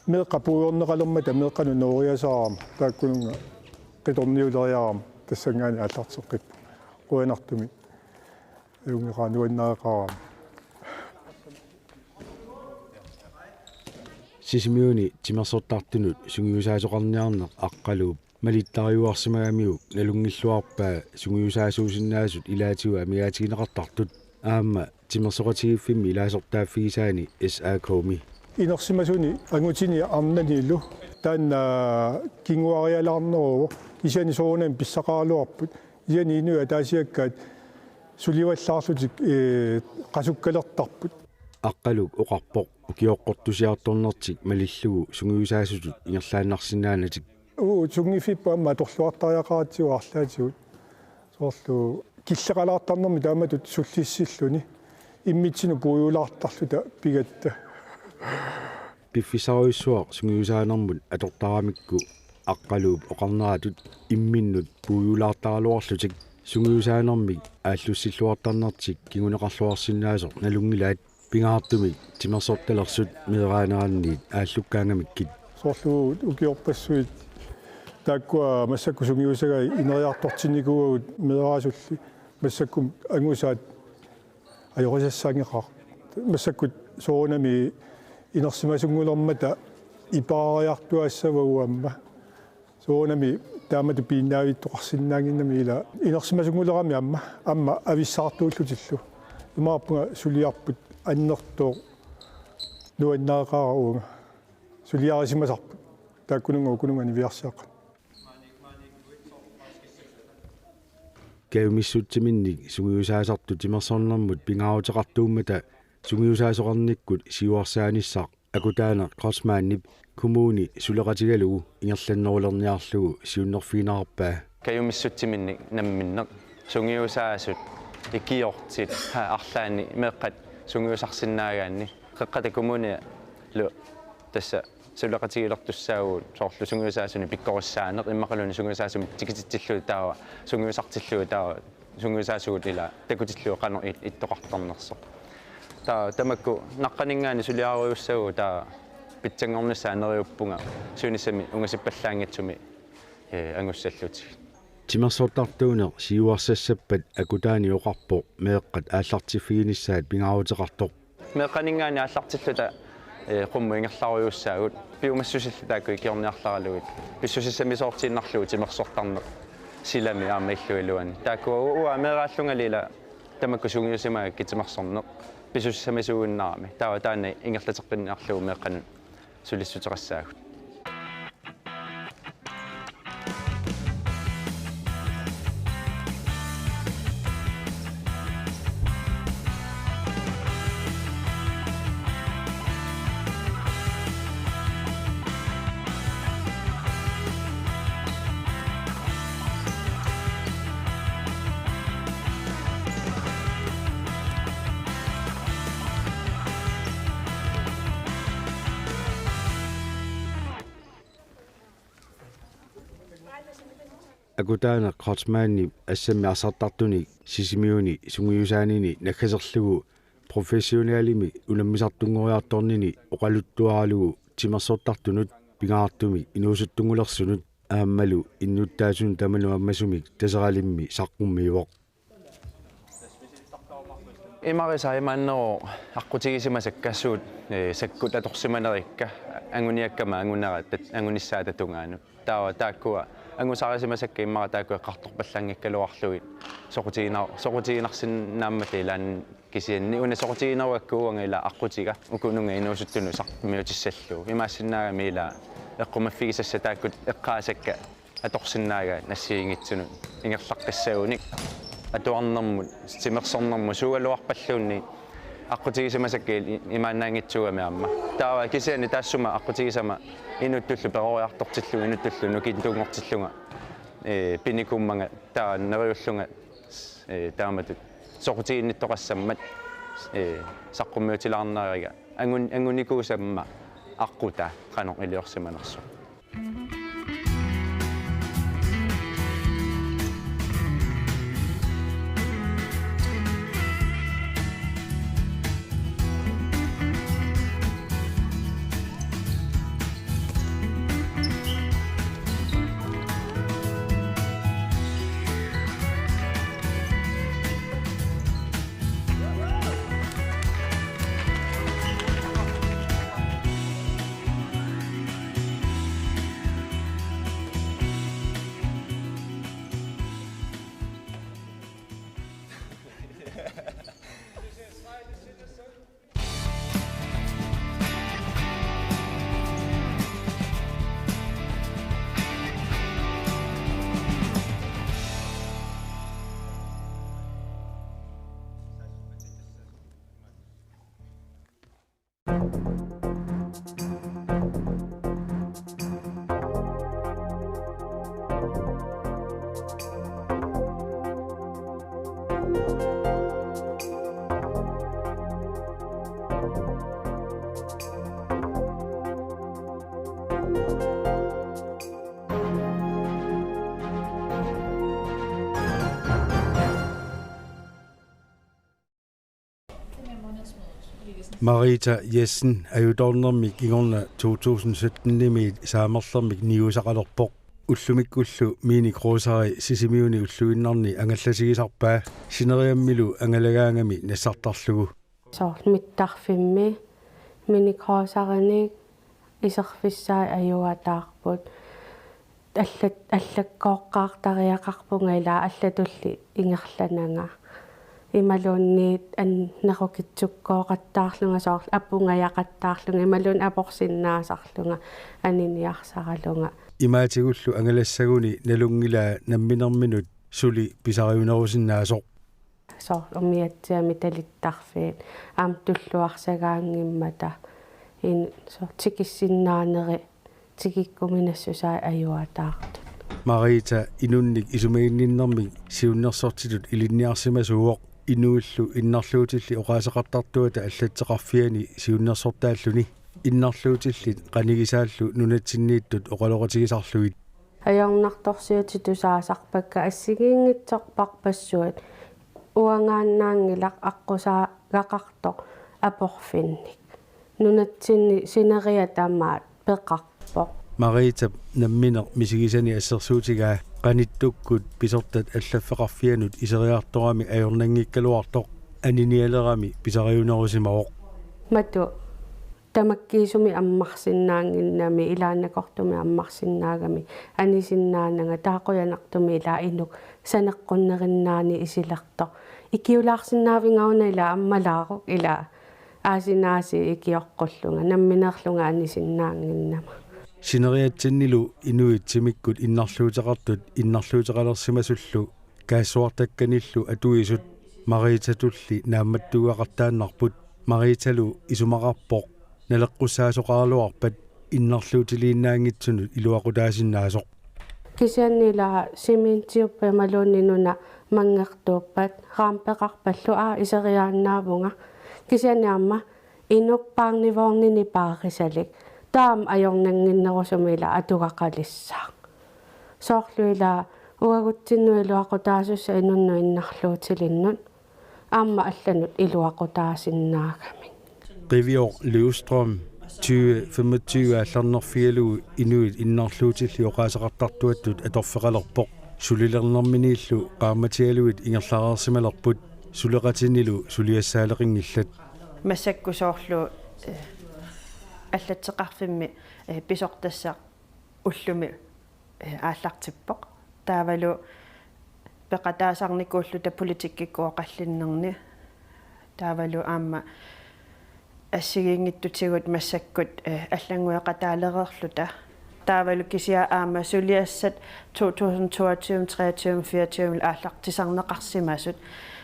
meeqqat puigorneqalermata meeqqanut nooriasaarama, taakkununnga qitorniuleriarama tassanngaanniit aallarteqqippunga. Qujanartumik ajunngeqaaq, nuannareqaarama. Sisimiuni timersortartunut sungiusaasoqarniarneq Aqqaluup malittariuarsimagamiuk nalunngilluarpaa sungiusaasuusinnaasut ilaatigut amigaatigineqartartut aamma timersoqatigiiffimmi ilaasortaaffigisaani S A K-mi. Inersimasuni angutini arnanilu taanna kinguarialaarneruvoq, kisianni soorunami pissaqaraluarput, kisianni inuit ataasiakkaat sulivallaarlutik, ee, qasukkalertarput. Aqqaluk oqarpoq ukioqqortusiartornertik malillugu sungiusaasutut ingerlaannarsinnaanatik. Uu, sunngiffipput aamma atorluartariaqaratsigu arlaatigut. Soorlu killeqalaartarnermi taamatut sullissilluni immitsinnut puiulaartarluta pigatta. Piffissarujussuaq sungiusaanermut atortaramikku Aqqaluup oqarneratut imminnut puiulaartaraluarlutik sungiusaanermik aallussilluartarnertik kinguneqarluarsinnaasoq nalunngilaat, pingaartumik timersortalersut meeraaneranniit aallukkaangamikkit. Soorlu ukiorpassuit taakkua massakkut sungiusagai ineriartortinnikuuagut meeraasulli, massakkut angusaat ajorisassaanngeqaaq. Massakkut soorunami inersimasunngulermata ipaariartuaassavagut aamma. Soorunami taamatut piinnaavittoqarsinnaannginnami ila inersimasunngulerami aamma, aamma avissaartuullutillu. Imaappunga suliarput annertooq, nuannareqaara uanga. Suliarisimasarput. Taakkununnga ukununnga niviarsiaqqat. Kajumissutsiminnik sungiusaasartut timersornermut pingaaruteqartuummata sungiusaasoqarnikkut siuarsaanissaq Akutaaneq Kreutzmannip kommuni suleqatigalugu ingerlannerulerniarlugu siunnerfiginerarpaa. Kajumissutsiminnik namminneq sungiusaasut ikiortit, ha, arlaanni meeqqat sungiusarsinnaagaanni Qeqqata Kommunialu tassa suleqatigilertussaavugut soorlu sungiusaasunik pikkorissaaneq, immaqaluunniit sungiusaasumik tikititsillugu taava sungiusartillugu taava sungiusaasugut ila takutillugu qanoq it-, ittoqartarnersoq. Taava tamakku naqqaninngaanniit suliarerujussuuvugut, taava pitsanngornissaa neriuppunga siunissami ungasippallaanngitsumi, ee, angussallutik. Timersortartuuneq siuarsassappat Akutaani oqarpoq meeqqat aallartiffiginissaat pingaaruteqartoq. Meeqqaninngaanniit aallartilluta, ee, qummut ingerlarujussaagut, piumassusillit taakku ikiorniarlaralugit, pissusissamisoortiinnarlugu timersortarneq silami aamma illup iluani. Taakku u-, uanga meeraallungali ila tamakku sungiusimagakkit timersorneq, pissusissamisuuinnarami. Taava taanna ingerlateqqinniarlugu meeqqanut sulissuteqassaagut. Akutaaneq Kreutzmannip assammik arsartartunik Sisimiuni sungiusaanini naggaserlugu professionelimik unammisartunngoriartornini oqaluttuaralugu timersortartunut pingaartumik inuusuttunngulersunut aammalu innuttaasunut tamanut ammasumik Taseralimmi saqqummiivoq. Imarisai maanneru aqqutigisimasakka suut, eh, sakkut atorsimanerikka anguniakkama angunera tat-, angunissaata tungaanut. Taava taakkua angusarisimasakka immaqa taakku eqqartorpallaanngikkaluarlugit soqutigina-, soqutiginarsinnaammat ilaanni kisianni una soqutiginerugakku uanga ila aqqutiga ukununnga inuusuttunut saqqummiutissallugu. Imaassinnaagami ila eqqumaffigisassat taakkut eqqaasakka atorsinnaagaat nassiunngitsunut ingerlaqqissagunik atuarnermut, timersornermut suugaluarpalluunniit aqqutigisimasakka i-, imaannaanngitsuugami aamma. Taava kisianni taassuma aqqutigisama inuttullu peroriartortillugu inuttullu nukittunngortillunga, ee, pinikuummanga taava neriullunga, ee, taamatut soqutiginnittoqassammat, ee, saqqummiutilaarneriga angun-, angunikuusamma aqqutaa qanoq iliorsimanersoq. Marita Jessen ajutoornermik kingorna to tusind sytten-imiit saamerlermik niuusaqalerpoq. Ullumikkullu Mini Cruiseri Sisimiuni ulluinnarni angallasigisarpaa sineriammilu angalagaangami nassartarlugu. Soorlu mittarfimmi Mini Cruiserinik iserfissaat ajugaataarput. Allat-, allakkooqqaartariaqarpunga ila allatulli ingerlananga. Imaluunniit an-, nerukitsukkooqattaarlunga soorlu apungajaqattaarlunga imaluunniit aporsinnaasarlunga aniniarsaralunga. Imaatigullu angalassaguni nalunngilaa namminerminut suli pisariunerusinnaasoq. Soorlu umiatsiamik talittarfiit aamma tulluarsagaanngimmata in-, soorlu tikissinnaaneri tikikkuminassusaat ajugaataartut. Marita inunnik isumaginninnermik siunnersortitut ilinniarsimasuuvoq, inuillu innarluutillit oqaaseqartartuata allatteqarfiani siunnersortaalluni. Innarluutillit qanigisaallu nunatsinniittut oqaloqatigisarlugit. Ajornartorsiutit tusaasarpakka assigiinngitsorparpassuit uangaannaanngilaq aqqusaagaqartoq aporfinnik. Nunatsinni sineriak tamaat peqarpoq. Maritap nammineq misigisani assersuutigaa qanittukkut pisortat allaffeqarfianut iseriartorami ajornanngikkaluartoq aninialerami pisariunerusimavoq. Matu tamakkiisumik ammarsinnaannginnami, ilaannakortumik ammarsinnaagami anisinnaananga, taava qujanartumik ila inuk saneqqunnerinnaanik isilertoq. Ikiulaarsinnaavigauna ila ammalaaruk ila aasinaasiit ikioqqullunga nammineerlunga anisinnaannginnama. Sineriatsinnilu inuit timikkut innarluuteqartut innarluuteqalersimasullu kaassuartakkanillu atuisut Maritatulli naammattuugaqartaannarput. Maritalu isumaqarpoq naleqqussaasoqaraluarpat innarluutiliinnaanngitsunut iluaqutaasinnaasoq. Kisianni ila sementiuppat imaluunniit nuna manngertuuppat, rampeqarpallu, aa, iseriaannaavunga. Kisianni aamma inuk barnevognini paarisalik. Taama ajornannginnerusumik ila atugaqalissaaq. Soorlu ila Uagutsinnut iluaqutaasussat inunnut innarluutilinnut aamma allanut iluaqutaasinnaagami. Qivioq Løvstrøm tyve femogtyve aallarnerfigalugu inuit innarluutillit oqaaseqartartuattut atorfeqalerpoq. Sulilernerminiillu qaammatialuit ingerlareersimalerput suleqatinnilu suliassaaleqinngillat. Massakkut soorlu, eh, allatteqarfimmi, eh, pisortassaq ullumi, eh, aallartippoq. Taavalu peqataasarnikuulluta politikkikkut oqallinnerni. Taavalu aamma assigiinngitsutigut massakkut, eh, allanngueqataalereerluta. Taavalu kisianni aamma suliassat to tusind toogtyve, treogtyve, fireogtyve aallartisarneqarsimasut.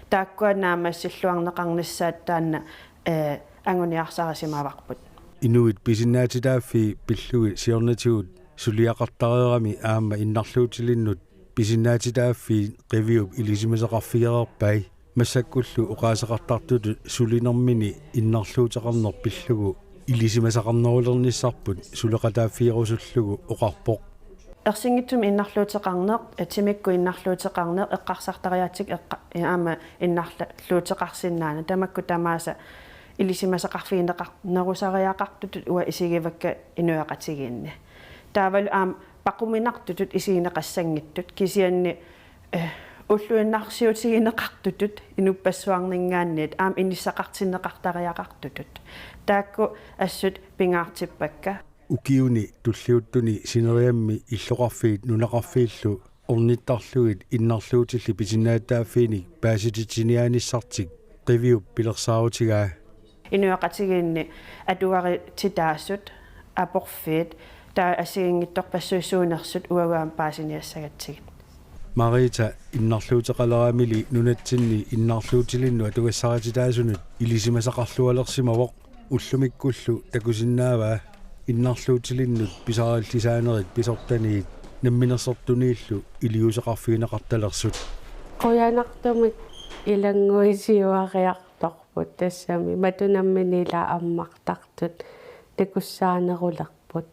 Taakkua naammassilluarneqarnissaat taanna, eh, anguniarsarisimavarput. Inuit pisinnaatitaaffii pillugit siornatigut suliaqartareerami aamma innarluutilinnut pisinnaatitaaffii Qiviup ilisimasaqarfigereerpai. Massakkullu oqaaseqartartutut sulinermini innarluuteqarneq pillugu ilisimasaqarnerulernissarput suleqataaffigerusullugu oqarpoq. Ersinngitsumik innarluuteqarneq, eh, timikkut innarluuteqarneq, eqqarsartariaatsit eqqa-, eh, aamma innarluuteqarsinnaaneq, tamakku tamaasa ilisimasaqarfigineqarnerusariaqartutut uanga isigivakka inuiaqatigiinni. Taavalu aamma paquminartutut isigineqassanngitsut, kisianni, eh, ulluinnarsiutigineqartutut inuppassuarninngaanniit aamma inissaqartinneqartariaqartutut. Taakku assut pingaartippakka. Ukiuni tulliuttuni sineriammi illoqarfiit nunaqarfiillu ornittarlugit innarluutillit pisinnaatitaaffiinik paasititsiniaanissartik Qiviup pilersaarutigaa. Inuiaqatigiinni atugarititaasut, aporfiit, taava assigiinngitsorpassuit suunersut uagut aamma paasiniassagatsigit. Marita innarluuteqaleramili nunatsinni innarluutilinnut atugassarititaasunut ilisimasaqarlualersimavoq. Ullumikkullu takusinnaavaa innarluutilinnut pisaarillisaanerit pisortaniit namminersortuniillu iliuuseqarfigineqartalersut. Qujanartumik ilannguisiuariartorput tassami matu nammineq ila ammartartut takussaanerulerput.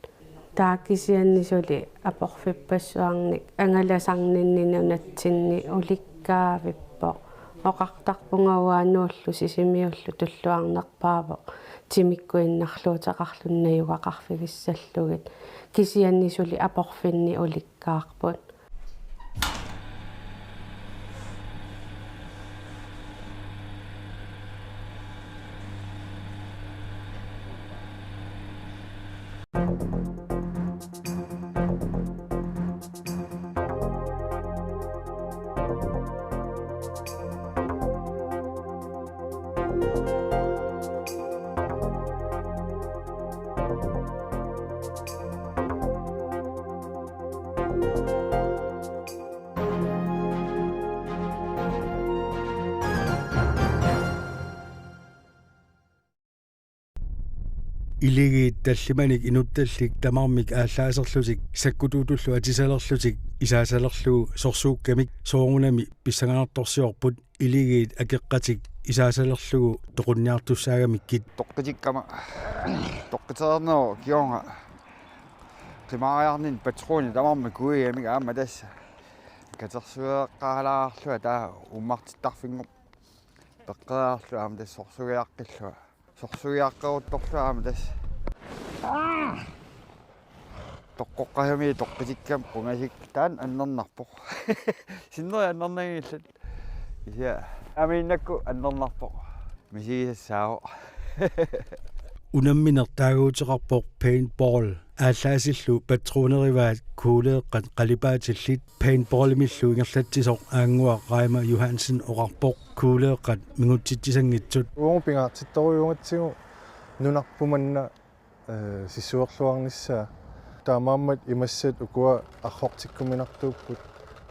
Taava kisianni suli aporfippassuarnik angalasarninni nunatsinni ulikkaavippoq. Oqartarpunga uanga Nuullu Sisimiullu tulluarnerpaavoq timikkut innarluuteqarluni najugaqarfigissallugit. Kisianni suli aporfinni ulikkaarput. Iligiit tallimanik inuttallit tamarmik aallaaserlutik sakkutuutullu atisalerlutik isaasalerlugu sorsuukkamik soorunami pissanganartorsiorput iligiit akeqqatik isaasalerlugu toqunniartussaagamikkit. Toqqitikkama. Toqqitereernerup kingorna qimaariarninni patroni tamarmi kuigamik aamma tassa katersueqqaalaarlua taava uummartittarfinngorpoq peqqeriarlua aamma tassa sorsugiaqqillua. Sorsugiaqqeruttorlua aamma tassa. Toqqoqqasumi toqqitikkama qungasik taanna annernarpoq. Sinneri annernanngillat. Kisianni aamiinnakku annernarpoq. Misigisassaavoq. Unammineq taaguuteqarpoq paintball. Aallaasillu patronerivaat kuuleeqqat qalipaatillit paintballimillu ingerlatsisoq Aannguaq Raima Johansen oqarpoq kuuleeqqat mingutsitsisanngitsut. Uagut pingaartittorujuugatsigu nunarput manna, eh, sissuerluarnissaa. Taamaammat imassat ukua arrortikkuminartuupput.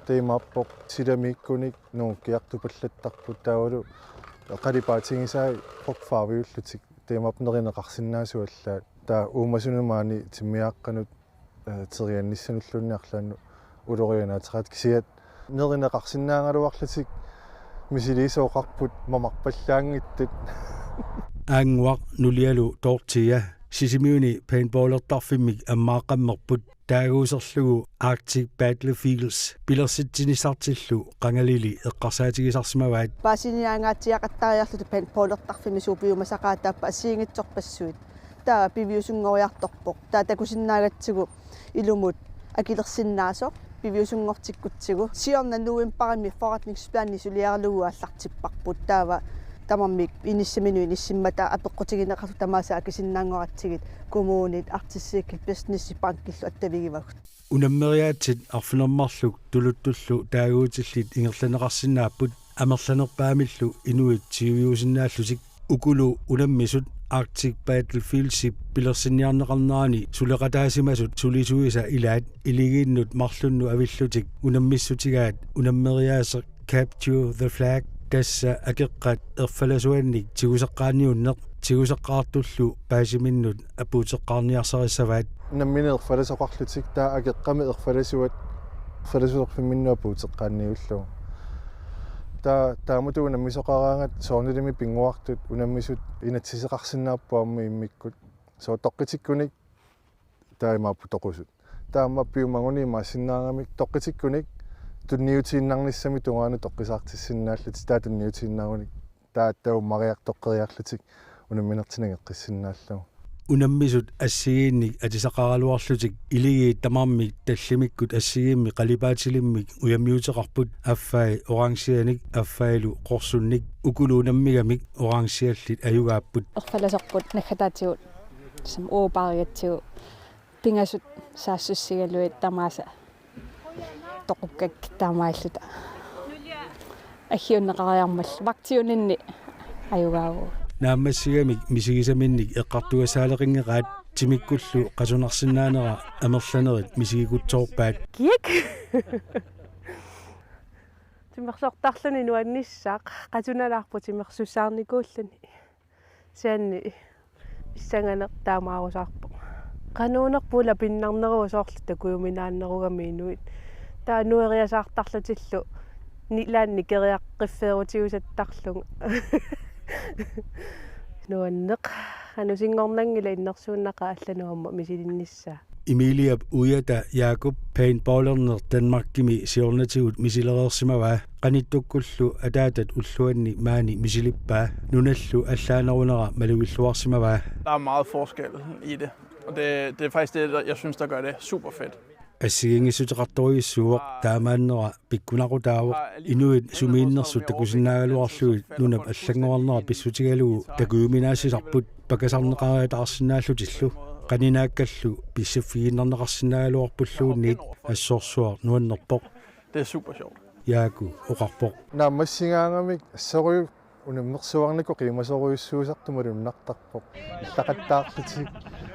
Taamaappoq silamiikkunik nungukkiartupallattarput taavalu qalipaatigisai rock-farviullutik. Taamaappoq nerineqarsinnaasut allaat. Taava uumasunut maani timmiaaqqanut, eh, teriannissanulluunniit arlaannut ulorianaateqaat kisiat nerineqarsinnaagaluarlutik misiliisa oqarput mamarpallaanngitsut. Aannguaq nulialu Dorthea Sisimiuni paintballertarfimmik ammaaqqammerput taaguuserlugu Arctic Battlefields pilersitsinissartillu qangalili eqqarsaatigisarsimavaat. Paasiniaangaatsiaqattariarluta paintballertarfimmi suut piumasaqaataappat assigiinngitsorpassuit. Taava piviusunngoriartorpoq. Taava takusinnaagatsigu ilumut akilersinnaasoq piviusunngortikkutsigu. Siorna novembarimi forretningsplani suliaralugu aallartipparput. Taava tamarmik inissaminut inissimmata apeqqutigineqartut tamaasa akisinnaanngoratsigit kommunit, Arctic Circle Business, bankillu attavigivagut. Unammeriaatsit arfineq-marluk tuluttullu taaguutillit ingerlanneqarsinnaapput amerlanerpaamillu inuit tyviusinnaallutik. Ukulu unammisut Arctic Battlefieldsi pilersinniarneqarnerani suleqataasimasut sulisuisa ilaat iligiinnut marlunnut avillutik unammissutigaat unammeriaaseq Capture the Flag, tassa akeqqat erfalasuannik tiguseqqaarniunneq tiguseqqaartullu paasiminnut apuuteqqaarniarsarissavaat. Nammineq erfalasoqarlutik taava akeqqami erfalasuat erfalasuserfimminnut apuuteqqaarniullugu. Taava taamatut unammisoqaraangat soorunalimi pinnguartut unammisut inatsiseqarsinnaapput aamma immikkut. Sooq toqqitikkunik taava imaappoq toqusut. Taava aamma piumaguni imaassinnaagami toqqitikkunik tunniutiinnarnissamik tungaanut toqqisaartissinnaallutik taava tunniutiinnarunik taava attavimmariartoqqeriarlutik unamminertinik eqqissinnaallugu. Unammisut assigiinnik atisaqaraluarlutik iligiit tamarmik tallimakkut assigiimmik qalipaatilimmik ujamiuteqarput, affai orangianik affailu qorsunnik. Ukulu unammigamik orangiallit ajugaapput. Erfalasorput naggataatigut, tassami uagut paarigatsigu pingasut saassussigalugit tamaasa toqukkakkit taamaalilluta aggiunneqariarmalluta vagtiuninni ajugaagut. Naammassigamik misigisaminnik eqqartugassaaleqinngikkaat, timikkullu qasunarsinnaanera amerlanerit misigikutsoorpaat. Kiak. Timersortarluni nuannissaaq, qasunalaarpoq timersussaarnikuulluni. Kisianni pissanganeq taamaarusaarpoq. Qanuunerput una pinnarneruvoq soorlu takujuminaannerugami inuit. Taava nueriasaartarlutillu ni-, ilaanni keriaqqiffeerutigusattarlunga. Nuanneq. Qanusinngornanngilaq innersuunnaqaaq allanut aamma misilinnissaa. Emiliap uiata Jakob paintballerneq Danmarkimi siornatigut misilereersimavaa. Qanittukkullu ataatat ulluanni maani misilippaa. Nunallu allaanerunera malugilluarsimavaa. Der er meget forskel i det, og det, det er faktisk det, der, jeg synes, der gør det super fedt. Assigiinngissuteqartorujussuuvoq, taamaannera pikkunaqutaavoq. Inuit sumiinnersut takusinnaagaluarlugit nunap allanngorarnera pissutigalugu takujuminaassisarput pakasarneqariataarsinnaallutillu. Qaninaakkallu pissaffigiinnarneqarsinnaagaluarpulluunniit, assorsuaq nuannerpoq. Det er super sjovt. Jaaku oqarpoq. Naammassigaangamik assorujuk unammersuarnikut qiimasorujussuusartut malunnartarpoq. Illaqattaarlutik,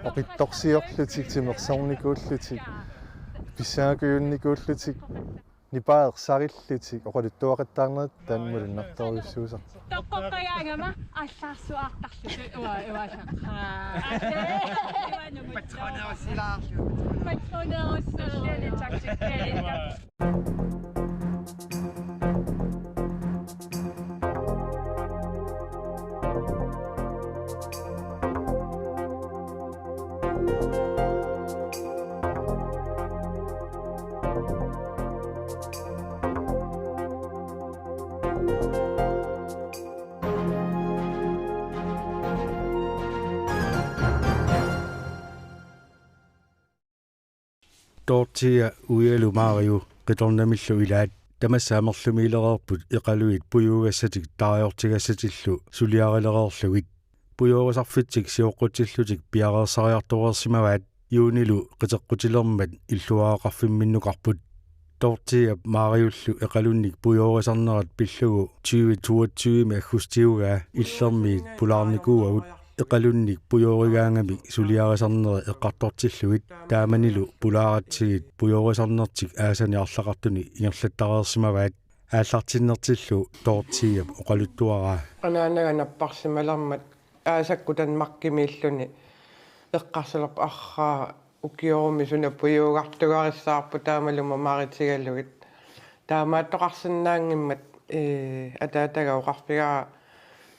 oqitsorsiorlutik, timersornikuullutik, pissangakujunnikuullutik, nipaa ersarillutik, oqaluttuaqattaarnerit taanna malunnartorujussuusarpoq. Toqqoqqagaangama allaarsuaartarlutik. Uaa, uaa, patronerusilaarlugu. Patronerusilaarlugu. Taktikkialinna. Dorthea uialu Mariu qitornamillu ilaat. Tamassa amerlumiilereerput Iqaluit pujuugassatik taariortigassatillu suliarilereerlugit. Pujoorisarfitsik sioqqutsillutik piareersariartoreersimavaat. Juunilu qiteqqutilermat illuaraqarfimminnukarput. Dortheap Mariullu Iqalunnik pujoorisarnerat pillugu tyve toogtyve-mi aggustiugaa Illermiit pulaarnikuuagut. Iqalunnik pujoorigaangamik suliarisarneri eqqartortillugit taamanilu pulaaratsigit pujoorisarnertik aasani arlaqartuni ingerlattareersimavaat. Aallartinnertillu Dortheap oqaluttuaraa. Anaanaga napparsimalermat aasakkut Danmarkimiilluni eqqarsalerpoq: Arraa, ukiorumi suna pujuugartugarissaarpoq, taamalu mamaritigalugit. Taamaattoqarsinnaanngimmat, ee, ataataga oqarfigaa,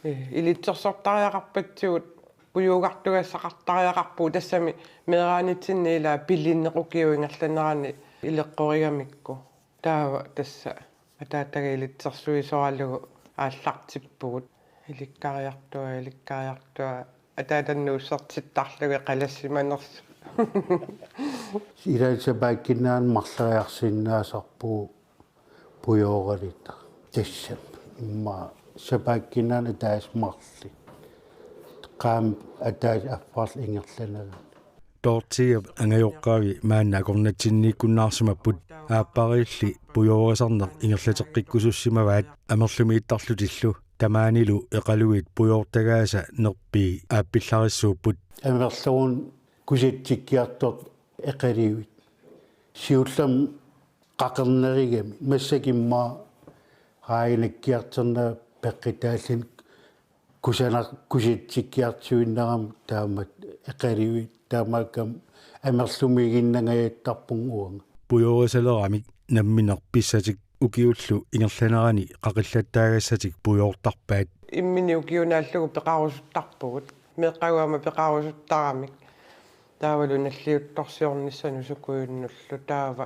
ee, ilitsersortariaqarpatsigut Pujuugartugassaqartariaqarpugut tassami meeraanitsinni ilaa pilinneq ukiup ingerlanerani ileqqorigamikku. Taava tassa ataataga ilitsersuisoralugu aallartippugut. Ilikkariartua, ilikkariartua. Ataatannut ussertittarlugu qalassimanersoq. Ilaa sapaatip akunnerani marloriarsinnaasarpugut pujooraluttoq. Tassami immaqa sapaatip akunnerani ataaseq marluk. Qaammat ataaseq affarlu ingerlanerani. Dorthep angajoqqaavi maanna akornatsinniikkunnaarsimapput. Aappariilli pujoorisarneq ingerlateqqikkusussimavaat amerlumiittarlutillu. Tamaanilu Eqaluit pujoortagaasa nerpii aappillarissuupput. Amerloruni kusatsikkiartortut Eqaluit. Siullermik qaqornerugami massakkut immaqa raajanakkiartornerat peqqutaalluni kusanar-, kusatsikkiartuinnarami taamatut Eqaluit, taamaakkami amerlumiiginnangajattarpunga uanga. Pujoorisalerami nammineq pissatik ukiullu ingerlanerani qaqillattaagassatik pujoortarpaat. Imminut ukiut naallugu peqarusuttarpugut. Meeqqagut aamma peqarusuttaramik. Taavalu nalliuttorsiornissanut sukujunnullu taava.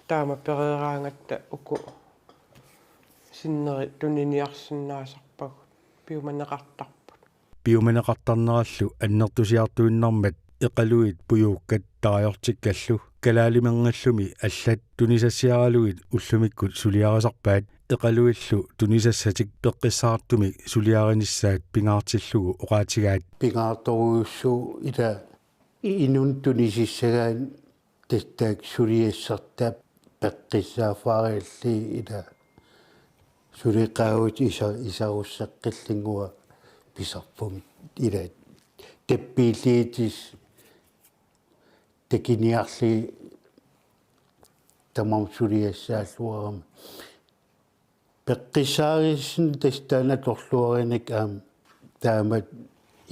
Taama pereeraangatta uku sinneri tuniniarsinnaasarpagut. Piumaneqartarput. Piumaneqartarnerallu annertusiartuinnarmat Eqaluit pujuukkat tarajortikkallu kalaalimanngillumi allat tunisassiaralugit ullumikkut suliarisarpaat. Eqaluillu tunisassatik peqqissaartumik suliarinissaat pingaartillugu oqaatigaat. Pingaartorujussuuvoq ilaa inunnik tunisissagaanni tastaak suliassartaa peqqissaaffaariarlugit ilaa suli qaavatigut isa-, isarusseqqillunga pisarput ilaa tappiilliitis takuniarlugit tamarmik suliassaalluarami. Peqqissaarisinnaasat taanna atorluarinagu aamma taamatut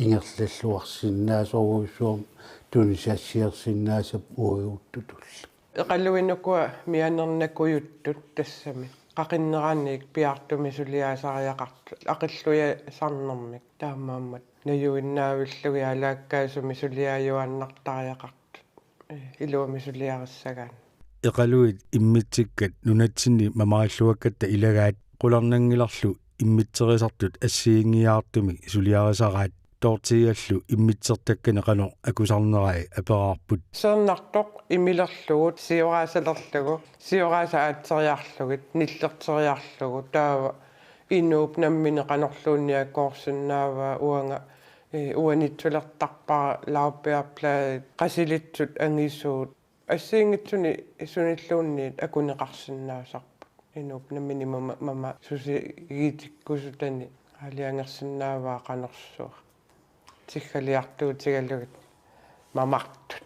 ingerlalluarsinnaasorujussuarmik tunisassiorsinnaasapput uaguttutullu. Eqaluit ukua mianernakujuttut tassami. Qaqinneraniit piaartumik suliaasariaqartut aqillujasarnermik taamaammat najuinnaavillugit alaakkaasumik suliaajuaannartariaqartut. Iluamik suliarissagaanni. Eqaluit immitsikkat nunatsinni mamarilluakkatta ilagaat qularnanngilarlu immitseriisartut assigiinngiiaartumik suliarisaraat. Dortheallu immitsertakkani qanoq akusarnerai aperaarput. Seernartoq imilerlugu, sioraasalerlugu, sioraasat aatseriarlugit, nillerteriarlugu, taava inuup nammineq qanorluunniit akoorsinnaavaa uanga, eh, uanitsulertarpara laurbærblade, qasilitsut angisuut, assigiinngitsuni sunilluunniit akuneqarsinnaasarput. Inuup nammineq mama, mama susigitikkusutani aalajangersinnaavaa qanorsuaq. Tiggaliartuutigalugit mamartut.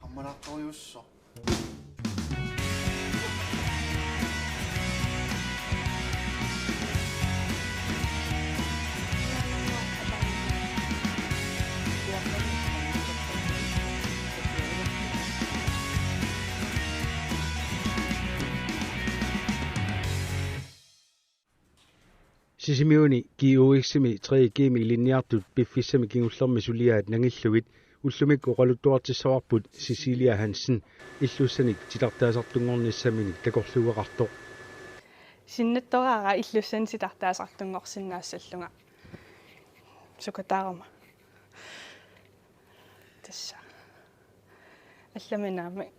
Ammalaqtorujussuaq. Sisimiuni G U X-imi tre G-mi ilinniartut piffissami kingullermi suliaat nangillugit ullumikkut oqaluttuartissavarput Cecilia Hansen illussanik titartaasartunngornissaminik takorluueqartoq. Sinnattoraara illussanik titartaasartunngorsinnaassallunga. Sukataaruma. Tassa. Allamik naamik.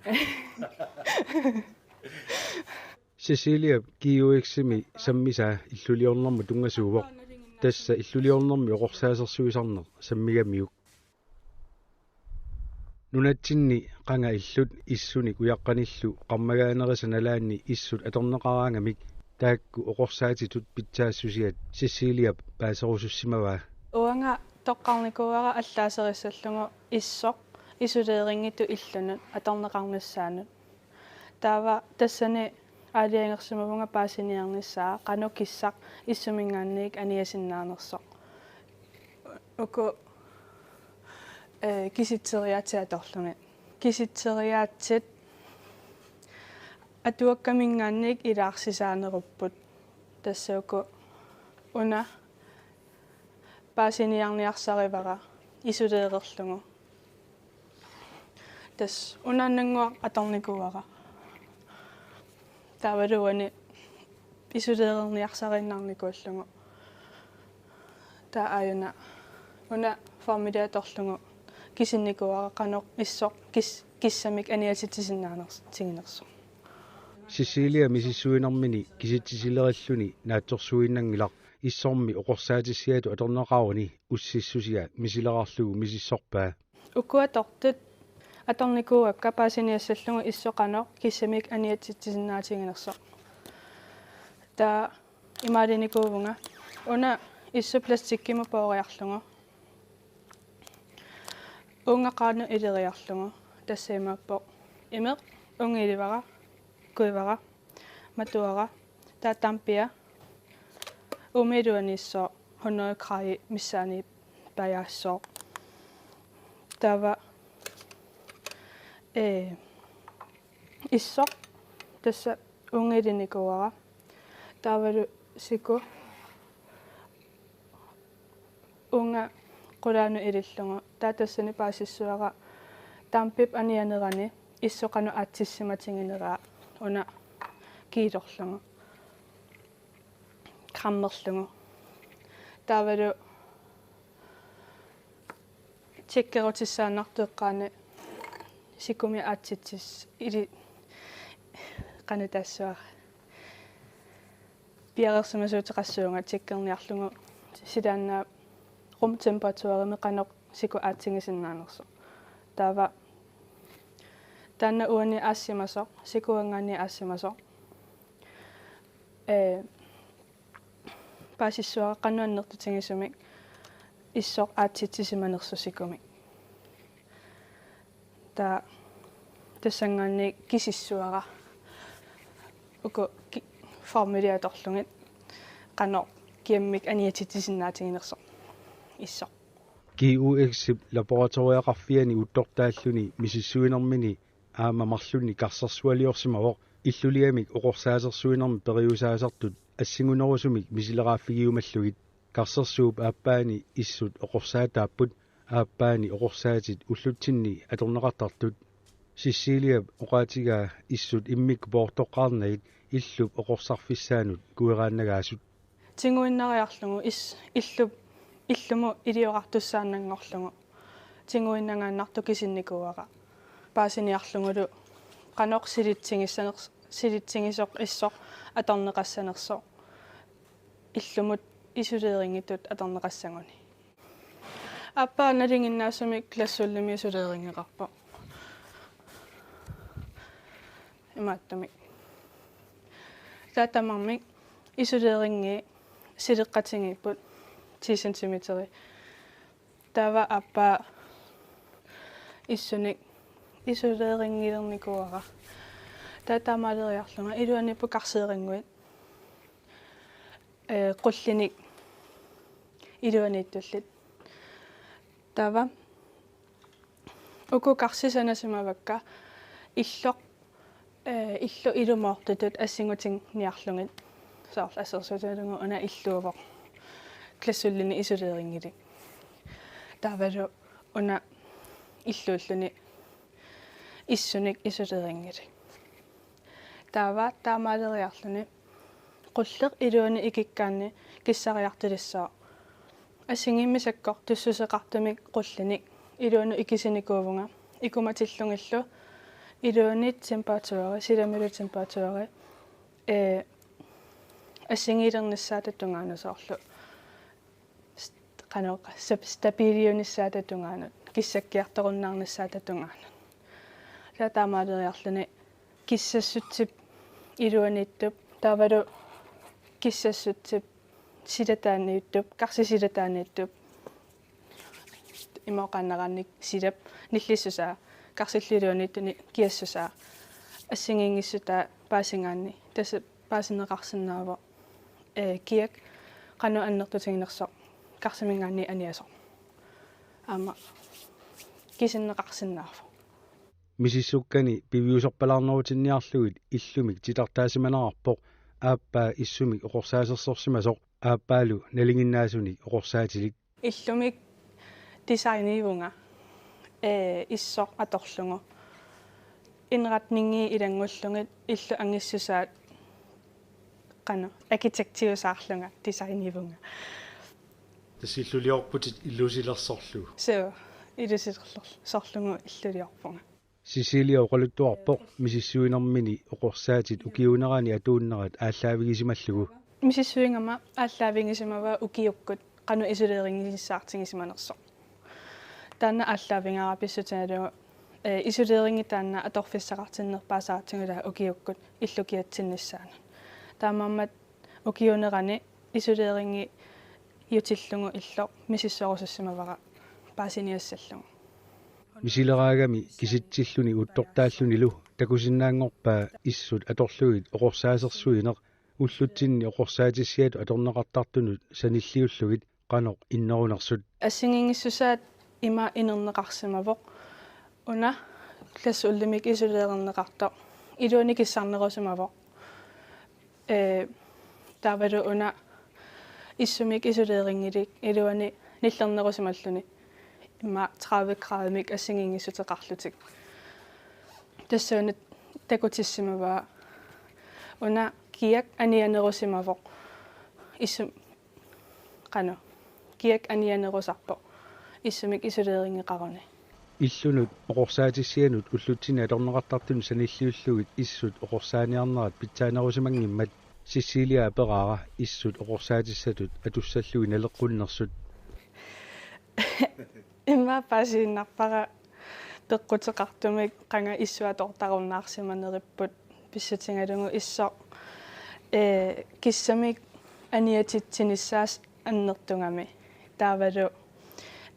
Ceciliap G U X-imi sammisaa illuliornermut tunngasuuvoq. Tassa illuliornermi oqorsaasersuisarneq sammigamiuk. Nunatsinni qanga illut issunik ujaqqanillu qarmagaanerisa nalaanni issut atorneqaraangamik taakku oqorsaatitut pitsaassusiat Ceciliap paaserusussimavaa. Uanga Toqqarnikuuara allaaserissallugu issoq isoleringitut illunut atorneqarnissaanut. Taava tassani aalajangersimavunga paasiniarnissaa qanoq kissaq issuminngaanniit aniasinnaanersoq. Uku, ee, kisitseriaatsit atorlugit. Kisitseriaatsit atuakkaminngaanniit ilaarsisaanerupput. Tassa uku una paasiniarniarsarivara isolererlugu. Tassa unaannannguaq atornikuuara. Taavalu uani isolererniarsariinnarnikuullugu. Taava aajuna una formeli atorlugu kisinnikuuara qanoq issoq kis-, kissamik aniatitsisinnaanersoq. Cecilia misissuinermini kisitsisilerilluni naatsorsuinnanngilaq issormi oqorsaatissiatut atorneqaruni ussissusia misilerarlugu misissorpaa. Uku atortut atornikuuakka paasiniassallugu issoq qanoq kissamik aniatitsisinnaatiginersoq. Taava imaalinikuuvunga una issoq plastikkimut pooriarlugu. Uunga qaanut ileriarlugu. Tassa imaappoq: imeq, uunga ilivara, kuivara, matuara, taava dampia, uuma iluaniissooq hundrede grader missaani pajaassooq. Taava, ee, issoq tassa uunga ilinikuuara. Taavalu siku uunga qulaanut ilillugu. Taava tassani paasissuara dampip anianerani issoq qanoq aatsissimatigineraa una kiilorlugu, grammerlugu. Taavalu tjekkerutissaannartoq eqqaani sikumi aatsitsis-, ili-, qanoq taassavara, piareersimasuuteqassuunga tjekkerniarlugu silaannaa rumtemperaturimi qanoq siku aatsigisinnaanersoq. Taava taanna uani aassimasoq, sikuanngaanniit aassimasoq. Ee, paasissuara qanoq annertutigisumik issoq aatsitsisimanersoq sikumik. Taava tassanngaanniit kisissuara uku ki-, formeli atorlugit qanoq kiammik aniatitsisinnaatiginersoq issoq. G U X-ip laboratoriaqarfiani uuttortaalluni misissuinermini aamma marlunnik karsersualiorsimavoq illuliamik oqorsaasersuinermi periusaasartut assingunerusumik misileraaffigiumallugit. Karsersuup aappaani issut oqorsaataapput, aappaani oqorsaatit ullutsinni atorneqartartut. Ceciliap oqaatigaa issut immikkut poortoqqaarnagit illup oqorsarfissaanut kueraannagaasut. Tiguinnariarlugu is-, illup, illumut iliorartussaannanngorlugu tiguinnangaannartoq kisinnikuuara. Paasiniarlugulu qanoq silitsigissaner-, silitsigisoq issoq atorneqassanersoq illumut isoleringitut atorneqassaguni. Aappaa nalinginnaasumik glasuldimik isoleringeqarpoq. Imaattumik. Taava tamarmik isoleringi sileqqatigiipput ti centimeteri. Taava aappaa issunik isolerinngilernikuuara. Taava taamaaleriarlunga iluaniipput karseerinnguit, ee, qullinik iluaniittullit. Taava uku karsisanasimavakka illoq, ee, illup ilumoortutut assingutinniarlugit. Soorlu assersuutigalugu una illuuvoq, glasuldini isoleringilik. Taavalu una illuulluni issunik isoleringilik. Taava taamaaleriarluni qulleq iluani ikikkaanni kissariartulissaaq. Assigiimmik sakkortussuseqartumik qullinik iluanut ikisinikuuvunga ikumatillugillu iluani temperaturi, silamilu temperaturi, ee, assigiilernissaata tungaanut soorlu st-, qanoq, stab-, stabiliunissaata tungaanut, kissakkiartorunnaarnissaata tungaanut. Taava taamaaleriarluni kissassutsip iluaniittup, taavalu kissassutsip silataaniittup, karsisilataaniittup Ima oqaannaraanni silap nillissusaa, karsilluinnartunik kiassusaa, assigiinngissutaat paasigaanni, tassa paasineqarsinnaavoq, ee, kiak qanoq annertutiginersoq karsiminngaanniit aniasoq. Aamma kisinneqarsinnaavoq. Misissukkani piviusorpalaarnerutinniarlugit illumik titartaasimanerarpoq aappaa issumik oqorsaasersorsimasoq aappaalu nalinginnaasunik oqorsaatilik. Illumik designivunga, ee, issoq atorlugu. Indretningii ilanngullugit illup angissusaat qanoq arkitektiusaarlunga designivunga. Tassa illuliorputit ilusilersorlugu. Suu, ilusilersorlugu illuliorpunga. Cecilia oqaluttuarpoq misissuinermini oqorsaatit ukiuunerani atuunnerat aallaavigisimallugu. Misissuigama aallaavigisimavaa ukiukkut qanoq isoleringinassaatigisimanersoq. Taanna aallaavigaara pissutigalugu, ee, isoleringi taanna atorfissaqartinnerpaasaratsigu ilaa ukiukkut illup kiatsinnissaanut. Taamaammat ukiuunerani isoleringiutillugu illoq misissorusussimavara paasiniassallugu. Misileraagami kisitsilluni uuttortaallunilu takusinnaanngorpaa issut atorlugit oqorsaasersuineq ullutsinni oqorsaatissiatut atorneqartartunut sanilliullugit qanoq innerunersut. Assigiinngissusaat ima inerneqarsimavoq. Una klassi ullumikkut isolererneqartoq iluani kissarnerusimavoq. Ee, taavalu una issumik isoleringilik iluani nillernerusimalluni. Ima tredive gradimik assigiinngissuteqarlutik. Tassuunut takutissimavaa. Una kiak anianerusimavoq. Issum-, qanoq. Kiak anianerusarpoq issumik isoleringeqaruni. Illunut oqorsaatissianut ullutsinni atorneqartartunut sanilliullugit issut oqorsaaniarnerat pitsaanerusimanngimmat Cecilia aperaara issut oqorsaatissatut atussallugit naleqqunnersut. Immaqa paasiinnarpara peqquteqartumik qanga issut atortarunnaarsimaneripput pissutigalugu issoq, ee, kissamik aniatitsinissaat annertugami. Taavalu,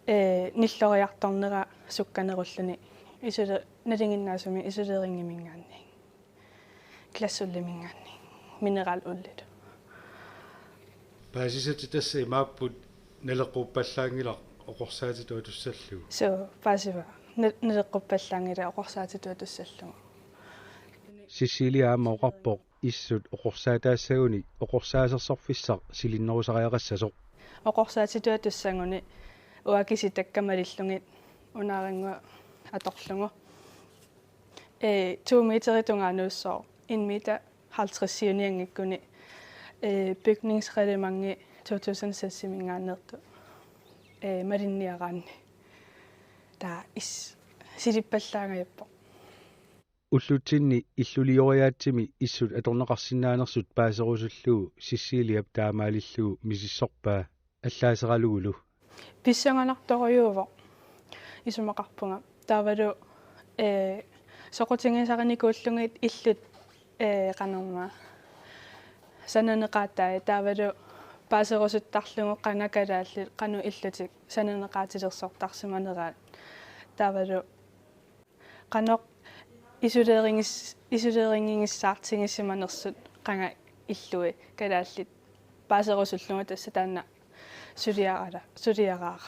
ee, nilloriartornera sukkanerulluni isole-, nalinginnaasumik isoleringiminngaanniit. Klassi ulluminngaanniit. Mineral ullilu. Paasisatit tassa imaapput naleqquppallaanngilaq oqorsaatitut atussallugu. Suu, paasiva. Na-, naleqquppallaanngilaq oqorsaatitut atussallugu. Cecilia aamma oqarpoq issut oqorsaataassagunik oqorsaasersorfissaq silinnerusariaqassasoq. Oqorsaatitut atussaguni uanga kisitakka malillugit unaarannguaq atorlugu. Ee, to meterit tungaanut sooq, en meter halvtreds siunianngikkuni, ee, bygningsreglementii to tusind seks-iminngaanneersoq, ee, malinniaraanni. Taava is-, silippallaangajappoq. Ullutsinni illulioriaatsimi issut atorneqarsinnaanersut paaserusullugu Ceciliap taamaalillugu misissorpaa allaaseralugulu. Pissanganartorujuuvoq isumaqarpunga. Taavalu, ee, soqutigisarinikuullugit illut, ee, qanormaa sananeqaatai taavalu paaserusuttarlugu qanga kalaallit qanoq illutik sananeqaatilersortarsimaneraat. Taavalu qanoq isoleringis-, isoleringigissaartigisimanersut qanga illui kalaallit paaserusullugu tassa taanna suliarala-, suliaraara.